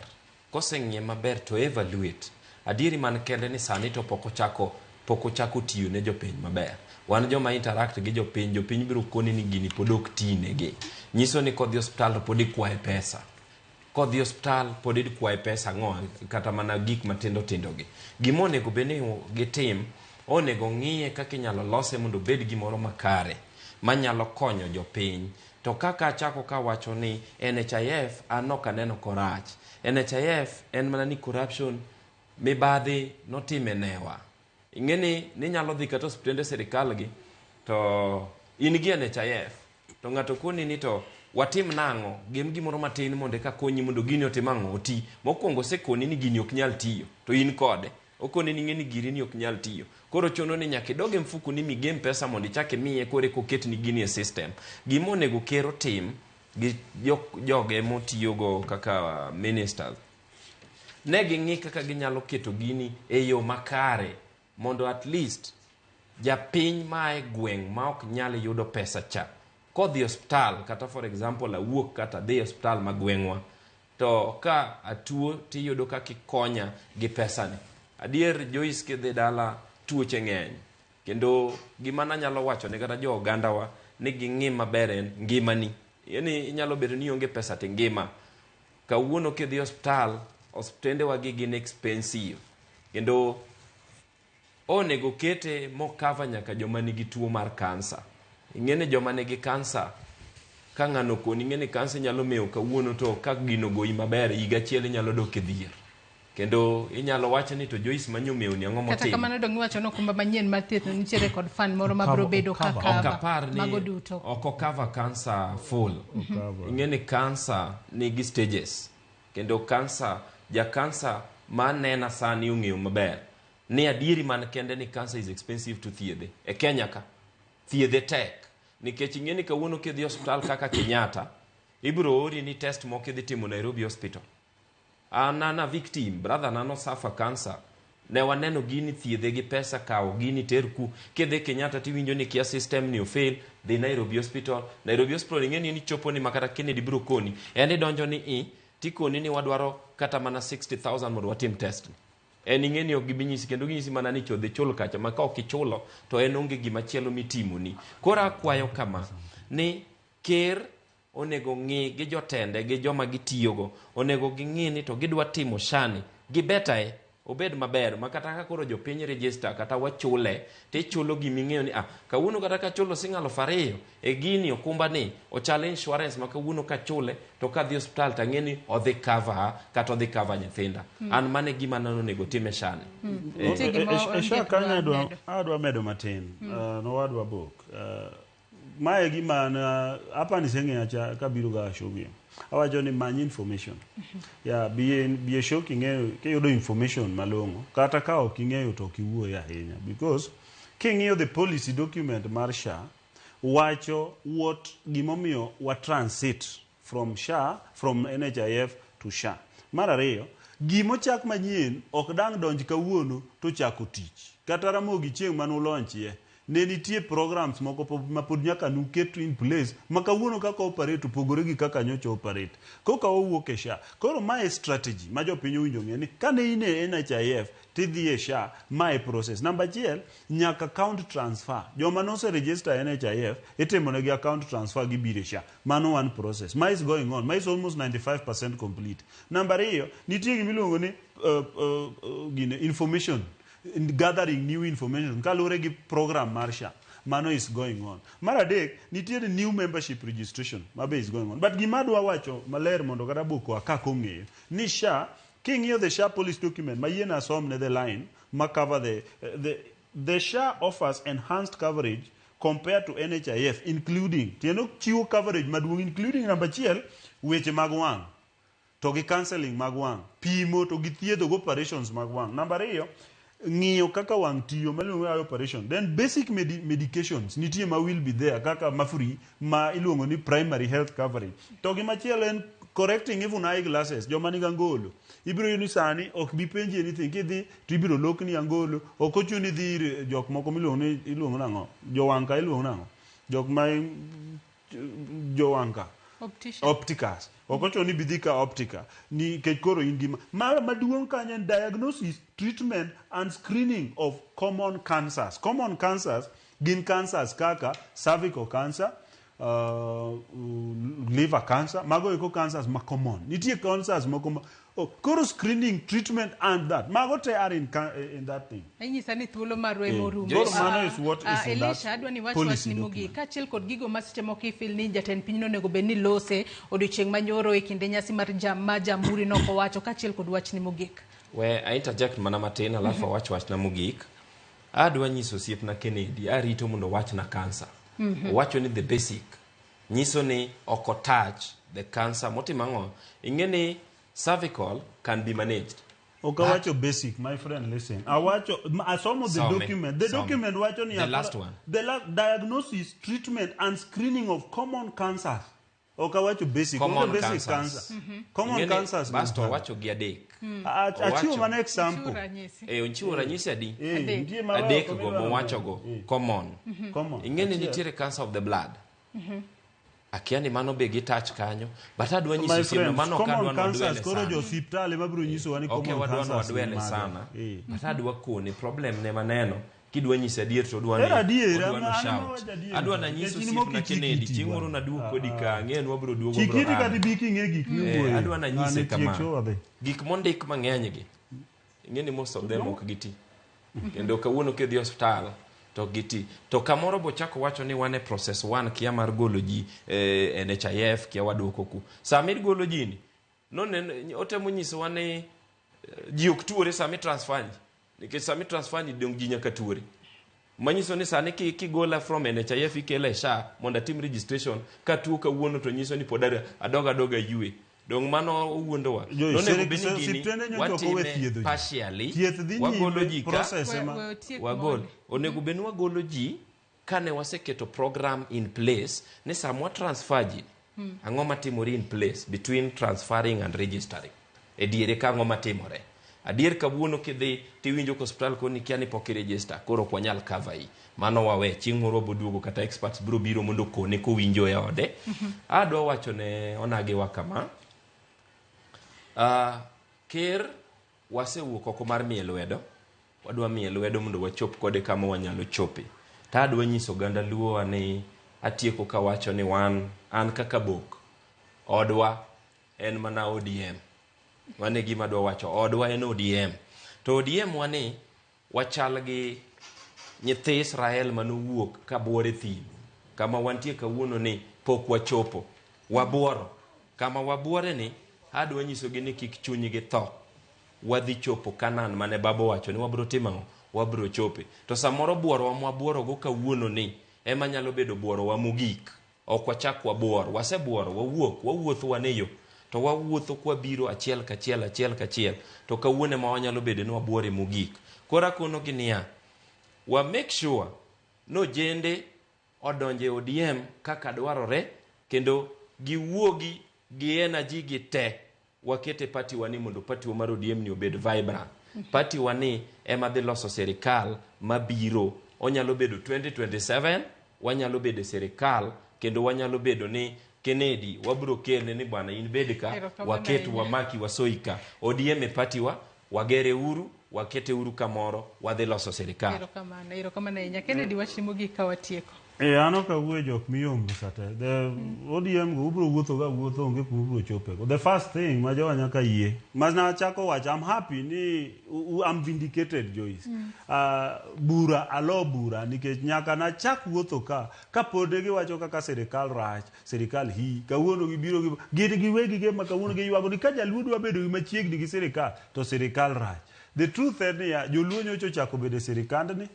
Koseng'iye maber to evaluate. Adieri man kende ni sani to pok ochako pok ochako tiyo ne jopiny maber. Wan joma interact gi jopiny, jopiny biro koni ni gini pod ok tinegi. Nyiso ni kodhi osiptal to pod ikwaye pesa. Kodhi osiptal pod ikwaye pesa ang'o kata mana gik matindo tindo gi. Gima onego bed ni gitim, onego ng'iye kaka inyalo lose mondo obed gimoro makare manyalo konyo jopiny. To kaka achako kawacho ni NHIF an ok aneno korach. NHIF en mana ni corruption mibadhi notime newa. Ing'e ni ninyalo dhi kata osiptende sirikal gi to in gi NHIF to ng'ato koni ni to watim nang'o gem gimoro matin mondo eka konyi mondo gini otim ang'o oti mokwongo osekoni ni gini ok nyal tiyo to in kode okoni ni ing'e ni giri ni ok nyal tiyo koro chuno ni nyaka idog e mfuko ni migem pesa mondo ichak imiye koro eka oketni gini e system gima onego ker otim gi joge motiyogo kaka ministers ne ging'i kaka ginyalo keto gini e yo makare mondo at least japiny mae gweng' ma ok nyal yudo pesa cha kodhi osiptal kata for example awuok kata adhi e osiptal ma gweng'wa to ka atuo tiyudo kaka ikonya gi pesani adier Joyce kidhi dala tuoche ng'eny kendo gima nanyalo wacho ne kata jo ogandawa ni ging'i maber en ngimani yani inyalo bedo ni ionge pesa to ingima kawuono kidhi osiptal osiptendewa gi gin expensive kendo onego kete mokava nyaka joma nigi tuo mar kansa ing'e ni joma nigi kansa ka ng'ano okoni ing'e ni kansa inyalo mewo kawuono to ka gino ogoyi maber higa achiel inyalo dok e dhier kendo inyalo wach ni to Joyce manyo mewni ang'o Kata motimo kamano dong iwacho ni okumba manyien mar thieth no nitiere kod fund moro mabiro bedo ka ok cover apar ni mago duto. ok okava kansa full ing'e ni kansa nigi stages kendo kansa ja kansa ma nena sani ong'eyo maber ni adieri man kende ni cancer is expensive to thiedhe e Kenya ka thiedhe tek nikech ing'e ni kawuono kidhi osiptal kaka Kenyatta ibiro ori ni test moko idhi timo Nairobi Hospital an an a victim brother na no suffer cancer ne waneno gini thiedhe gi pesa kawo gini ter ku kidhi Kenyatta tiwinjo ni kia system ni ofail dhi Nairobi Hospital Nairobi Hospital ing'e ni chopo ni makata Kennedy biro koni en idonjo ni i tikoni ni wadwaro kata mana 60000 mondo watim test ni en ing'e ni ok gibi nyisi kendo ginyisi mana ni chodhi chul kacha ma ka ok ichulo to en onge gima chielo mitimoni koro akwayo kama ni ker onego ng'i gi jotende gi joma gitiyogo onego ging'i ni to gidwa timo shani gibetae Obed maber ma kata ka koro jopiny register kata wachule tichulo giming'eyo ni ah, kawuono kata kachulo siling 2,000 e gini okumba ni ochal insurance ma kawuono kachule to kadhi osiptal tang'e ni odhi cover kata odhi cover nyithinda. An mano e gima aneno onego tim e SHA ni. Nitie gima E SHA Ondiek kanyo dwa adwa medo. adwa medo matin. Nowadwa Bok. Mae gima na apa ni iseng'eya cha kabiro ga show gi. Awacho ni many information. Ya bi bi e show king'eyo kiyudo information malong'o kata ka ok ing'eyo to ok iwuoye ahinya because king'iyo the policy document mar SHA wacho what gimomiyo wa transit from SHA from NHIF to SHA. Mar ariyo, gimochak manyien ok dang' donj kawuono to chako tich. Kata Ramogi chieng' manulonchie, ne nitie programs moko ma pod nyaka nuket in place ma kawuono kaka operate opogore gi kaka nyocha operate. Koka wawuok e SHA. Koro mae strategy ma jopiny owinjo ng'e ni kane in e NHIF tidhi e SHA, mae process. Namba achiel, nyaka account transfer. Joma nose register NHIF, itimonegi account transfer gibiro e SHA. Mano one process. Ma is going on. Ma is almost 95% complete. Namba ariyo, nitie gimiluongo ni gine, information gathering new information kaluwore gi program mar SHA. Mano is going on. Mar adek, nitiere new membership registration ma be is going on. But gima adwa wacho maler mondo kata Boko akak ong'eyo ni SHA, king'iyo the SHA policy document ma yiena asom ne the line ma cover the SHA offers enhanced coverage compared to NHIF including tiendo chiwo coverage maduong' including namba achiel weche mag wang' to gi counseling mag wang' pimo to gi thiedho go operations mag wang' namba ariyo ng'iyo kaka wang' tiyo miluongo ni eye operation then basic medications nitie ma will be there kaka ma free ma iluongo ni primary health coverage to gimachielo en correcting even eye glasses joma nigi angolo ibiro yudo ni sani ok bi penji anything kidhi to ibiro lokni angolo ok ochuno ni idhi ir jok moko miluongo ni iluongo nang'o jowang' ka iluongo nang'o jok ma jowang' ka Optician. opticals ok ochuno ni bidhi ka optica nikech koro in gima ma maduong' kanyo en diagnosis treatment and screening of common cancers common cancers gin cancers kaka cervical cancer liver cancer mago eko cancers ma common nitie cancers moko ma oh, koro screening treatment and that mago te are in that thing Inyisa ni thuolo marwa Eh, ema orumo. Koro mano is what is in that Elisha, adwa ni wach policy wachni mogik kaachiel kod gigo ma seche moko ifil ni jatend piny nonego bed ni lose odiochieng' manyoro e kinde nyasi mar jam, ma jamhuri nokowacho kaachiel kod wachni mogik. We a interject mana matin alafu awach wachna mogik. Adwa nyiso osiepna Kennedy, arito mondo owachna cancer. Owacho ni the basic nyiso ni ok otouch the cancer motimo ang'o? Ing'e ni cervical can be managed. Ok awacho basic, my friend, listen. Awacho, asomo the Some, document. The some. document wacho ni The last one. The diagnosis, treatment and screening of common cancers. Ok awacho basic. Common Onge basic cancers. cancer. Common Ing'e ni cancers. Basto owacho gi adek. Achiwo mana example. Chiwo ranyisi. Eh, ochiwo ranyisi adi? Eh, nitie ma Adek oko go midwaro mowacho go. Common. Common. Ing'e ni Achiel. nitiere cancer of the blood. Akia ni mano be gitouch kanyo. But adwa nyiso My osiepna friends, mano ok adwa common ni cancers wadwele koro sana. jo osiptal ema biro nyisowa ni Ok common wadwa ni cancers wadwele ni mage. sana. Eh. But adwa kone problem ne maneno kidwa nyise adier to odwa ni Era adiera, odwa ni ma- an shout. ema awacho adiera. Adwa nanyiso Nikech in osiepna mok ichik Kennedy iti chieng' moro bwana. naduog kodi ka ang'e ni wabiro duogo Chik wabiro iti kata rado. ibi king'e gik miwuoye. Eh, adwa nanyise Ng'ane tiek kama show adhi. gik mondik mang'eny gi ing'e ni most of them ok giti kendo kawuono kidhi osiptal to ok giti to kamoro bochako wacho ni wan e process one kia mar golo ji eh, NHIF kia waduoko ku sama igolo ji ni noneno otemo nyisowa ni ji ok tuore sama itransfer ji nikech sama itransfer ji dong ji nyaka tuore manyiso ni sani kigola from NHIF ikela e SHA mondo atim registration katuo kawuono to nyiso ni pod adog adoga yue dong mano owuondowa Jo, Nonego seri- bed ni gini osiptende nyocha ok owe watime thiedho ji. partially Thieth dhi wagolo nyime, ji ka process ema- We otiek wagol mondi. onego bed ni wagolo ji kane waseketo program in place ni sama wa transfer ji ang'o matimore in place between transferring and registering e diere ka ang'o matimore adier kawuono kidhi tiwinjo ka osiptal koni kia ni pok iregister koro ok wanyal cover yi mano wawe chieng' moro wabo duogo kata experts biro biro mondo okone kowinjo e ode adwa wacho ne onagiwa kama ker wasewuok oko mar miye lwedo wadwa miye lwedo mondo wachop kode kama wanyalo chope to adwa nyiso oganda luowa ni atieko kawacho ni wan an kaka bok odwa en mana ODM mano e gima adwa wacho odwa en ODM To ODM wani wachal gi nyithi Israel manowuok ka buoro e thim. Kama wantie kawuono ni pok wachopo. Wabuoro. Kama wabuore ni adwa nyisogi ni kik chunygi tho. Wadhi chopo Canaan mane baba owacho ni wabro timo ang'o? Wabro chope. To samoro buorowa mwabuorogo kawuono ni ema nyalo bedo buorowa mogik. Ok wachak wabuor. Wasebuoro, wawuok, wawuotho wan e yo. To wawuotho kwabiro achiel kachiel, achiel kachiel. To kawuono ema wanyalo bedo ni wabuore mogik. Koro akonogi niya, wa make sure ni ojende odonjo e ODM kaka dwarore kendo giwuogi gi energy gi te wakete party wa ni mondo party wa mar ODM ni obed vibrant. Party wa ni ema dhi loso sirikal mabiro. Onyalo bedo 2027, wanyalo bedo e sirikal kendo wanyalo bedo ni Kennedy wabro kele ni bwana in bed ka Erokamano waket ahinya. wamaki wasoi ka. ODM e party wa, wagere uru, wakete uru kamoro, wadhi loso sirikal. Erokamano, erokamano ahinya. Kennedy, wachni mogik ka watieko. An ok awuoyo jok miyombo sate. The ODM go ubro wuotho ga wuotho onge kuma ubro chope go. The first thing ma jowa nyaka yie. Ma nachako wacho I'm happy ni I'm vindicated Joyce. Bura alo bura nikech nyaka nachak wuotho ka kapod ne giwacho kaka sirikal rach, sirikal hi, kawuono gibiro gi gin giwegi ge ma kawuono giywago ni ka jaluo dwa bedo gi machiegni gi sirikal to sirikal rach. The truth en niya, joluo nyocha ochako bedo e sirikandni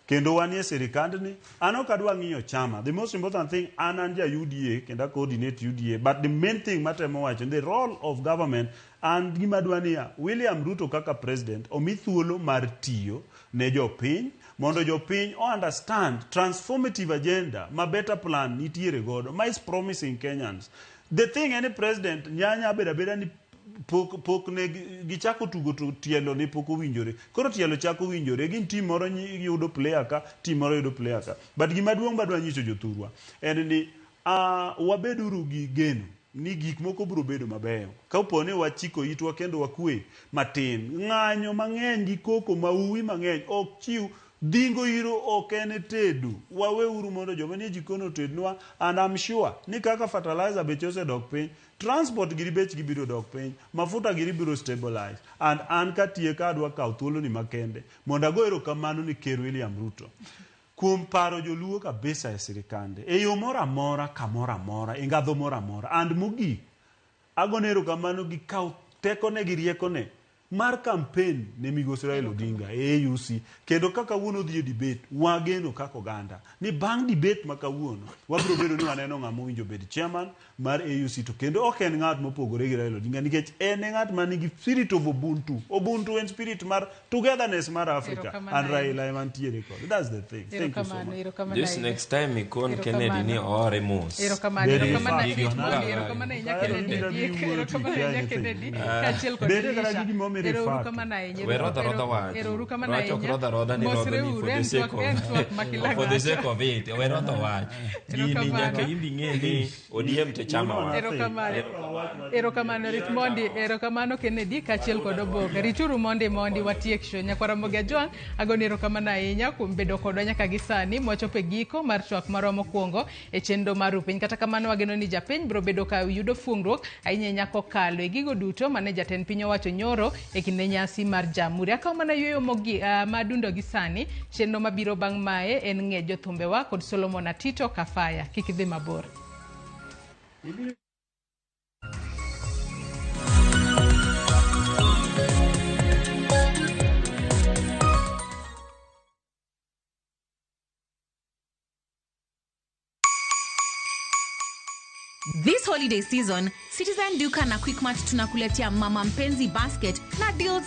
kendo wanie sirikandni. An ok adwa ng'iyo chama. The most important thing, an ja UDA kendo a coordinate UDA, but the main thing matemo wacho, the role of government, an gima adwa niya, William Ruto kaka president omi thuolo mar tiyo ne jopiny mondo jopiny o understand transformative agenda ma better plan nitiere godo ma is promising Kenyans. The thing any president nyanya bedo abeda ni pok ne gichako tugo to tielo ne pok owinjore. Koro tielo chako winjore, gin team moro yudo player ka, team moro yudo player ka. But gima duong' madwa nyiso jothurwa en ni wabeduru gi geno ni gik moko biro bedo mabeyo. Kapo ni wachiko itwa kendo wakwe matin, ng'anyo mang'eny gi koko mauwi mang'eny ok chiw dhingo iro ok en tedo. Waweuru mondo joma nie jikon otednwa, and I'm sure ni kaka fertilizer beche osedok piny, transport giri bechgi biro dok piny, mafuta giri biro stabilize. And an katieko adwa kawo thuoloni makende mondo ago erokamano ni Ker William Ruto kuom paro joluo kabisa e sirikande e yo moro amora, kamoro amora, e ngadho moro amora. And mogik, agone erokamano gi kawo tekone gi riekone mar campaign ne migosi Raila Odinga e AUC, kendo kaka kawuono odhi e debate, wageno kaka oganda ni bang' debate ma kawuono wabiro bedo ni waneno ng'ama owinjo bed chairman mar AUC, to kendo ok en ng'at mopogore gi Raila Odinga nikech en e ng'at manigi spirit of Ubuntu. Ubuntu en spirit mar togetherness mar Africa, and Raila ema nitiere kode. That's the thing. Thank you so much. Just next time ikon Kennedy ni oore mos. Erokamano, erokamano erokamano ahinya Kennedy. Erokamano ahinya Kennedy. Kaachiel kod Elisha. Erokamano ahinya. We rodho rodho wach. Erokamano Wach ok ahinya. rodho rodha ni rodho ni for the sake of for the sake of it. We rodho wach. Gini nyaka imbi ng'e ni ODM te chama wa. Erokamano. Erokamano rit mondi, erokamano Kennedy kaachiel kod Oboke. Rituru mondi mondi watiek show. Nyakwara Ramogi Ajwang' agoni erokamano ahinya kuom bedo kodwa nyaka gi sani mwachopo e giko mar twak marwa mokwongo e chenro mar Rupiny. Kata kamano wageno ni japiny biro bedo ka yudo fuongruok ahinya ahinya kokalo e gigo duto mane jatend piny owacho nyoro e kinde nyasi mar Jamhuri. Akawo mana yueyo madundo gi sani. Chenro mabiro bang' mae en ng'e jothumbewa kod Solomon Atito Kafaya. Kik idhi mabor. This holiday season, Citizen Duka na Quickmart tunakuletea Mama Mpenzi Basket na deals.